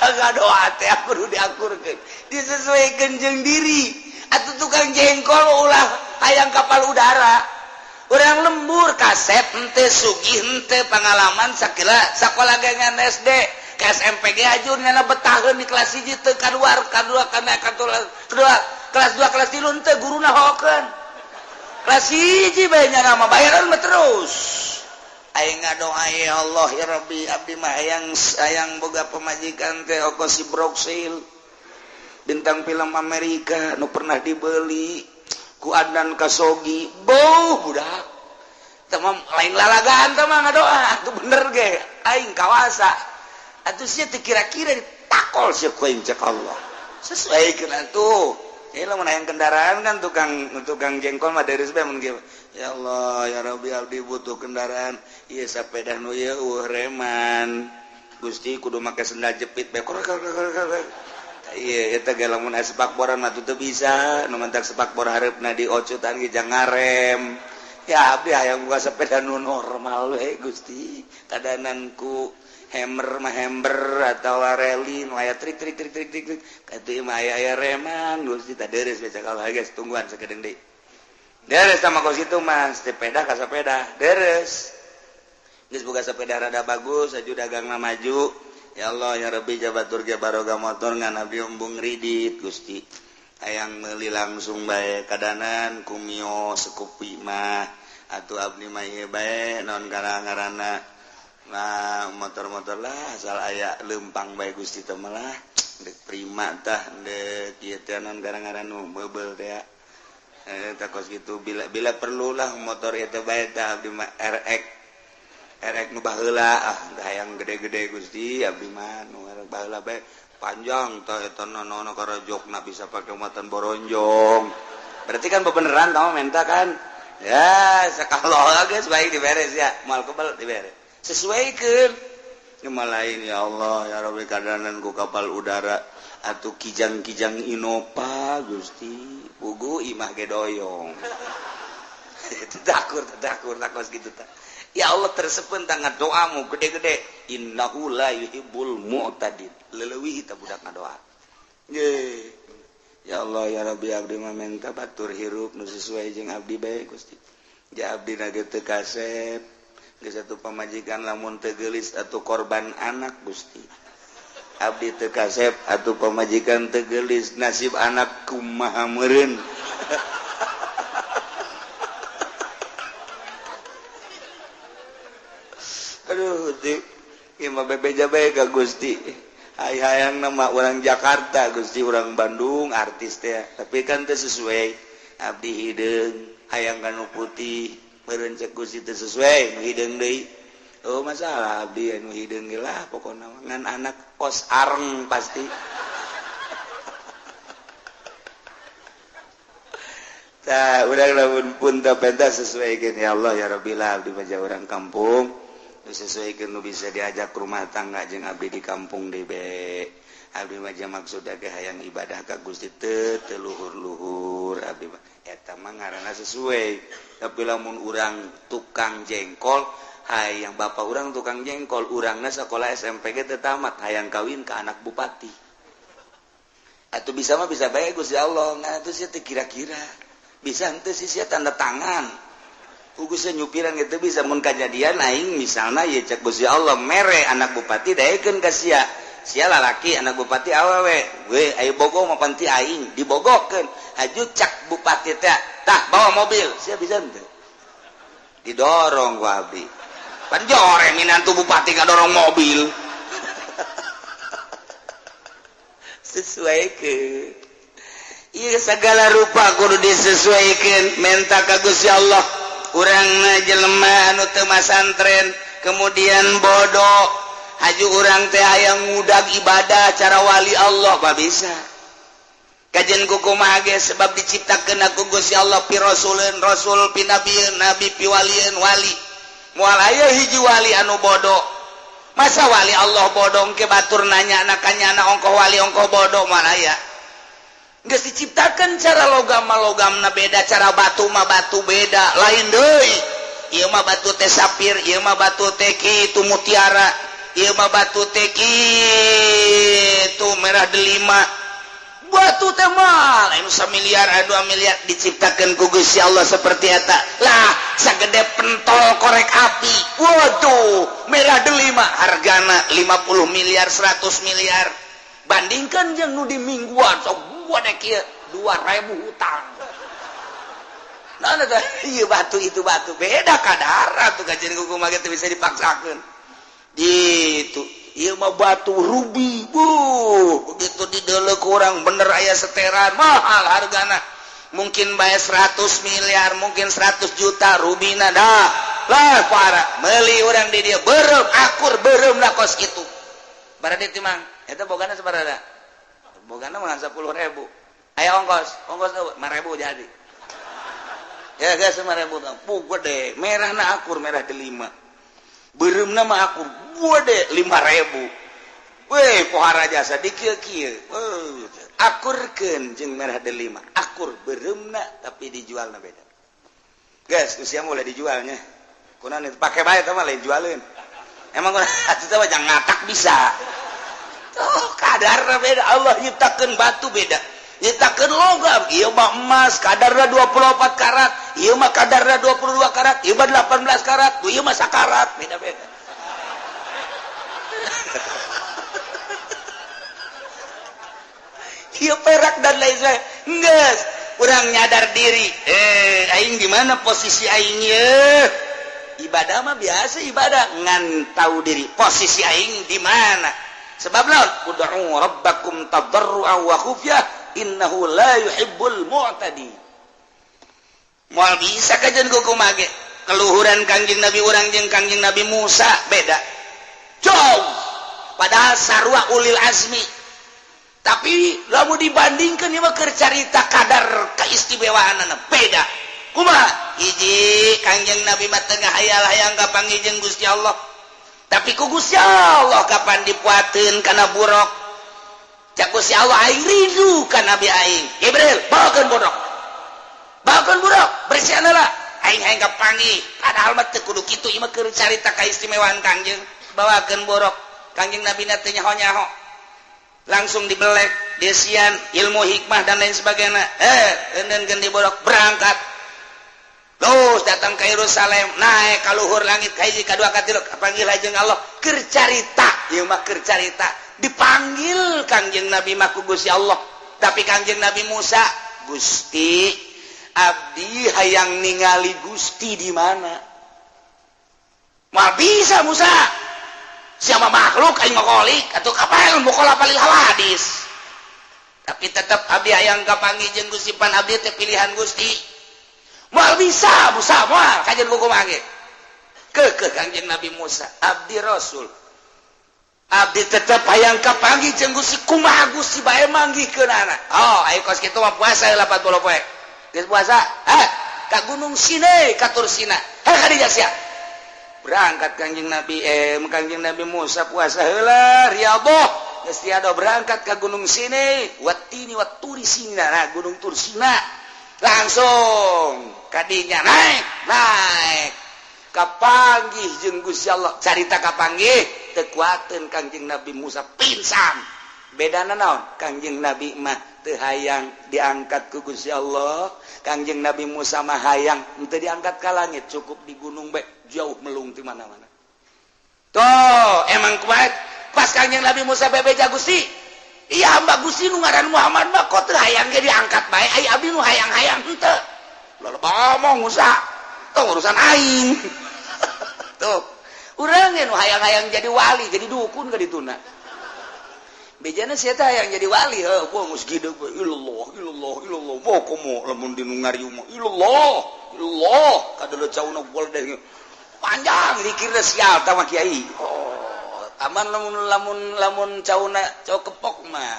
Tangga doa teh kudu diakurkeun. Disesuaikan jeung diri. Atuh tukang jengkol ulah hayang kapal udara. Urang lembur kasep henteu sugih henteu pengalaman sakila sakola ge ngan SD ke SMP ge ajur nyana betaheun di kelas 1 teu kaluar kadua kana kedua kelas 2 kelas 3 henteu guruna hokeun. Kelas 1 bae nyana mah bayaran mah terus. Aing ngadoa ya Allah ya Rabbi abdi mah hayang boga pemajikan teh okos si Broksil bintang film Amerika nu pernah dibeli ku Adnan Kasogi beuh budak teh mah lain lalagaan teh mah ngadoa atuh bener ge aing kawasa atuh sia teu kira-kira ditakol sia ku aing cek Allah sesuaikeun atuh ieu lamun hayang kendaraan kan tukang jengkol mah deres bae mun ge ya Allah ya Rabbi abdi butuh kendaraan ieu sapeda nu ieu eueuh reman Gusti kudu make sendal jepit bae ieu eta ge lamun aya sepakboran mah teu bisa nu mentak sepakbor hareupna diocutan ge jang ngarem ya abdi hayang boga sepeda nu normal we Gusti kadanan ku hammer mah hammer atawa reli nu aya trik trik trik trik trik katuh mah aya reman Gusti tah deres bae cakal geus tungguan sakedeung deui deres sama kos itu mas sepeda ka sepeda deres geus boga sepeda rada bagus aju dagangna maju ya Allah ya Rabbi jabatur ge baroga motor ngan abdi embung ridit Gusti hayang meuli langsung bae kadanan ku Mio Scoopy mah atuh abdi mah ieu bae naon ngaranna nah motor-motor lah asal aya leumpang bae Gusti teh mah lah deuk prima tah deuk ieu teh naon ngaranna nu meubel teh takos gitu bila perlulah motor itu bae tah abdi mah RX nu baheula ah hayang gede-gede Gusti abdi mah nu baheula bae panjang tah eta nono karajokna bisa pake muatan boronjong berarti kan bebeneran tah menta kan ya sakalo geus baik diberes ya moal kebel diberes sesuaikeun nu lain ya Allah ya Rabbi kadanan ku kapal udara atuh kijang-kijang Innova Gusti pugu imah ge doyong tadakur takos kitu tah ya Allah tersepen tangan doamu gede-gede innahu la yuhibbul mu'tadin leuwih tah budak ngadoa ye ya Allah ya Rabbi abdi mah menta batur hirup nu sesuai jeung abdi bae Gusti ja abdi na ge teu kasep geus atuh pamajikan lamun teu geulis atuh korban anak Gusti abdi teu kasep atuh pamajikan teu geulis nasib anak kumaha meureun aduh di ieu mah bebeja bae ka Gusti hayang nama orang Jakarta Gusti orang Bandung artis teh tapi kan teu sesuai abdi hideung hayang kanu putih meureun cek Gusti teu sesuai nu hideung deui oh masalah abdi anu hideung ge lah pokona ngan anak kos areng pasti tah urang lamun pun teu pentas sesuaikeun ya Allah ya Rabbi lah abdi mah orang kampung Sesuaikan nu bisa diajak rumah tangga jeung abdi di kampung DB. Abdi mah maksudna ge hayang ibadah ka Gusti teu teu luhur-luhur abdi mah eta mah ngaranna sesuai. Tapi lamun urang tukang jengkol, hayang bapak urang tukang jengkol, urangna sekolah SMP ge teu tamat, hayang kawin ka anak bupati. Atuh bisa mah bisa bae Gusti Allah, ngan atuh sia teu kira-kira. Bisa henteu sih sia tanda tangan. Ugusnya nyupiran gitu bisa mun kajadian aing misalna ye cek Gusti Allah mere anak bupati daekeun ka sia. Sia lalaki anak bupati awewe. We ayo bogo mah panti aing dibogokeun. Haju cak bupati teh tah bawa mobil. Sia bisa henteu? Didorong ku abdi. Pan jore minantu bupati ngadorong mobil. Sesuaikeun. Ieu segala rupa kudu disesuaikeun menta ka Gusti Allah. Urang jelema anu teu masantren kemudian bodoh haju urang teh hayang ngudag ibadah cara wali Allah mah bisa kajian kumaha ge sebab diciptakeun ku Gusti Allah pi rasuleun rasul pi nabieun nabi pi walieun wali moal aya hiji wali anu bodoh masa wali Allah bodoh ke batur nanya nakanyana ongkoh wali ongkoh bodoh moal aya. Geus diciptakan cara logam mah logamna beda, cara batu mah batu beda, lain deui. Ieu mah batu teh sapir, ieu mah batu teh kitu mutiara, ieu mah batu teh kitu merah delima. Batu teh mah lain samiliar, 2 miliar diciptakeun ku Gusti Allah seperti eta. Lah, sagede pentol korek api. Waduh, merah delima hargana 50 miliar, 100 miliar. Bandingkan jeung nu di mingguan sok 2.000 hutang. Nah, iya batu itu batu beda kadar tuh kajian kumaha ge bisa dipaksakeun. Gitu. Ieu mah batu rubi. Buh, begitu dideuleu kurang bener aya seteran mahal hargana. Mungkin bae 100 miliar, mungkin 100 juta rubina dah. Lah para meuli urang di dieu beureum akur beureumna kos kitu. Baradi timang eta bogana sabaraha? Bogana mah 10.000. Aya ongkos, ongkos 5.000 jadi. Ya guys 5.000. Puh gede, merahna akur merah delima. Beureumna mah akur gede 5.000. Weh pohara jasa di kieu-kieu. Akurkeun jeung merah delima. Akur beureumna tapi dijualna beda. Guys, usia mulai dijualnya. Kunaon itu pake bae teh mah lain jualeun. Emang kunaon atuh teh mah jangan ngatak bisa. Oh, kadarna beda. Allah nyiptakeun batu beda. Nyiptakeun logam, ieu mah emas kadarna 24 karat, ieu mah kadarna 22 karat, ieu mah 18 karat, ieu mah sakarat, beda-beda. Ieu perak dan lain sebagainya. Geus, urang nyadar diri. Aing di mana posisi aing ye? Ibadah mah biasa ibadah, ngan tahu diri posisi aing di mana. Sebab lawan ud'u rabbakum tadarruan wa khufyah innahu la yuhibbul mu'tadi. Moal bisa kajian kumaha ge. Keluhuran Kangjeng Nabi urang jeung Kangjeng Nabi Musa beda. Jauh. Padahal sarua ulil azmi. Tapi lamun dibandingkeun ieu mah keur carita kadar keistimewaanana beda. Kumaha? Hiji Kangjeng Nabi mah teu ngahayal-hayang kapanggih jeung Gusti Allah. Tapi ku Gusti Allah kapan dipuateun kana buruk. Cak Gusti Allah aing rindu ka Nabi aing. Jibril, bawakeun buruk. Bawakeun buruk, bersihan heula. Aing hayang kapanggih. Padahal mah teu kudu kitu, ieu mah keur carita kaistimewaan Kangjeng. Bawakeun buruk. Kangjeng Nabi na teu nyaho-nyaho. Langsung dibelek, desian, ilmu hikmah dan lain sebagainya. Eundeunkeun di buruk, berangkat. Terus datang ke Yerusalem, naik ka luhur langit ka hiji ka dua ka tilu, kapanggil jeung Allah keur carita, ieu mah keur carita. Dipanggil Kangjeng Nabi mah ku Gusti Allah. Tapi Kangjeng Nabi Musa, Gusti, abdi hayang ningali Gusti di mana? Moal bisa Musa. Siapa makhluk aing mah kholik atuh kapan mukhalafah lil hawadis. Tapi tetep abdi hayang kapanggih jeung Gusti pan abdi teh pilihan Gusti. Moal bisa Musa moal kajian kumaha ge. Keukeuh Kangjeng Nabi Musa, abdi Rasul. Abdi tetep hayang kapanggih jeung Gusti kumaha Gusti bae manggihkeunana. Oh, ayo kos kitu mah puasa 40 poe. Geus puasa? Hah? Ka Gunung Sinai, ka Tur Sina. Heh ka dieu sia. Berangkat Kangjeng Nabi Kangjeng Nabi Musa puasa heula riyadhah geus tiada berangkat ke gunung sini watini waturi sina, nah gunung Tursina langsung kadinya naik naik kapanggih jeung Gusti Allah carita kapanggih teu kuateun Kangjeng Nabi Musa pingsan. Bedana naon? Kangjeng Nabi mah teu hayang diangkat ku Gusti Allah, Kangjeng Nabi Musa mah hayang henteu diangkat ka langit, cukup di gunung bae jauh melung di mana-mana. Tuh, emang kuat pas Kangjeng Nabi Musa bebeja Gusti. Iya hamba Gusti nu ngaran Muhammad mah kok teu hayang ge diangkat bae, ai abdi nu hayang-hayang henteu. Loba omong Musa, tuh urusan aing. Tuh, urang ge nu hayang-hayang jadi wali, jadi dukun ka dituna. Bejana sia teh hayang jadi wali, heuh, gua geus gideg we ilallah ilallah ilallah. Moh komo lamun di nu ngariung mah ilallah ilallah kadeuleu cauna goldeng. Panjang dikirna sial tah mah kiai. Oh, aman lamun lamun lamun cauna cau kepok mah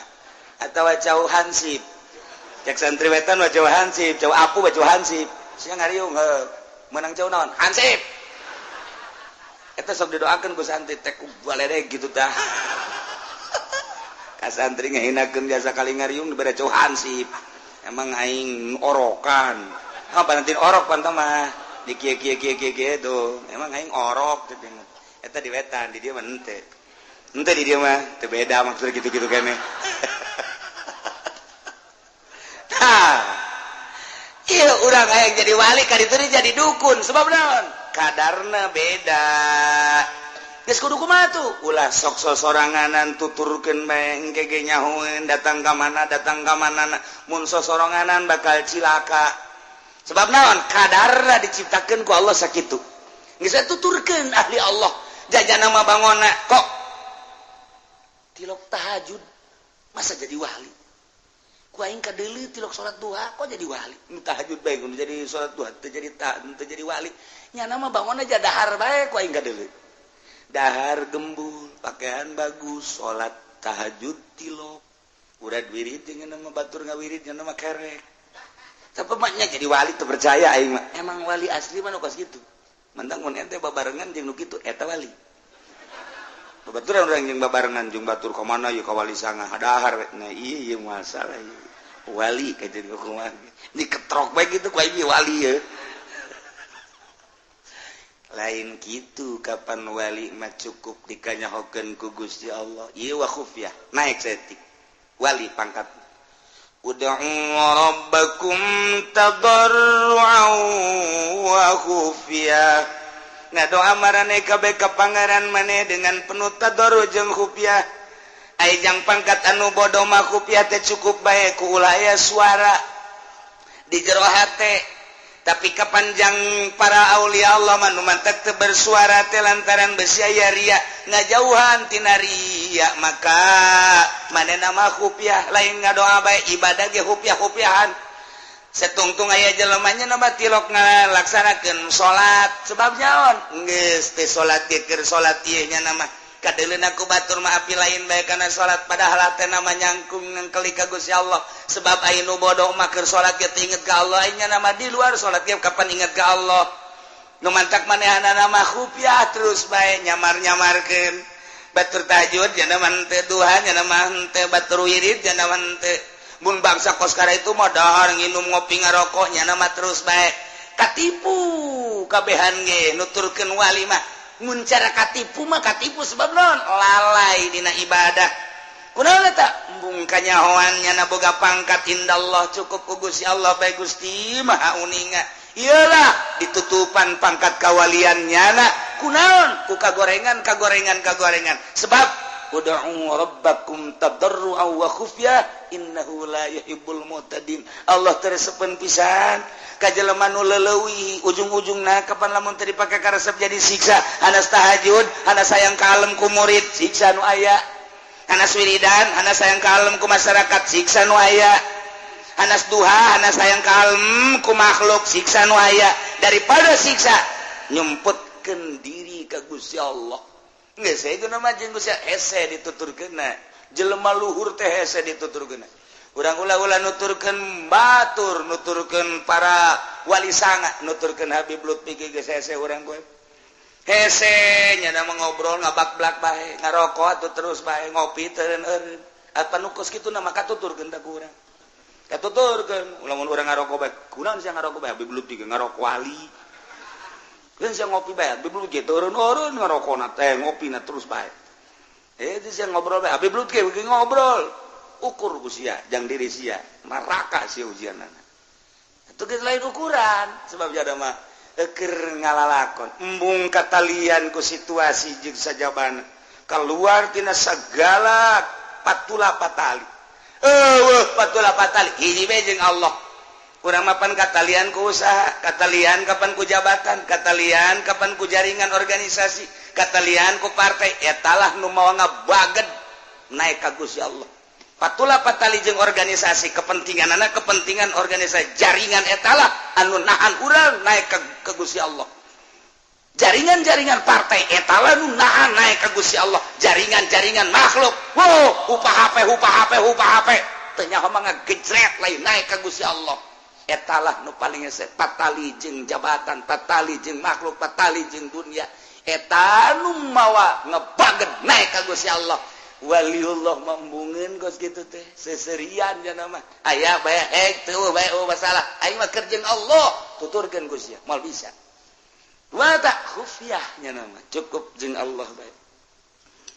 atawa cau hansip. Cek santri wetan mah cau hansip, cau apu mah cau hansip. Sia ngariung heuh, meunang cau naon? Hansip. Eta sok didoakeun ku santri teh ku baledeg kitu tah. Ka santri ngahinakeun jasa kali ngariung dibere cau hansip. Emang aing orokan. Ah panantin orok pantah mah. Di kieu kieu kieu kieu kieu tuh. Emang aing orok teh. Eta di wetan di dieu mah henteu. Henteu di dieu mah teu beda maksud gitu-gitu keneh. Tah. Ieu urang hayang jadi wali ka ditu jadi dukun sebab naon? Kadarna beda. Geus kudu kumaha tuh? Ulah sok sosoranganan tuturkeun bae engke ge nyahoeun datang ka mana mun sosoranganan bakal cilaka. Sebab naon? Kadarna diciptakeun ku Allah sakitu. Geus tuturkeun ahli Allah. Jajana mah bangona kok tilok tahajud masa jadi wali. Ku aing kadeuleu tilok salat duha kok jadi wali. Nu tahajud bae nu jadi salat duha teu jadi teu jadi wali. Nyana mah bangona aja dahar bae ku aing kadeuleu. Dahar gembul, pakaian bagus, salat tahajud tilok. Urad wirid jeung nama batur ngawirid jeung nama kerek. Tapi maknya jadi wali teu percaya aing mah. Emang wali asli mah nu kos kitu. Mantang mun ente babarengan jeung nu kitu eta wali. Babaturan urang jeung babarengan jeung batur ka mana ieu ka wali sanga dahar we. Nah ieu masalah ieu. Wali ka jeung kumaha. Diketrok bae kitu ku aing wali ye. Lain kitu kapan wali mah cukup dikanyahokeun ku Gusti Allah. Ieu wa khufyah naik saeutik. Wali pangkat. Ud'u rabbakum tadarru'an wa khufyah. Ngadoa maraneh kabeh ka pangeran maneh dengan penuh tadarru jeung khufyah. Ai jang pangkat anu bodoh mah khufyah teh cukup bae ku ulah aya suara di jero hate. Tapi kapanjang para aulia Allah mah nu mantak teu bersuara teh lantaran besi aya ria ngajauhan tina ria maka manehna mah khufiah lain ngadoa bae ibadah ge khufiah-khufiahan. Setungtung aya jelema nya mah tilok ngalaksanakeun salat sebab nyaon geus teh salat ge keur salat ieu nya mah kadeuleuna ku batur mah api lain bae kana salat padahal hatena mah nyangkung nangkeli ka Gusti Allah sebab aya nu bodoh mah keur salat ge teu inget ka Allah nya mah di luar salat ge kapan inget ka Allah nu mantak manehanana mah khufiah terus bae nyamar-nyamarkeun batur tahajud nya mah henteu duha nya mah henteu batur wirid nya mah henteu mun bangsa koskara itu mah dahar nginum ngopi ngarokok nya mah terus bae katipu kabehan ge nuturkeun wali mah mun cara katipu mah katipu sebab non lalai dina ibadah kunaon eta embung kanyahoan nyana boga pangkat indallah cukup ku Gusti Allah bae Gusti Maha uninga iyalah ditutupan pangkat kawalian nyana kunaon ku kagorengan kagorengan kagorengan sebab ud'u rabbakum tadarru'an wa khufyah innahu la yuhibbul mu'tadin. Allah teresepeun pisan ka jelema nu leuwih ujung-ujungna kapan lamun teu dipake karesep jadi siksa hanas tahajud hanas sayang kalem ku murid siksa nu aya hanas wiridan hanas sayang kalem ku masyarakat siksa nu aya hanas duha hanas sayang kalem ku makhluk siksa nu aya daripada siksa nyumputkeun diri ka Gusti Allah. Geus saya guna mah jeung Gusti hese dituturkeunna jelema luhur teh hese dituturkeunna urang ulah-ulah nuturkeun batur nuturkeun para wali sanga nuturkeun Habib Lutfi ge geus hese urang koe. Hese nya mah ngobrol ngabak-blak bae, ngarokok atuh terus bae, ngopi teu eureun. Apa nu kos kitu na maka tuturkeun ta ku urang. Katuturkeun, lamun urang ngarokok bae, kunaon sia ngarokok bae, abi belum tiga ngarokok wali. Keun sia ngopi bae, abi belum ge eureun-eureun ngarokona teh ngopina terus bae. Eh sia ngobrol bae, abi belum ge ngobrol. Ukur ku sia, jang diri sia, neraka sia ujianana. Itu geus lain ukuran, sebab jada mah keur ngalalakon, embung katalian ku situasi jeung sajabana. Keluar tina segala patula patali. Eueuh patula patali hiji bae jeung Allah. Urang mah pan katalian ku usaha, katalian kapan ku jabatan, katalian kapan ku jaringan organisasi, katalian ku partai, etalah nu mawa ngabaged naik ka Gusti Allah. Patula patali jeung organisasi, kepentingan anak, kepentingan organisasi, jaringan etalah anu nahan urang naik ke Gusti Allah. Jaringan-jaringan partai etalah nu nahan naik ke Gusti Allah. Jaringan-jaringan makhluk, wow, upah HP, upah HP, upah HP, teu nyaho mah ngagejret lain naik ke Gusti Allah. Etalah nu paling hese, patali jeung jabatan, patali jeung makhluk, patali jeung dunia. Eta nu mawa ngebaged naik ka Gusti Allah. Waliullah mambungeun kos kitu teh, seserian jana mah. Aya bae hek teu bae oh masalah. Aing mah keur jeung Allah, tuturkeun Gusti moal bisa. Wa tak khufyah nya mah, cukup jeung Allah bae.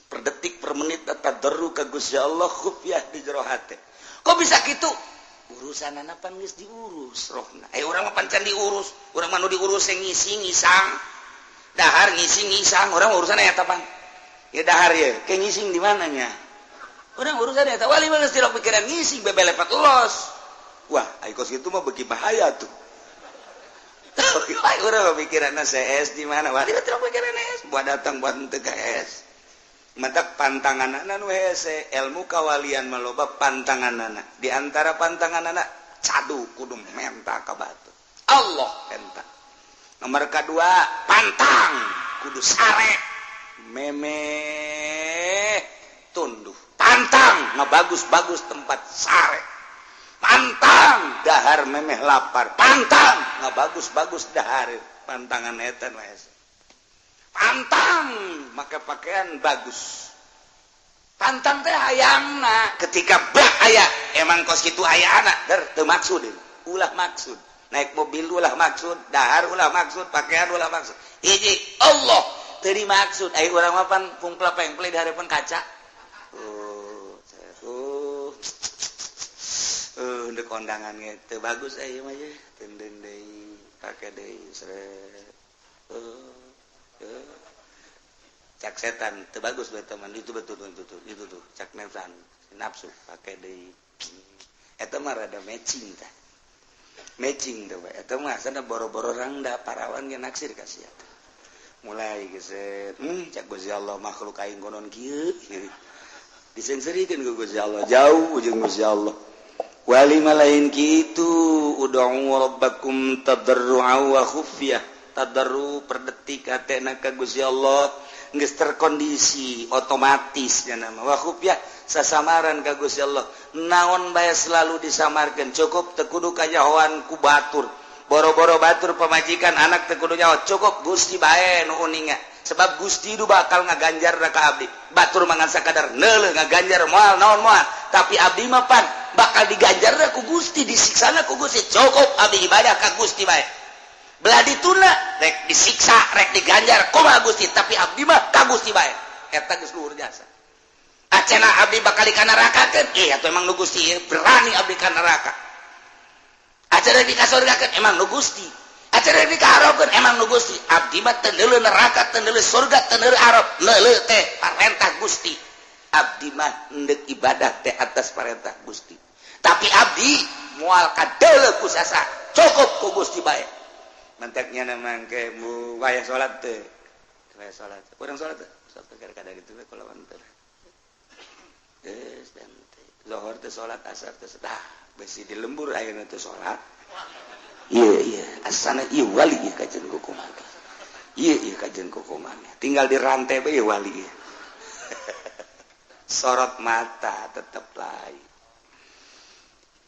Per detik per menit tadarru ka Gusti Allah khufyah di jero hate. Kok bisa kitu? Urusanana pan geus diurus rohna. Urang mah pan can diurus, urang mah nu diurus ngisi ngisang. Dahar ngisi ngisang, urang urusan eta pan. Ya dahar ya, ke ngising di mananya? Urang urusan eta wali mah geus tilok pikiran ngising bebelepat los. Wah, ai kos kitu mah beuki bahaya tuh. Tapi urang mah pikiranna CS di mana? Wali mah tilok pikiran S, buat datang buat henteu ka S. Matak pantanganana nu hese, ilmu kawalian mah loba pantanganana. Di antara pantanganana cadu kudu menta ka batu. Allah menta. Nomor kedua, pantang kudu sare. Memeh tunduh. Pantang ngebagus-bagus tempat sare. Pantang dahar memeh lapar. Pantang ngebagus-bagus dahar. Pantangan eta nu hese. Pantang make pakaian bagus. Pantang teh hayangna ketika bah aya emang kos kitu aya anak der teu maksud ulah maksud naik mobil ulah maksud dahar ulah maksud pakaian ulah maksud hiji Allah teu dimaksud ai urang mah pan pungpla pengple di hareupeun kaca ndek kondangan ge teu bagus ai mah ye teunden deui pake deui sret cak setan teu bagus bae teman itu betul betul itu tuh cak nafsan nafsu pake deui eta mah rada matching tah matching teh eta mah asana boro-boro rangda parawan ge naksir ka sia mulai geus cak Gusti Allah makhluk aing konon kieu diseungseurikeun ku Gusti Allah jauh jeung Gusti Allah wali mah lain kitu ud'u rabbakum tadarru'a wa khufyah tadarru per detik hatena ka Gusti Allah geus terkondisi otomatis nya nama wa khufyah sasamaran ka Gusti Allah naon bae selalu disamarkeun cukup teu kudu kajahoan ku batur boro-boro batur pamajikan anak teu kudu nyaho cukup Gusti bae nu uninga sebab Gusti du bakal ngaganjar ka abdi batur mangan sakadar neuleuh ngaganjar moal naon moal tapi abdi mah pan bakal diganjar ku Gusti disiksana ku Gusti cukup abdi ibadah ka Gusti bae belah dituna rek disiksa rek diganjar kumaha Gusti tapi abdi mah ka Gusti bae eta geus luhur jasa acena abdi bakal ka nerakakeun atuh emang nu Gusti berani abdi ka neraka acara di kasurgakeun emang nu Gusti acara di kaharapkeun emang nu Gusti abdi mah teu neuleuh neraka teu neuleuh surga teu neuleuh arab neuleuh teh parentah Gusti abdi mah endek ibadah teh atas parentah Gusti tapi abdi moal kadeuleuh ku sasa cukup ku Gusti bae mantaknya mangke mu wayah salat teh wayah salat urang salat teh salat kadang kitu we kulawan teh geus dan zuhur teh salat asar teh dah besi di lembur ayeuna teh salat ieu ieu asana ieu wali ieu kajen kukumaha ieu ieu kajen kukumaha tinggal di rantai bae wali ieu sorot mata tetep lain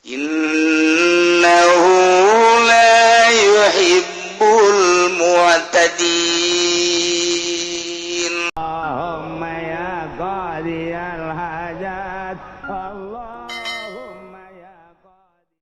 innahu la yuhibbul mu'tadin. Allahumma ya qadiyal